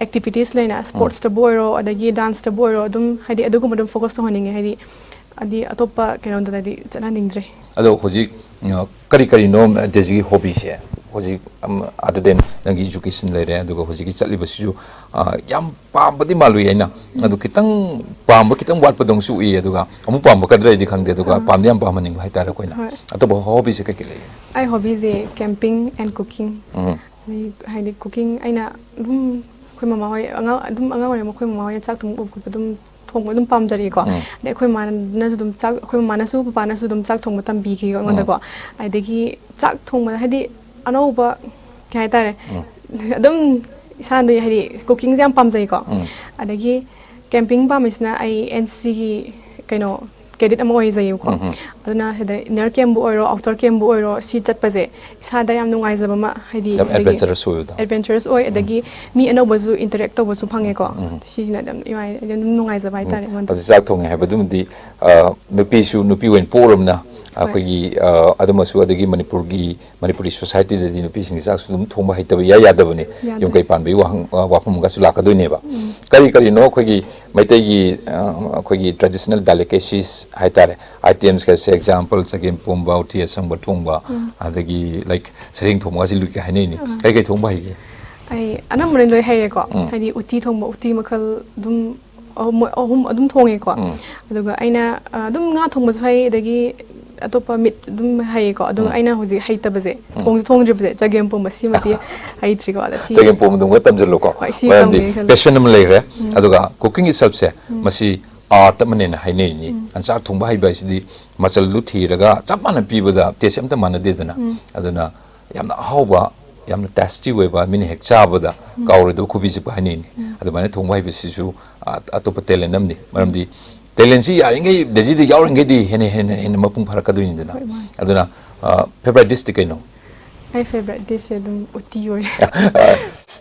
ꯑꯦꯛꯇꯤꯚꯤꯇꯤꯁ ꯂꯩꯅ, ꯎꯝ꯫ ꯁ꯭ꯄꯣꯔꯠꯁꯇꯕꯨ ꯑꯣꯏꯔꯣ, ꯑꯗꯒꯤ ꯗꯥꯟꯁꯇꯕꯨ ꯑꯣꯏꯔꯣ, ꯑꯗꯨꯝ, ꯍꯥꯏꯗꯤ, ꯑꯗꯨꯒꯨꯝꯕ ꯑꯗꯨꯝ ꯐꯣꯀꯁ ꯇꯧꯍꯟꯅꯤꯡꯉꯦ꯫ ꯍꯥꯏꯗꯤ, ꯍꯥꯏꯗꯤ ꯑꯇꯣꯞꯄ ꯀꯩꯅꯣꯗꯗꯤ ꯆꯠꯍꯟꯅꯤꯡꯗ꯭ꯔꯦ꯫ ꯑꯗꯣ ꯍꯧꯖꯤꯛ, ꯑ, ꯀꯔꯤ ꯀꯔꯤꯅꯣ ꯗꯦꯖꯤꯒꯤ ꯍꯣꯕꯤꯁꯦ? ꯍꯧꯖꯤꯛ, ꯑꯝ, other than ꯅꯪꯒꯤ ꯏꯖꯨꯀꯦꯁꯟ ꯂꯩꯔꯦ, ꯑꯗꯨꯒ ꯍꯧꯖꯤꯛꯀꯤ ꯆꯠꯂꯤꯕꯁꯤꯁꯨ, ꯑ, ꯌꯥꯝ ꯄꯥꯝꯕꯗꯤ ꯃꯥꯜꯂꯨꯏ ꯑꯩꯅ꯫ ꯑꯗꯨ ꯈꯤꯇꯪ ꯄꯥꯝꯕ ꯈꯤꯇꯪ ꯋꯥꯠꯄꯗꯧꯅꯁꯨ ꯎꯏ, ꯑꯗꯨꯒ ꯑꯃꯨꯛ ꯄꯥꯝꯃꯛꯀꯗ꯭ꯔꯗꯤ ꯈꯪꯗꯦ, ꯑꯗꯨꯒ ꯑꯥ꯫ ꯄꯥꯝꯗꯤ ꯌꯥꯝ ꯄꯥꯝꯍꯟꯅꯤꯡꯕ ꯍꯥꯏꯇꯥꯔꯦ ꯑꯩꯈꯣꯏꯅ꯫ ꯍꯣꯏ꯫ ꯑꯇꯣꯞꯄ ꯍꯣꯕꯤꯁꯦ ꯀꯩ ꯀꯩ ꯂꯩ? ꯑꯩ ꯍꯣꯕꯤꯁꯦ camping and cooking꯫ ꯎꯝ꯫ ꯑꯗꯩ ꯍꯥꯏꯗꯤ cooking ꯑꯩꯅ ꯑꯗꯨꯝ ꯑꯩꯈꯣꯏ ꯃꯃꯥ ꯍꯣꯏ ꯑꯉꯥꯡ, ꯑꯗꯨꯝ ꯑꯉꯥꯡ ꯑꯣꯏꯔꯤꯉꯩ ꯑꯩꯈꯣꯏ ꯃꯃꯥ ꯍꯣꯏꯅ ꯆꯥꯛ ꯊꯣꯡꯕ ꯎꯕ ꯈꯣꯠꯄ ꯑꯗꯨꯝ ꯊꯣꯡꯕ ꯑꯗꯨꯝ ꯄꯥꯝꯖꯔꯛꯏꯀꯣ꯫ ꯎꯝ꯫ ꯑꯗꯩ ꯑꯩꯈꯣꯏ ꯃꯥꯅꯁꯨ ꯑꯗꯨꯝ ꯆꯥꯛ, ꯑꯩꯈꯣꯏ ꯃꯃꯥꯅꯁꯨ ꯄꯄꯥꯅꯁꯨ ꯑꯗꯨꯝ ꯆꯥꯛ ꯊꯣꯡꯕ ꯇꯝꯕꯤꯈꯤꯀꯣ ꯑꯩꯉꯣꯟꯗꯀꯣ꯫ ꯑꯗꯒꯤ ꯆꯥꯛ ꯊꯣꯡꯕꯗ ꯍꯥꯏꯗꯤ ꯑꯅꯧꯕ ꯀꯩ ꯍꯥꯏꯇꯥꯔꯦ, ꯎꯝ꯫ ꯑꯗꯨꯝ ꯏꯁꯥꯗꯤ ꯍꯥꯏꯗꯤ ꯀꯨꯀꯤꯡꯁꯦ ꯌꯥꯝ ꯄꯥꯝꯖꯩꯀꯣ꯫ ꯑꯗꯒꯤ ꯀꯦꯝꯄꯤꯡ ꯄꯥꯝꯃꯤꯁꯤꯅ ꯑꯩ ꯑꯦꯟ ꯁꯤꯒꯤ ꯀꯩꯅꯣ ꯀꯦꯗꯦꯠ ꯑꯃ ꯑꯣꯏꯖꯩꯌꯦꯕꯀꯣ꯫ ꯑꯗꯨꯅ ꯁꯤꯗ ꯏꯟꯅꯔ ꯀꯦꯝꯕꯨ ꯑꯣꯏꯔꯣ, ꯑꯥꯎꯇꯔ ꯀꯦꯝꯕꯨ ꯑꯣꯏꯔꯣ, ꯁꯤ ꯆꯠꯄꯁꯦ ꯏꯁꯥꯗ ꯌꯥꯝ ꯅꯨꯡꯉꯥꯏꯖꯕ ꯑꯃ, ꯍꯥꯏꯗꯤ ꯌꯥꯝ ꯑꯦꯗꯚꯦꯟꯆꯔꯁ ꯑꯣꯏꯕꯗꯣ꯫ ꯑꯦꯗꯚꯦꯟꯆꯔꯁ ꯑꯣꯏ꯫ ꯑꯗꯒꯤ ꯃꯤ ꯑꯅꯧꯕꯁꯨ ꯏꯟꯇꯔꯦꯛ ꯇꯧꯕꯁꯨ ꯐꯪꯉꯦꯀꯣ꯫ ꯁꯤꯁꯤꯅ ꯑꯗꯨꯝ ꯅꯨꯡꯉꯥꯏ-, ꯑꯗꯨꯝ ꯅꯨꯡꯉꯥꯏꯖꯕ ꯍꯥꯏꯇꯥꯔꯦ ꯑꯩꯉꯣꯟꯗ꯫ ꯑꯗꯨ ꯆꯥꯛ ꯊꯣꯡꯉꯦ ꯍꯥꯏꯕꯗꯨꯃꯗꯤ, ꯑ, ꯅꯨꯄꯤꯁꯨ ꯅꯨꯄꯤ ꯑꯣꯏꯅ ꯄꯣꯛꯎꯔꯕꯅ ꯑꯩꯈꯣꯏꯒꯤ, ꯑ, ꯑꯗꯨꯃꯁꯨ, ꯑꯗꯒꯤ ꯃꯅꯤꯄꯨꯔꯒꯤ, ꯃꯅꯤꯄꯨꯔꯤ ꯁꯣꯁꯥꯏꯇꯤꯗꯗꯤ ꯅꯨꯄꯤꯁꯤꯡꯒꯤ ꯆꯥꯛꯁꯨ ꯑꯗꯨꯝ ꯊꯣꯡꯕ ꯍꯩꯇꯕ ꯏꯌꯥ ꯌꯥꯗꯕꯅꯤ꯫ ꯌꯥꯗꯦ꯫ ꯌꯨꯝ ꯀꯩ ꯄꯥꯟꯕꯒꯤ ꯋꯥꯍꯪ, ꯑ, ꯋꯥꯐꯝ ꯑꯃꯒꯁꯨ ꯂꯥꯛꯀꯗꯣꯏꯅꯦꯕ꯫ ꯀꯔꯤ ꯀꯔꯤꯅꯣ ꯑꯩꯈꯣꯏꯒꯤ ꯃꯩꯇꯩꯒꯤ, ꯑ, ꯑꯩꯈꯣꯏꯒꯤ ꯇ꯭ꯔꯦꯗꯤꯁꯅꯦꯜ ꯗꯦꯂꯤꯀꯦꯁꯤꯁ ꯍꯥꯏꯇꯥꯔꯦ, ꯑꯥꯏꯇꯦꯝꯁꯀꯁꯦ, ꯑꯦꯛꯖꯥꯝꯄꯜ, ꯆꯒꯦꯝ ꯄꯣꯝꯕ, ꯎꯇꯤ ꯑꯁꯪꯕ ꯊꯣꯡꯕ, ꯑꯗꯒꯤ, ꯂꯥꯏꯛ, ꯁꯔꯦꯡ ꯊꯣꯡꯕꯒꯁꯦ ꯂꯨꯏꯀ ꯍꯥꯏꯅꯩꯅꯦ꯫ ꯀꯩ ꯀꯩ ꯊꯣꯡꯕ ꯍꯩꯒꯦ? ꯑꯩ ꯑꯅꯝꯕꯅ ꯂꯣꯏ ꯍꯩꯔꯦꯀꯣ꯫ ꯍꯥꯏꯗꯤ ꯎꯇꯤ ꯊꯣꯡꯕ, ꯎꯇꯤ ꯃꯈꯜ ꯑꯗꯨꯝ ꯑꯍꯨꯝ, ꯑꯍꯨꯝ ꯑꯗꯨꯝ ꯊꯣꯡꯉꯦꯀꯣ꯫ ꯑꯗꯨꯒ ꯑꯩꯅ, ꯑ, ꯑꯗꯨꯝ ꯉꯥ ꯊꯣꯡꯕꯁꯨ ꯍꯩ, ꯑꯗꯒꯤ ꯑꯇꯣꯞꯄ ꯃꯤꯠ ꯑꯗꯨꯝ ꯍꯩꯌꯦꯀꯣ꯫ ꯑꯗꯨꯒ ꯑꯩꯅ ꯍꯧꯖꯤꯛ ꯍꯩꯇꯕꯁꯦ, ꯊꯣꯡꯁꯨ ꯊꯣꯡꯗ꯭ꯔꯤꯕꯁꯦ, ꯆꯒꯦꯝ ꯄꯣꯝꯕ, ꯁꯤꯃꯗꯤ ꯍꯩꯇ꯭ꯔꯤꯀꯣ꯫ ꯑꯗ ꯁꯤ ꯆꯒꯦꯝ ꯄꯣꯝꯕꯗꯨꯃꯒ ꯇꯝꯁꯤꯜꯂꯣꯀꯣ꯫ ꯍꯣꯏ, ꯁꯤ ꯃꯔꯝꯗꯤ ꯇꯝꯒꯦ ꯈꯜꯂꯦ꯫ Passion ꯑꯃ ꯂꯩꯈ꯭ꯔꯦ꯫ ꯑꯗꯨꯒ cooking itselfꯁꯦ, ꯃꯁꯤ art ꯑꯃꯅꯦꯅ ꯍꯥꯏꯅꯔꯤꯅꯤ꯫ ꯆꯥꯛ ꯊꯣꯡꯕ ꯍꯩꯕ ꯍꯥꯏꯁꯤꯗꯤ ꯃꯆꯜꯗꯨ ꯊꯤꯔꯒ ꯆꯞ ꯃꯥꯟꯅ ꯄꯤꯕꯗ taste ꯑꯝꯇ ꯃꯥꯟꯅꯗꯦꯗꯅ꯫ ꯑꯗꯨꯅ ꯌꯥꯝꯅ ꯑꯍꯥꯎꯕ, ꯌꯥꯝꯅ tasty ꯑꯣꯏꯕ, ꯃꯤꯅ ꯍꯦꯛ ꯆꯥꯕꯗ ꯀꯥꯎꯔꯣꯏꯗꯕ ꯈꯨꯕꯤ ꯆꯤꯛꯄ ꯍꯥꯏꯅꯤꯡꯏ꯫ ꯑꯗꯨꯃꯥꯏꯅ ꯊꯣꯡꯕ ꯍꯩꯕꯁꯤꯁꯨ, ꯑ, ꯑꯇꯣꯞꯄ talent ꯑꯃꯅꯤ꯫ ꯃꯔꯝꯗꯤ talentꯁꯤ ꯌꯥꯔꯤꯉꯩ ꯗꯦꯖꯤꯗ ꯌꯥꯎꯔꯤꯉꯩꯗꯤ ꯍꯦꯟꯅ, ꯍꯦꯟꯅ, ꯍꯦꯟꯅ ꯃꯄꯨꯡ ꯐꯥꯔꯛꯀꯗꯣꯏꯅꯤꯗꯅ꯫ ꯍꯣꯏ, ꯃꯥꯅꯤ꯫ ꯑꯗꯨꯅ, ꯑ, favourite dishꯇꯤ ꯀꯩꯅꯣ? ꯑꯩ favourite dishꯁꯦ ꯑꯗꯨꯝ ꯎꯇꯤ ꯑꯣꯏꯔꯦ꯫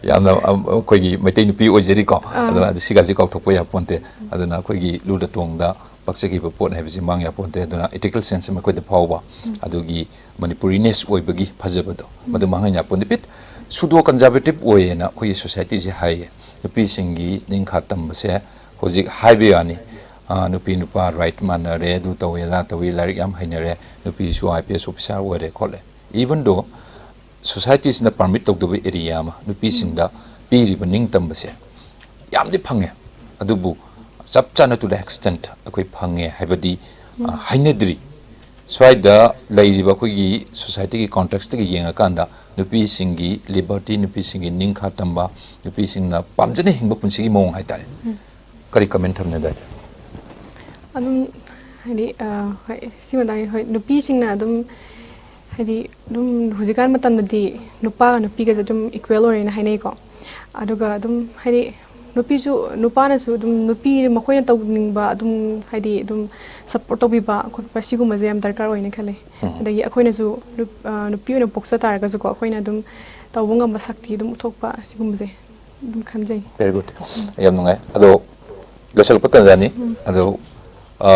ꯌꯥꯝꯅ, ꯑ, ꯑꯩꯈꯣꯏꯒꯤ ꯃꯩꯇꯩ ꯅꯨꯄꯤ ꯑꯣꯏꯖꯔꯤꯀꯣ꯫ ꯑꯗꯨꯅ ꯑꯗꯨ ꯁꯤꯒꯁꯤ ꯀꯥꯎꯊꯣꯛꯄ ꯌꯥꯄꯣꯟꯇꯦ꯫ ꯑꯗꯨꯅ ꯑꯩꯈꯣꯏꯒꯤ ꯂꯨꯗ ꯇꯣꯡꯗ ꯄꯛꯆꯈꯤꯕ ꯄꯣꯠ ꯍꯥꯏꯕꯁꯤ ꯃꯥꯡ ꯌꯥꯄꯣꯟꯇꯦ꯫ ꯑꯗꯨꯅ ethical sense ꯑꯃ ꯑꯩꯈꯣꯏꯗ ꯐꯥꯎꯕ, ꯑꯗꯨꯒꯤ Manipuriness ꯑꯣꯏꯕꯒꯤ ꯐꯖꯕꯗꯣ, ꯃꯗꯨ ꯃꯥꯡꯍꯟ ꯌꯥꯄꯣꯟꯇꯦ꯫ ꯄꯤꯠ pseudo conservative ꯑꯣꯏꯌꯦꯅ ꯑꯩꯈꯣꯏꯒꯤ societyꯁꯦ ꯍꯥꯏꯌꯦ꯫ ꯅꯨꯄꯤꯁꯤꯡꯒꯤ ꯅꯤꯡꯈꯥ ꯇꯝꯕꯁꯦ ꯍꯧꯖꯤꯛ ꯍꯥꯏꯕ ꯌꯥꯅꯤ, ꯑ, ꯅꯨꯄꯤ ꯅꯨꯄꯥ right ꯃꯥꯟꯅꯔꯦ, ꯑꯗꯨ ꯇꯧꯋꯦ, ꯑꯗꯥ ꯇꯧꯋꯦ, ꯂꯥꯏꯔꯤꯛ ꯌꯥꯝ ꯍꯩꯅꯔꯦ, ꯅꯨꯄꯤꯁꯨ IPS officer ꯑꯣꯏꯔꯦ ꯈꯣꯠꯂꯦ꯫ Even though societyꯁꯤꯅ permit ꯇꯧꯗꯕ area ꯑꯃ, ꯅꯨꯄꯤꯁꯤꯡꯗ ꯄꯤꯔꯤꯕ ꯅꯤꯡꯇꯝꯕꯁꯦ ꯌꯥꯝꯗꯤ ꯐꯪꯉꯦ, ꯑꯗꯨꯕꯨ ꯆꯞ ꯆꯥꯅ to the extent ꯑꯩꯈꯣꯏ ꯐꯪꯉꯦ ꯍꯥꯏꯕꯗꯤ, ꯑ, ꯍꯥꯏꯅꯗ꯭ꯔꯤ꯫ ꯁ꯭ꯋꯥꯏꯗ ꯂꯩꯔꯤꯕ ꯑꯩꯈꯣꯏꯒꯤ societyꯒꯤ contextꯇꯒꯤ ꯌꯦꯡꯉꯀꯥꯟꯗ ꯅꯨꯄꯤꯁꯤꯡꯒꯤ liberty, ꯅꯨꯄꯤꯁꯤꯡꯒꯤ ꯅꯤꯡꯈꯥ ꯇꯝꯕ, ꯅꯨꯄꯤꯁꯤꯡꯅ ꯄꯥꯝꯖꯅ ꯍꯤꯡꯕ ꯄꯨꯟꯁꯤꯒꯤ ꯃꯑꯣꯡ ꯍꯥꯏꯇꯥꯔꯦ꯫ ꯀꯔꯤ comment ꯊꯝꯅꯤ ꯑꯗꯨꯋꯥꯏꯗ? ꯑꯗꯨꯝ ꯍꯥꯏꯗꯤ, ꯑ, ꯍꯣꯏ, ꯁꯤ ꯃꯇꯥꯡꯁꯤ, ꯍꯣꯏ, ꯅꯨꯄꯤꯁꯤꯡꯅ ꯑꯗꯨꯝ ꯍꯥꯏꯗꯤ ꯑꯗꯨꯝ ꯍꯧꯖꯤꯛꯀꯥꯟ ꯃꯇꯝꯗꯗꯤ ꯅꯨꯄꯥꯒ ꯅꯨꯄꯤꯒꯁꯦ ꯑꯗꯨꯝ equal ꯑꯣꯏꯔꯦꯅ ꯍꯥꯏꯅꯩꯀꯣ꯫ ꯑꯗꯨꯒ ꯑꯗꯨꯝ ꯍꯥꯏꯗꯤ ꯅꯨꯄꯤꯁꯨ, ꯅꯨꯄꯥꯅꯁꯨ ꯑꯗꯨꯝ ꯅꯨꯄꯤ ꯃꯈꯣꯏꯅ ꯇꯧꯅꯤꯡꯕ ꯑꯗꯨꯝ ꯍꯥꯏꯗꯤ ꯑꯗꯨꯝ ꯁꯞꯄꯣꯔꯠ ꯇꯧꯕꯤꯕ ꯈꯣꯠꯄ ꯁꯤꯒꯨꯝꯕꯁꯦ ꯌꯥꯝ ꯗꯔꯀꯥꯔ ꯑꯣꯏꯅ ꯈꯜꯂꯦ꯫ ꯎꯝ꯫ ꯑꯗꯒꯤ ꯑꯩꯈꯣꯏꯅꯁꯨ ꯅꯨꯞ-, ꯑ, ꯅꯨꯄꯤ ꯑꯣꯏꯅ ꯄꯣꯛꯆ ꯇꯥꯔꯒꯁꯨꯀꯣ, ꯑꯩꯈꯣꯏꯅ ꯑꯗꯨꯝ ꯇꯧꯕ ꯉꯝꯕ ꯁꯛꯇꯤ ꯑꯗꯨꯝ ꯎꯠꯊꯣꯛꯄ ꯁꯤꯒꯨꯝꯕꯁꯦ ꯑꯗꯨꯝ ꯈꯟꯖꯩ꯫ Very good. ꯌꯥꯝ ꯅꯨꯡꯉꯥꯏ꯫ ꯑꯗꯣ ꯂꯣꯏꯁꯤꯜꯂꯛꯄ ꯇꯥꯟꯖꯥꯅꯤ꯫ ꯎꯝ꯫ ꯑꯗꯣ, ꯑ,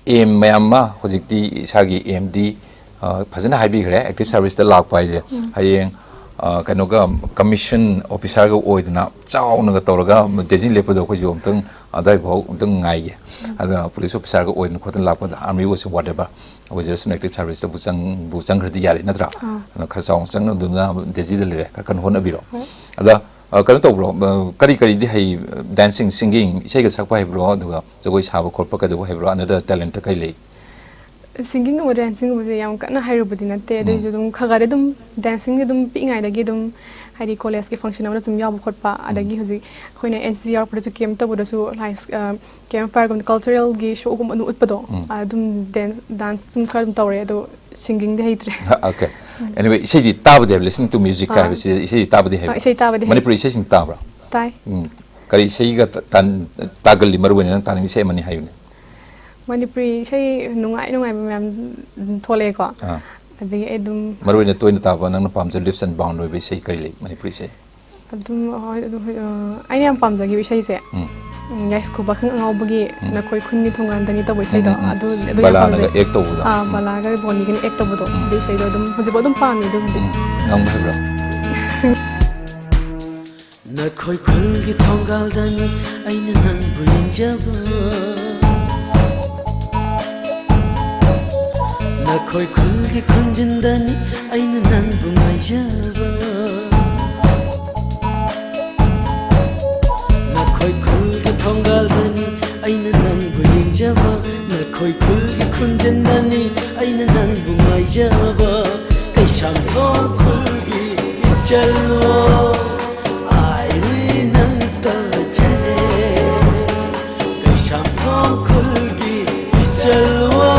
ꯑꯦꯝ ꯃꯌꯥꯝ ꯑꯃ ꯍꯧꯖꯤꯛꯇꯤ ꯏꯁꯥꯒꯤ ꯑꯦꯝꯗꯤ, ꯑ, ꯐꯖꯅ ꯍꯥꯏꯕꯤꯈ꯭ꯔꯦ꯫ ꯑꯦꯛꯇꯤꯚ ꯁꯥꯔꯚꯤꯁꯇ ꯂꯥꯛꯄ ꯍꯥꯏꯁꯦ ꯎꯝ꯫ ꯍꯌꯦꯡ, ꯑ, ꯀꯩꯅꯣꯒ ꯀꯃꯤꯁꯟ ꯑꯣꯐꯤꯁꯥꯔꯒ ꯑꯣꯏꯗꯅ ꯆꯥꯎꯅꯒ ꯇꯧꯔꯒ ꯗꯦꯖꯤ ꯂꯦꯞꯄꯗꯣ ꯑꯩꯈꯣꯏꯁꯨ ꯑꯃꯨꯛꯇꯪ ꯑꯗꯥꯏꯐꯥꯎ ꯑꯃꯨꯛꯇꯪ ꯉꯥꯏꯒꯦ꯫ ꯎꯝ꯫ ꯑꯗ ꯄꯨꯂꯤꯁ ꯑꯣꯐꯤꯁꯥꯔꯒ ꯑꯣꯏꯗꯅ ꯈꯣꯠꯇꯅ ꯂꯥꯛꯄꯗ, ꯑꯥꯔꯃꯤ ꯑꯣꯏꯔꯁꯨ whatever ꯑꯣꯏꯖꯔꯁꯅꯨ, ꯑꯦꯛꯇꯤꯚ ꯁꯥꯔꯚꯤꯁꯇꯕꯨ ꯆꯪꯕꯨ ꯆꯪꯈ꯭ꯔꯗꯤ ꯌꯥꯔꯦ ꯅꯠꯇ꯭ꯔꯥ? ꯑꯥ꯫ ꯑꯗꯨꯅ ꯈꯔ ꯆꯥꯎꯅ ꯆꯪꯅꯗꯨꯅ ꯗꯦꯖꯤꯗ ꯂꯩꯔꯦ, ꯈꯔ ꯀꯟꯅ ꯍꯣꯠꯅꯕꯤꯔꯣ꯫ ꯍꯣꯏ꯫ ꯑꯗ, ꯑ, ꯀꯩꯅꯣ ꯇꯧꯕ꯭ꯔꯣ? ꯑ, ꯀꯔꯤ ꯀꯔꯤꯗꯤ ꯍꯩ? ꯗꯥꯟꯁꯤꯡ, ꯁꯤꯡꯒꯤꯡ, ꯏꯁꯩꯒ ꯁꯛꯄ ꯍꯩꯕ꯭ꯔꯣ? ꯑꯗꯨꯒ ꯖꯒꯣꯏ ꯁꯥꯕ ꯈꯣꯠꯄ ꯀꯩꯗꯧꯕ ꯍꯩꯕ꯭ꯔꯣ? Another talent ꯀꯩ ꯂꯩ? ꯁꯤꯡꯒꯤꯡꯒꯨꯝꯕ, ꯗꯥꯟꯁꯤꯡꯒꯨꯝꯕꯁꯦ ꯌꯥꯝ ꯀꯟꯅ ꯍꯩꯔꯨꯕꯗꯤ ꯅꯠꯇꯦ꯫ ꯎꯝ꯫ ꯑꯗꯨꯏꯁꯨ ꯑꯗꯨꯝ ꯈꯔ ꯈꯔꯗꯤ ꯑꯗꯨꯝ ꯗꯥꯟꯁꯤꯡꯗꯤ ꯑꯗꯨꯝ ꯄꯤꯛꯏꯉꯩꯗꯒꯤ ꯑꯗꯨꯝ ꯍꯥꯏꯗꯤ ꯀꯣꯂꯦꯖꯀꯤ ꯐꯪꯁꯟ ꯑꯃꯗ ꯁꯨꯝ ꯌꯥꯎꯕ ꯈꯣꯠꯄ, ꯎꯝ꯫ ꯑꯗꯒꯤ ꯍꯧꯖꯤꯛ ꯑꯩꯈꯣꯏꯅ ꯑꯦꯟ ꯁꯤ ꯁꯤ ꯌꯥꯎꯔꯛꯄꯗꯁꯨ ꯀꯦꯝꯞ ꯇꯧꯕꯗꯁꯨ ꯂꯥꯏꯛ, ꯑ, ꯀꯦꯝꯞ ꯐꯥꯌꯔꯒꯨꯝꯕ, ꯀꯜꯆꯔꯦꯜꯒꯤ ꯁꯣꯒꯨꯝꯕ ꯑꯗꯨꯝ ꯎꯠꯄꯗꯣ, ꯎꯝ꯫ ꯑꯗꯨꯝ ꯗꯦꯟꯁ, ꯗꯥꯟꯁ ꯑꯗꯨꯝ ꯈꯔ ꯑꯗꯨꯝ ꯇꯧꯔꯦ꯫ ꯑꯗꯣ ꯁꯤꯡꯒꯤꯡꯗꯤ ꯍꯩꯇ꯭ꯔꯦ꯫ ꯑꯣꯀꯦ꯫ ꯎꯝ꯫ Anyway, ꯏꯁꯩꯗꯤ ꯇꯥꯕꯗꯤ ꯍꯥꯏꯕ, listen to music ꯑꯥ꯫ ꯍꯥꯏꯕꯁꯤ ꯏꯁꯩꯗꯤ ꯇꯥꯕꯗꯤ ꯍꯩꯕ? ꯑꯥ, ꯏꯁꯩ ꯇꯥꯕꯗꯤ ꯍꯩ꯫ ꯃꯅꯤꯄꯨꯔꯤ ꯏꯁꯩꯁꯤꯡ ꯇꯥꯕ꯭ꯔꯥ? ꯇꯥꯏ꯫ ꯎꯝ꯫ ꯀꯔꯤ ꯏꯁꯩꯒ ꯇ-, ꯇꯥꯟ-, ꯇꯥꯒꯜꯂꯤ ꯃꯔꯨ ꯑꯣꯏꯅ ꯅꯪ ꯇꯥꯅꯤꯡꯕ ꯏꯁꯩ ꯑꯃꯅꯤ ꯍꯥꯏꯌꯨꯅꯦ꯫ ꯃꯅꯤꯄꯨꯔꯤ ꯏꯁꯩ ꯅꯨꯡꯉꯥꯏ ꯅꯨꯡꯉꯥꯏꯕ ꯃꯌꯥꯝ ꯊꯣꯛꯂꯛꯑꯦꯀꯣ꯫ ꯑꯥ꯫ ꯑꯗꯒꯤ ꯑꯩ ꯑꯗꯨꯝ ꯃꯔꯨ ꯑꯣꯏꯅ ꯇꯣꯏꯅ ꯇꯥꯕ, ꯅꯪꯅ ꯄꯥꯝꯖꯕ lips and bound ꯑꯣꯏꯕ ꯏꯁꯩ ꯀꯔꯤ ꯂꯩ ꯃꯅꯤꯄꯨꯔꯤ ꯏꯁꯩ? ꯑꯗꯨꯝ, ꯍꯣꯏ, ꯑꯗꯨꯝ, ꯍꯣꯏ, ꯑ, ꯑꯩꯅ ꯌꯥꯝ ꯄꯥꯝꯖꯈꯤꯕ ꯏꯁꯩꯁꯦ, ꯎꯝ꯫ ꯎꯝ, ꯌꯥꯏꯁꯀꯨꯕꯥ ꯄꯥꯈꯪ ꯑꯉꯥꯎꯕꯒꯤ ꯎꯝ꯫ ꯅꯈꯣꯏ ꯈꯨꯟꯒꯤ ꯊꯣꯡꯒꯥꯟꯗꯅꯤ ꯇꯧꯕ ꯏꯁꯩꯗꯣ, ꯎꯝ, ꯎꯝ, ꯎꯝ꯫ ꯑꯗꯨ, ꯑꯗꯨ ꯌꯥꯝ ꯕꯂꯥꯅꯒ ꯄꯥꯝꯖꯩ꯫ Act ꯇꯧꯕꯗꯣ꯫ ꯑꯥ, ꯎꯝ꯫ ꯕꯂꯥꯒ ꯕꯣꯅꯤꯒꯅ act ꯇꯧꯕꯗꯣ, ꯎꯝ꯫ ꯑꯗꯨ ꯏꯁꯩꯗꯣ ꯑꯗꯨꯝ ꯍꯧꯖꯤꯛꯐꯥꯎ ꯑꯗꯨꯝ ꯄꯥꯝꯃꯤ ꯑꯗꯨꯕꯨꯗꯤ꯫ ꯎꯝ, ꯉꯪꯕ ꯍꯩꯕ꯭ꯔꯣ? ꯅꯈꯣꯏ ꯈꯨꯜꯒꯤ ꯊꯣꯡꯒꯥꯜꯗꯅꯤ ꯑꯩꯅ ꯅꯪꯕꯨ ꯌꯦꯡꯖꯕ꯫ ꯅꯈꯣꯏ ꯈꯨꯜꯒꯤ ꯈꯨꯟꯖꯤꯟꯗꯅꯤ ꯑꯩꯅ ꯅꯪꯕꯨ ꯉꯥꯏꯖꯕ꯫ ꯅꯈꯣꯏ ꯈꯨꯜꯒꯤ ꯊꯣꯡꯒꯥꯜꯗꯅꯤ ꯑꯩꯅ ꯅꯪꯕꯨ ꯌꯦꯡꯖꯕ꯫ ꯅꯈꯣꯏ ꯈꯨꯜꯒꯤ ꯈꯨꯟꯖꯤꯟꯗꯅꯤ ꯑꯩꯅ ꯅꯪꯕꯨ ꯉꯥꯏꯖꯕ꯫ ꯀꯩꯁꯥꯝꯊꯣꯡ ꯈꯨꯜꯒꯤ ꯏꯆꯜꯋꯣ, ꯑꯥꯏꯔꯤ ꯅꯪ ꯇꯥꯖꯔꯦ꯫ ꯀꯩꯁꯥꯝꯊꯣꯡ ꯈꯨꯜꯒꯤ ꯏꯆꯜꯋꯣ,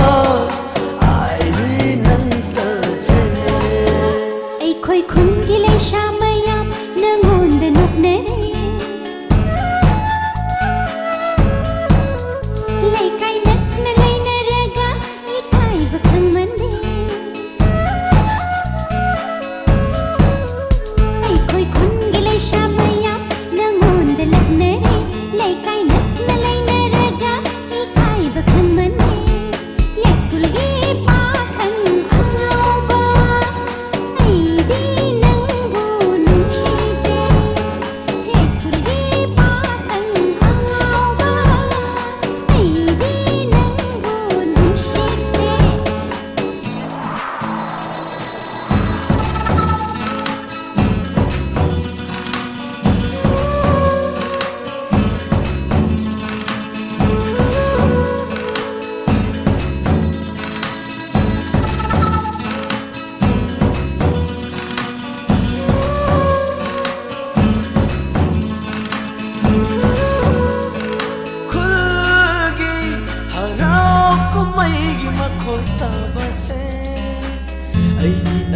ꯑꯥꯏꯔꯤ ꯅꯪ ꯇꯥꯖꯔꯦ꯫ ꯑꯩꯈꯣꯏ ꯈꯨꯟꯒꯤ ꯂꯩꯁꯥ ꯃꯌꯥꯝ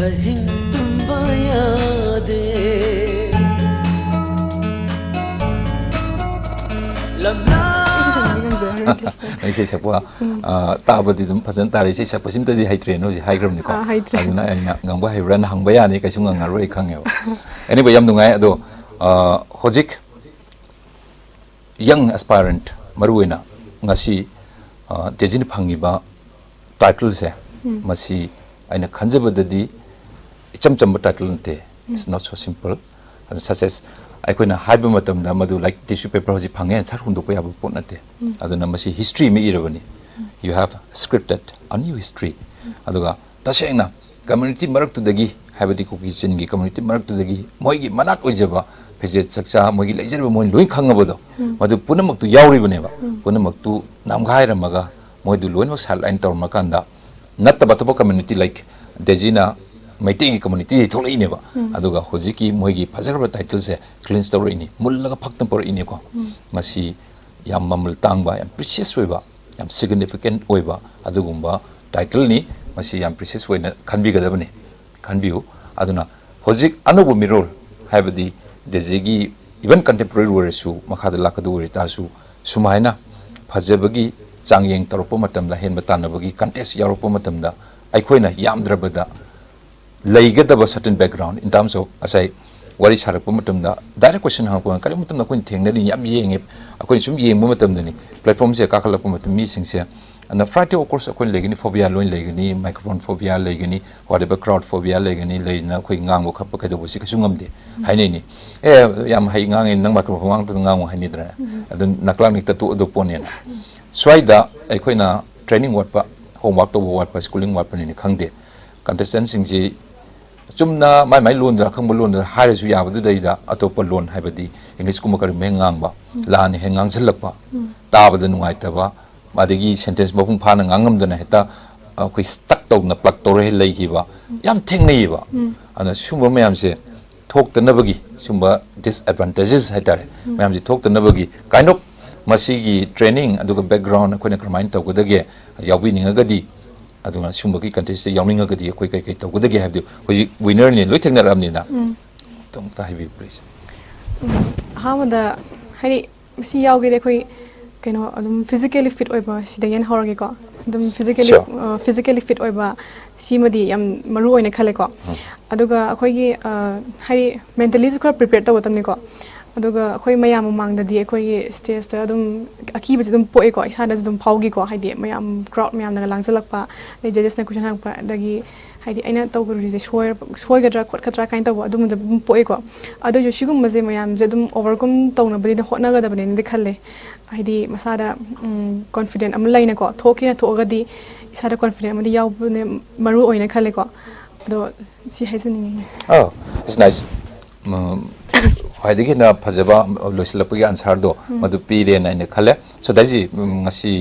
ꯑꯍꯤꯡ ꯇꯨꯝꯕ ꯌꯥꯗꯦ꯫ ꯂꯝꯂꯥ ꯏꯁꯩ ꯁꯛꯄ, ꯑ, ꯇꯥꯕꯗꯤ ꯑꯗꯨꯝ ꯐꯖꯅ ꯇꯥꯔꯦ, ꯏꯁꯩ ꯁꯛꯄꯁꯤꯃꯇꯗꯤ ꯍꯩꯇ꯭ꯔꯦꯅ ꯍꯧꯖꯤꯛ ꯍꯥꯏꯈ꯭ꯔꯕꯅꯤꯀꯣ꯫ ꯑꯥ, ꯍꯩꯇ꯭ꯔꯦ꯫ ꯑꯗꯨꯅ ꯑꯩꯅ ꯉꯝꯕ ꯍꯩꯕ꯭ꯔꯥꯅ ꯍꯪꯕ ꯌꯥꯅꯤ, ꯀꯩꯁꯨ ꯉꯝꯃꯔꯣꯏ ꯑꯩ ꯈꯪꯉꯦꯕ꯫ Anyway, ꯌꯥꯝ ꯅꯨꯡꯉꯥꯏ꯫ ꯑꯗꯣ, ꯑ, ꯍꯧꯖꯤꯛ young aspirant, ꯃꯔꯨꯑꯣꯏꯅ ꯉꯁꯤ, ꯑ, ꯗꯦꯖꯤꯅ ꯐꯪꯉꯤꯕ title ꯁꯦ, ꯎꯝ꯫ ꯃꯁꯤ ꯑꯩꯅ ꯈꯟꯖꯕꯗꯗꯤ ꯏꯆꯝ ꯆꯝꯕ title ꯅꯠꯇꯦ꯫ It's not so simple. ꯑꯗꯨ such as ꯑꯩꯈꯣꯏꯅ ꯍꯥꯏꯕ ꯃꯇꯝꯗ ꯃꯗꯨ, like, tissue paper ꯍꯧꯖꯤꯛ ꯐꯪꯉꯦ, ꯁꯠ ꯍꯨꯟꯗꯣꯛꯄ ꯌꯥꯕ ꯄꯣꯠ ꯅꯠꯇꯦ꯫ ꯎꯝ꯫ ꯑꯗꯨꯅ ꯃꯁꯤ history ꯑꯃ ꯏꯔꯕꯅꯤ꯫ You have scripted a new history. ꯑꯗꯨꯒ ꯇꯁꯦꯡꯅ community ꯃꯔꯛꯇꯨꯗꯒꯤ, ꯍꯥꯏꯕꯗꯤ ꯀꯨꯀꯤ ꯆꯤꯟꯒꯤ community ꯃꯔꯛꯇꯨꯗꯒꯤ ꯃꯣꯏꯒꯤ ꯃꯅꯥꯠ ꯑꯣꯏꯖꯕ ꯐꯤꯖꯦꯠ ꯆꯛꯆꯥ, ꯃꯣꯏꯒꯤ ꯂꯩꯖꯔꯤꯕ ꯃꯣꯏ ꯂꯣꯏ ꯈꯪꯉꯕꯗꯣ, ꯎꯝ꯫ ꯃꯗꯨ ꯄꯨꯝꯅꯃꯛꯇꯨ ꯌꯥꯎꯔꯤꯕꯅꯦꯕ꯫ ꯎꯝ꯫ ꯄꯨꯝꯅꯃꯛꯇꯨ ꯅꯝꯒꯥꯏꯔꯝꯃꯒ ꯃꯣꯏꯗꯨ ꯂꯣꯏꯅꯃꯛ sideline ꯇꯧꯔꯝꯃꯀꯥꯟꯗ, ꯅꯠꯇꯕ ꯑꯇꯣꯞꯄ community, like, ꯗꯦꯖꯤꯅ ꯃꯩꯇꯩꯒꯤ community ꯗꯒꯤ ꯊꯣꯛꯂꯛꯏꯅꯦꯕ꯫ ꯎꯝ꯫ ꯑꯗꯨꯒ ꯍꯧꯖꯤꯛꯀꯤ ꯃꯣꯏꯒꯤ ꯐꯖꯈ꯭ꯔꯕ title ꯁꯦ cleanse ꯇꯧꯔꯛꯏꯅꯤ, ꯃꯨꯜꯂꯒ ꯐꯛꯇꯅ ꯄꯨꯔꯛꯏꯅꯤꯀꯣ꯫ ꯎꯝ꯫ ꯃꯁꯤ ꯌꯥꯝ ꯃꯃꯜ ꯇꯥꯡꯕ, ꯌꯥꯝ precious ꯑꯣꯏꯕ, ꯌꯥꯝ significant ꯑꯣꯏꯕ ꯑꯗꯨꯒꯨꯝꯕ title ꯅꯤ꯫ ꯃꯁꯤ ꯌꯥꯝ precious ꯑꯣꯏꯅ ꯈꯟꯕꯤꯒꯗꯕꯅꯤ, ꯈꯟꯕꯤꯌꯨ꯫ ꯑꯗꯨꯅ ꯍꯧꯖꯤꯛ ꯑꯅꯧꯕ ꯃꯤꯔꯣꯜ, ꯍꯥꯏꯕꯗꯤ ꯗꯦꯖꯤꯒꯤ even contemporary ꯑꯣꯏꯔꯁꯨ, ꯃꯈꯥꯗ ꯂꯥꯛꯀꯗꯕ ꯑꯣꯏꯇꯥꯔꯁꯨ, ꯁꯨꯃꯥꯏꯅ ꯐꯖꯕꯒꯤ ꯆꯥꯡꯌꯦꯡ ꯇꯧꯔꯛꯄ ꯃꯇꯝꯗ, ꯍꯦꯟꯕ ꯇꯥꯟꯅꯕꯒꯤ contest ꯌꯥꯎꯔꯛꯄ ꯃꯇꯝꯗ, ꯑꯩꯈꯣꯏꯅ ꯌꯥꯝꯗ꯭ꯔꯕꯗ ꯂꯩꯒꯗꯕ certain background in terms of, ꯉꯁꯥꯏ ꯋꯥꯔꯤ ꯁꯥꯔꯛꯄ ꯃꯇꯝꯗ direct question ꯍꯪꯉꯛꯄ, ꯀꯔꯤꯒꯨꯝꯕ ꯃꯇꯝꯗ ꯑꯩꯈꯣꯏꯅ ꯊꯦꯡꯅꯔꯤ, ꯌꯥꯝ ꯌꯦꯡꯉꯦ꯫ ꯑꯩꯈꯣꯏꯅ ꯁꯨꯝ ꯌꯦꯡꯕ ꯃꯇꯝꯗꯅꯤ, platform ꯁꯦ ꯀꯥꯈꯠꯂꯛꯄ ꯃꯇꯝ ꯃꯤꯁꯤꯡꯁꯦ, ꯑꯗꯨꯅ Friday, of course, ꯑꯩꯈꯣꯏ ꯂꯩꯒꯅꯤ, phobia ꯂꯣꯏ ꯂꯩꯒꯅꯤ, microphone phobia ꯂꯩꯒꯅꯤ, whatever, crowd phobia ꯂꯩꯒꯅꯤ, ꯂꯩꯗꯅ ꯑꯩꯈꯣꯏ ꯉꯥꯡꯕ ꯈꯣꯠꯄ ꯀꯩꯗꯧꯕꯁꯤ ꯀꯩꯁꯨ ꯉꯝꯗꯦ ꯍꯥꯏꯅꯩꯅꯤ꯫ "ꯑꯦ, ꯌꯥꯝ ꯍꯩ ꯉꯥꯡꯉꯦ, ꯅꯪ microphone ꯃꯃꯥꯡꯗꯨꯗ ꯉꯥꯡꯉꯨ" ꯍꯥꯏꯅꯤꯗꯅ꯫ ꯑꯗꯨꯝ ꯅꯀ꯭ꯂꯥꯛ ꯅꯤꯛꯇ ꯇꯣꯛꯑꯗꯧ ꯄꯣꯠꯅꯦꯅ꯫ ꯁ꯭ꯋꯥꯏꯗ ꯑꯩꯈꯣꯏꯅ training ꯋꯥꯠꯄ, homework ꯇꯧꯕ ꯋꯥꯠꯄ, schooling ꯋꯥꯠꯄꯅꯤꯅ ꯈꯪꯗꯦ꯫ Contestant ꯁꯤꯡꯁꯤ ꯆꯨꯝꯅ ꯃꯥꯏ ꯃꯥꯏ ꯂꯣꯟꯗ, ꯑꯈꯪꯕ ꯂꯣꯟꯗ ꯍꯥꯏꯔꯁꯨ ꯌꯥꯕꯗꯨꯗꯩꯗ ꯑꯇꯣꯞꯄ ꯂꯣꯟ, ꯍꯥꯏꯕꯗꯤ English ꯀꯨꯝꯕ ꯀꯔꯤꯒꯨꯝꯕ ꯍꯦꯛ ꯉꯥꯡꯕ, ꯎꯝ꯫ ꯂꯥꯟꯅ ꯍꯦꯛ ꯉꯥꯡꯁꯤꯜꯂꯛꯄ, ꯎꯝ꯫ ꯇꯥꯕꯗ ꯅꯨꯡꯉꯥꯏꯇꯕ, ꯑꯗꯒꯤ sentence ꯃꯄꯨꯡ ꯐꯥꯅ ꯉꯥꯡꯉꯝꯗꯅ ꯍꯦꯛꯇ ꯑꯩꯈꯣꯏ stuck ꯇꯧꯅ, plug ꯇꯧꯔ ꯍꯦꯛ ꯂꯩꯈꯤꯕ, ꯎꯝ꯫ ꯌꯥꯝ ꯊꯦꯡꯅꯩꯌꯦꯕ꯫ ꯎꯝ꯫ ꯑꯗꯨꯅ ꯁꯨꯝꯕ ꯃꯌꯥꯝꯁꯦ ꯊꯣꯛꯇꯅꯕꯒꯤ, ꯁꯨꯝꯕ disadvantages ꯍꯥꯏꯇꯥꯔꯦ, ꯎꯝ꯫ ꯃꯌꯥꯝꯁꯦ ꯊꯣꯛꯇꯅꯕꯒꯤ kind of ꯃꯁꯤꯒꯤ training ꯑꯗꯨꯒ background ꯑꯩꯈꯣꯏꯅ ꯀꯔꯝꯍꯥꯏꯅ ꯇꯧꯒꯗꯒꯦ ꯌꯥꯎꯕꯤꯅꯤꯡꯉꯒꯗꯤ, ꯑꯗꯨꯅ ꯁꯤꯒꯨꯝꯕꯒꯤ ꯀꯟꯇꯦꯁꯇ ꯌꯥꯎꯅꯤꯡꯉꯒꯗꯤ ꯑꯩꯈꯣꯏ ꯀꯩ ꯀꯩ ꯇꯧꯒꯗꯒꯦ ꯍꯥꯏꯕꯗꯨ ꯍꯧꯖꯤꯛ ꯋꯤꯅꯔꯅꯤ ꯂꯣꯏ ꯊꯦꯡꯅꯔꯛꯑꯕꯅꯤꯅ꯫ ꯎꯝ꯫ ꯑꯗꯨꯝꯇ ꯍꯥꯏꯕꯤꯌꯨ, ꯄ꯭ꯂꯤꯖ꯫ ꯎꯝ, ꯑꯍꯥꯟꯕꯗ ꯍꯥꯏꯗꯤ ꯃꯁꯤ ꯌꯥꯎꯒꯦꯗꯤ ꯑꯩꯈꯣꯏ ꯀꯩꯅꯣ ꯑꯗꯨꯝ ꯐꯤꯖꯤꯀꯦꯂꯤ ꯐꯤꯠ ꯑꯣꯏꯕ ꯁꯤꯗꯒꯤ ꯍꯦꯟꯅ ꯍꯧꯔꯒꯦꯀꯣ꯫ ꯑꯗꯨꯝ ꯐꯤꯖꯤꯀꯦꯂꯤ Sure. ꯐꯤꯖꯤꯀꯦꯂꯤ ꯐꯤꯠ ꯑꯣꯏꯕ ꯁꯤꯃꯗꯤ ꯌꯥꯝ ꯃꯔꯨ ꯑꯣꯏꯅ ꯈꯜꯂꯦꯀꯣ꯫ ꯎꯝ꯫ ꯑꯗꯨꯒ ꯑꯩꯈꯣꯏꯒꯤ ꯍꯥꯏꯗꯤ ꯃꯦꯟꯇꯦꯂꯤꯁꯨ ꯈꯔ ꯄ꯭ꯔꯤꯄꯦꯌꯔ ꯇꯧꯒꯗꯕꯅꯤꯀꯣ꯫ ꯑꯗꯨꯒ ꯑꯩꯈꯣꯏ ꯃꯌꯥꯝ ꯃꯃꯥꯡꯗꯗꯤ ꯑꯩꯈꯣꯏꯒꯤ ꯁ꯭ꯇꯦꯖꯇ ꯑꯗꯨꯝ ꯑꯀꯤꯕꯁꯦ ꯑꯗꯨꯝ ꯄꯣꯛꯑꯦꯀꯣ, ꯏꯁꯥꯗꯁꯨ ꯑꯗꯨꯝ ꯐꯥꯎꯈꯤꯀꯣ꯫ ꯍꯥꯏꯗꯤ ꯃꯌꯥꯝ ꯀ꯭ꯔꯥꯎꯗ ꯃꯌꯥꯝꯅꯒ ꯂꯥꯡꯁꯤꯜꯂꯛꯄ, ꯑꯗꯩ ꯖꯖꯦꯁꯅ ꯀꯣꯏꯁꯟ ꯍꯪꯉꯛꯄ, ꯑꯗꯒꯤ ꯍꯥꯏꯗꯤ ꯑꯩꯅ ꯇꯧꯒꯗꯧꯔꯤꯁꯦ ꯁꯣꯏꯔ-, ꯁꯣꯏꯒꯗ꯭ꯔꯥ ꯈꯣꯠꯀꯗ꯭ꯔꯥ ꯀꯥꯏꯅ ꯇꯧꯕ ꯑꯗꯨꯝꯕꯗ ꯑꯗꯨꯝ ꯄꯣꯛꯑꯦꯀꯣ꯫ ꯑꯗꯨ ꯑꯣꯏꯔꯁꯨ ꯁꯤꯒꯨꯝꯕꯁꯦ ꯃꯌꯥꯝꯁꯦ ꯑꯗꯨꯝ ꯑꯣꯚꯔꯀꯝ ꯇꯧꯅꯕꯗꯤ ꯍꯣꯠꯅꯒꯗꯕꯅꯦꯅꯗꯤ ꯈꯜꯂꯦ꯫ ꯍꯥꯏꯗꯤ ꯃꯁꯥꯗ ꯀꯣꯟꯐꯤꯗꯦꯟ ꯑꯃ ꯂꯩꯅꯀꯣ, ꯊꯣꯛꯀꯦꯅ ꯊꯣꯛꯑꯒꯗꯤ ꯏꯁꯥꯗ ꯀꯣꯟꯐꯤꯗꯦꯟ ꯑꯃꯗꯤ ꯌꯥꯎꯕꯅꯦ ꯃꯔꯨ ꯑꯣꯏꯅ ꯈꯜꯂꯦꯀꯣ꯫ ꯑꯗꯣ ꯁꯤ ꯍꯥꯏꯖꯅꯤꯡꯉꯤ꯫ Oh, it's nice. ꯎꯝ, ꯈ꯭ꯋꯥꯏꯗꯒꯤ ꯍꯦꯟꯅ ꯐꯖꯕ ꯂꯣꯏꯁꯤꯜꯂꯛꯄꯒꯤ ꯑꯟꯁꯔꯗꯣ ꯃꯗꯨ ꯄꯤꯔꯦꯅ ꯑꯩꯅ ꯈꯜꯂꯦ꯫ ꯁꯣꯗꯥꯏꯖꯤ, ꯎꯝ, ꯉꯁꯤ,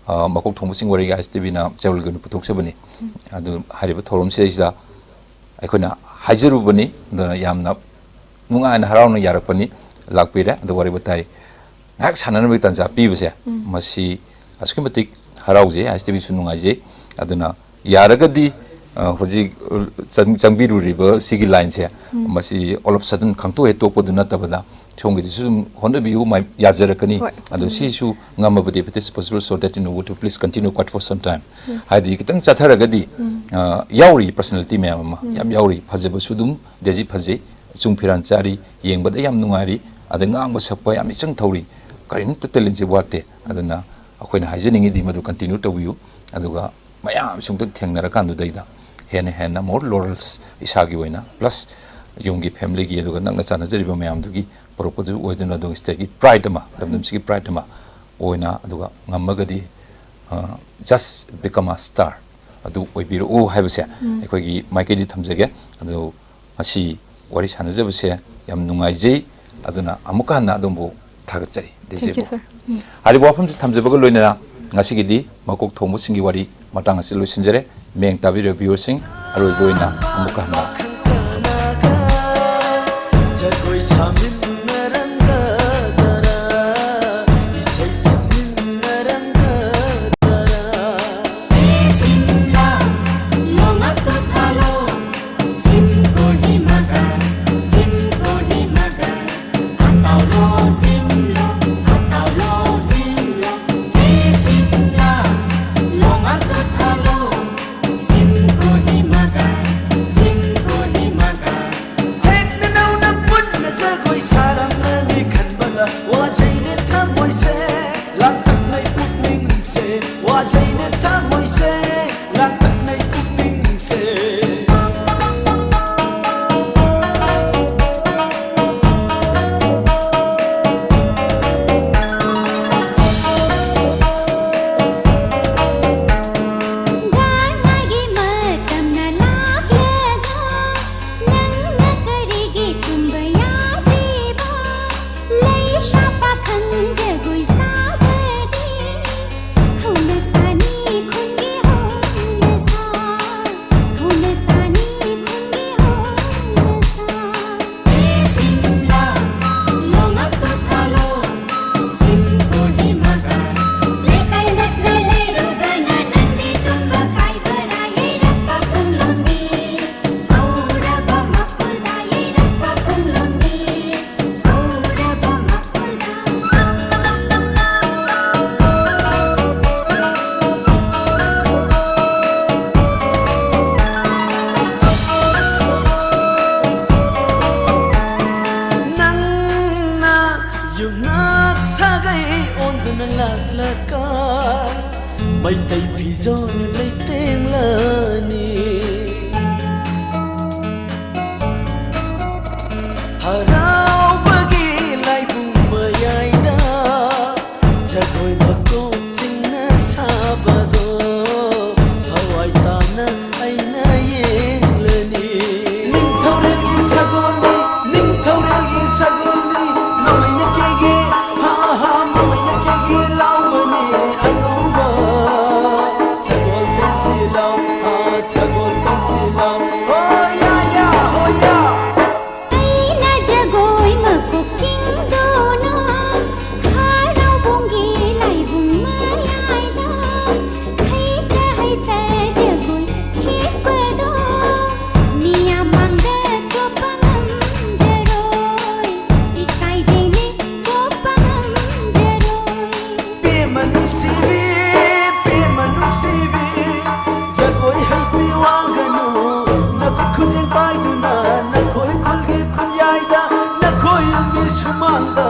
ꯑ, ꯃꯀꯣꯛ ꯊꯣꯡꯕꯁꯤꯡ ꯋꯥꯔꯤꯒꯤ ꯑꯥꯏ ꯑꯦꯁ ꯇꯤ ꯚꯤꯅ ꯆꯦꯔꯣꯜꯒꯤ ꯑꯣꯏꯅ ꯄꯨꯊꯣꯛꯆꯕꯅꯤ꯫ ꯑꯗꯨ ꯍꯥꯏꯔꯤꯕ ꯊꯧꯔꯝꯁꯤꯗꯩꯁꯤꯗ ꯑꯩꯈꯣꯏꯅ ꯍꯥꯏꯖꯔꯨꯕꯅꯤ, ꯑꯗꯨꯅ ꯌꯥꯝꯅ ꯅꯨꯡꯉꯥꯏꯅ ꯍꯔꯥꯎꯅ ꯌꯥꯔꯛꯄꯅꯤ, ꯂꯥꯛꯄꯤꯔꯦ꯫ ꯑꯗꯣ ꯋꯥꯔꯤ ꯋꯥꯇꯥꯏ ꯉꯥꯏꯍꯥꯛ ꯁꯥꯟꯅꯅꯕꯒꯤ ꯇꯥꯟꯖꯥ ꯄꯤꯕꯁꯦ, ꯃꯁꯤ ꯑꯁꯨꯛꯀꯤ ꯃꯇꯤꯛ ꯍꯔꯥꯎꯖꯩ, ꯑꯥꯏ ꯑꯦꯁ ꯇꯤ ꯚꯤꯁꯨ ꯅꯨꯡꯉꯥꯏꯖꯩ꯫ ꯑꯗꯨꯅ ꯌꯥꯔꯒꯗꯤ, ꯑ, ꯍꯧꯖꯤꯛ, ꯑ, ꯆꯪ-, ꯆꯪꯕꯤꯔꯨꯔꯤꯕ ꯁꯤꯒꯤ ꯂꯥꯏꯟꯁꯦ, ꯃꯁꯤ all of sudden ꯈꯪꯇꯣꯛ ꯍꯦꯛ ꯇꯣꯛꯄꯗꯨ ꯅꯠꯇꯕꯗ, ꯁꯣꯝꯒꯤꯗꯨꯁꯨ ꯑꯗꯨꯝ ꯍꯣꯠꯅꯕꯤꯌꯨ, ꯃꯥꯏ ꯌꯥꯖꯔꯛꯀꯅꯤ꯫ ꯍꯣꯏ꯫ ꯑꯗꯣ ꯁꯤꯁꯨ ꯉꯝꯃꯕꯗꯤ, if it is possible, so that you know to please continue quite for some time꯫ ꯍꯥꯏꯗꯤ ꯈꯤꯇꯪ ꯆꯠꯊꯔꯒꯗꯤ, ꯑ, ꯌꯥꯎꯔꯤ personality ꯃꯌꯥꯝ ꯑꯃ, ꯌꯥꯝ ꯌꯥꯎꯔꯤ, ꯐꯖꯕꯁꯨ ꯑꯗꯨꯝ ꯗꯦꯖꯤ ꯐꯖꯩ, ꯆꯨꯡ ꯐꯤꯔꯥꯟ ꯆꯥꯔꯤ, ꯌꯦꯡꯕꯗ ꯌꯥꯝ ꯅꯨꯡꯉꯥꯏꯔꯤ, ꯑꯗ ꯉꯥꯡꯕ ꯁꯛꯄ ꯌꯥꯝ ꯏꯆꯪ ꯊꯧꯔꯤ, ꯀꯔꯤꯝꯇ talentꯁꯦ ꯋꯥꯠꯇꯦ꯫ ꯑꯗꯨꯅ ꯑꯩꯈꯣꯏꯅ ꯍꯥꯏꯖꯅꯤꯡꯉꯤꯗꯤ ꯃꯗꯨ continue ꯇꯧꯕꯤꯌꯨ, ꯑꯗꯨꯒ ꯃꯌꯥꯝ ꯁꯨꯝꯇ ꯊꯦꯡꯅꯔꯀꯥꯟꯗꯨꯗꯩꯗ ꯍꯦꯟꯅ ꯍꯦꯟꯅ more laurels ꯏꯁꯥꯒꯤ ꯑꯣꯏꯅ, plus ꯌꯨꯝꯒꯤ, familyꯒꯤ, ꯑꯗꯨꯒ ꯅꯛꯅ ꯆꯥꯟꯅꯖꯔꯤꯕ ꯃꯌꯥꯝꯗꯨꯒꯤ ꯄꯨꯔꯛꯄꯗꯨ ꯑꯣꯏꯗꯨꯅ, ꯑꯗꯨꯒ stateꯀꯤ pride ꯑꯃ, ꯂꯝꯗꯝꯁꯤꯒꯤ pride ꯑꯃ ꯑꯣꯏꯅ, ꯑꯗꯨꯒ ꯉꯝꯃꯒꯗꯤ, ꯑ, just become a star ꯑꯗꯨ ꯑꯣꯏꯕꯤꯔꯛꯎ ꯍꯥꯏꯕꯁꯦ ꯑꯩꯈꯣꯏꯒꯤ ꯃꯥꯏꯀꯩꯗꯤ ꯊꯝꯖꯒꯦ꯫ ꯑꯗꯨ ꯉꯁꯤ ꯋꯥꯔꯤ ꯁꯥꯟꯅꯖꯕꯁꯦ ꯌꯥꯝ ꯅꯨꯡꯉꯥꯏꯖꯩ꯫ ꯑꯗꯨꯅ ꯑꯃꯨꯛꯀ ꯍꯟꯅ ꯑꯗꯣꯝꯕꯨ ꯊꯥꯒꯠꯆꯔꯤ, ꯗꯤꯖꯦꯕꯨ꯫ Sir. ꯍꯥꯏꯔꯤꯕ ꯋꯥꯐꯝꯁꯤ ꯊꯝꯖꯕꯒ ꯂꯣꯏꯅꯅ ꯉꯁꯤꯒꯤꯗꯤ ꯃꯀꯣꯛ ꯊꯣꯡꯕꯁꯤꯡꯒꯤ ꯋꯥꯔꯤ ꯃꯇꯥꯡ ꯑꯁꯤ ꯂꯣꯏꯁꯤꯟꯖꯔꯦ꯫ ꯃꯤꯠꯌꯦꯡ ꯇꯥꯕꯤꯔꯤꯕ viewerꯁꯤꯡ, ꯑꯔꯣꯏꯕ ꯑꯣꯏꯅ ꯑꯃꯨꯛꯀ ꯍꯟꯅ ꯖꯒꯣꯏ ꯁꯥꯃꯤꯟꯅꯔꯝꯒꯗꯔꯥ, ꯏꯁꯩ ꯁꯛꯃꯤꯟꯅꯔꯝꯒꯗꯔꯥ? ꯋꯥꯖꯩꯅꯦ ꯊꯃꯣꯏꯁꯦ, ꯂꯥꯡꯇꯛꯅꯩ ꯄꯨꯛꯅꯤꯡꯁꯦ꯫ ꯋꯥꯖꯩꯅꯦ ꯊꯃꯣꯏꯁꯦ, ꯂꯥꯡꯇꯛꯅꯩ ꯄꯨꯛꯅꯤꯡꯁꯦ꯫ ꯒꯥꯟꯅꯒꯤ ꯃꯇꯝꯅ ꯂꯥꯛꯂꯒ ꯅꯪꯅ ꯀꯔꯤꯒꯤ ꯇꯨꯝꯕ ꯌꯥꯗ꯭ꯔꯤꯕ? ꯂꯩꯁꯥ ꯄꯥꯈꯪ ꯖꯒꯣꯏ ꯁꯥꯕꯗꯤ ꯍꯧꯅꯁꯥꯅꯤ ꯈꯨꯟꯒꯤ ꯍꯧꯅꯁꯥ, ꯍꯧꯅꯁꯥꯅꯤ ꯈꯨꯟꯒꯤ ꯍꯧꯅꯁꯥ꯫ ꯁꯤꯝꯂꯥ, ꯂꯣꯉꯛ ꯇꯨꯊꯥꯂꯣ, ꯁꯤꯝ ꯀꯣꯍꯤꯃꯥꯒ, ꯂꯩꯀꯥꯏ ꯅꯛꯅ ꯂꯩꯔꯨꯕꯅ ꯅꯪꯗꯤ ꯇꯨꯝꯕ ꯀꯥꯏꯕꯔꯥ? ꯌꯩꯔꯛꯄ ꯄꯨꯡꯂꯣꯟꯕꯤ, ꯍꯧꯔꯕ ꯃꯈꯨꯜꯗ ꯌꯩꯔꯛꯄ ꯄꯨꯡꯂꯣꯟꯕꯤ, ꯍꯧꯔꯕ ꯃꯈꯨꯜꯗ꯫ ꯅꯪꯅ ꯌꯨꯝꯅꯥꯛ ꯁꯥꯒꯩ ꯑꯣꯟꯗꯨꯅ ꯂꯥꯛꯂꯒ ꯃꯩꯇꯩ ꯐꯤꯖꯣꯜ ꯂꯩꯇꯦꯡꯂꯅꯤ꯫ ꯍꯔꯥꯎꯕꯒꯤ ꯂꯥꯏꯕꯨꯡ ꯃꯌꯥꯏꯗ ꯖꯒꯣꯏ ꯃꯀꯣꯛꯁꯤꯡꯅ ꯁꯥꯕꯗꯣ ꯊꯋꯥꯏ ꯇꯥꯅ ꯑꯩꯅ ꯌꯦꯡꯂꯅꯤ꯫ ꯅꯤꯡꯊꯧꯔꯦꯜꯒꯤ ꯁꯒꯣꯜꯅꯤ, ꯅꯤꯡꯊꯧꯔꯦꯜꯒꯤ ꯁꯒꯣꯜꯅꯤ, ꯅꯣꯏꯅ ꯀꯦꯒꯦ, ꯍꯥ ꯍꯥ, ꯅꯣꯏꯅ ꯀꯦꯒꯦ ꯂꯥꯎꯕꯅꯤ ꯑꯉꯧꯕ꯫ ꯁꯒꯣꯜ ꯇꯧꯁꯤ ꯂꯥꯎ, ꯍꯥ, ꯁꯒꯣꯜ ꯇꯧꯁꯤ ꯂꯥꯎ, ꯍꯣ ꯌꯥ ꯌꯥ, ꯍꯣ ꯌꯥ꯫ ꯑꯩꯅ ꯖꯒꯣꯏ ꯃꯀꯣꯛ ꯆꯤꯡꯗꯨꯅ ꯍꯔꯥꯎꯕꯨꯡꯒꯤ ꯂꯥꯏꯕꯨꯡ ꯃꯌꯥꯏꯗ ꯍꯩꯇ ꯍꯩꯇ ꯖꯒꯣꯏ ꯍꯤꯞꯄꯗꯣ ꯃꯤꯌꯥꯝ ꯃꯥꯡꯗ ꯆꯣꯞꯄ ꯉꯝꯖꯔꯣꯏ, ꯏꯀꯥꯏꯖꯩꯅꯦ ꯆꯣꯞꯄ ꯉꯝꯖꯔꯣꯏ꯫ ꯄꯦꯝꯃ ꯅꯨꯡꯁꯤꯕꯤ, ꯄꯦꯝꯃ ꯅꯨꯡꯁꯤꯕꯤ, ꯖꯒꯣꯏ ꯍꯩꯇꯦ ꯋꯥꯒꯅꯨ, ꯅꯈꯨꯠ ꯈꯨꯖꯦꯡ ꯄꯥꯏꯗꯨꯅ ꯅꯈꯣꯏ ꯈꯨꯜꯒꯤ ꯈꯨꯟꯌꯥꯏꯗ, ꯅꯈꯣꯏ ꯌꯨꯝꯒꯤ ꯁꯨꯃꯥꯡꯗ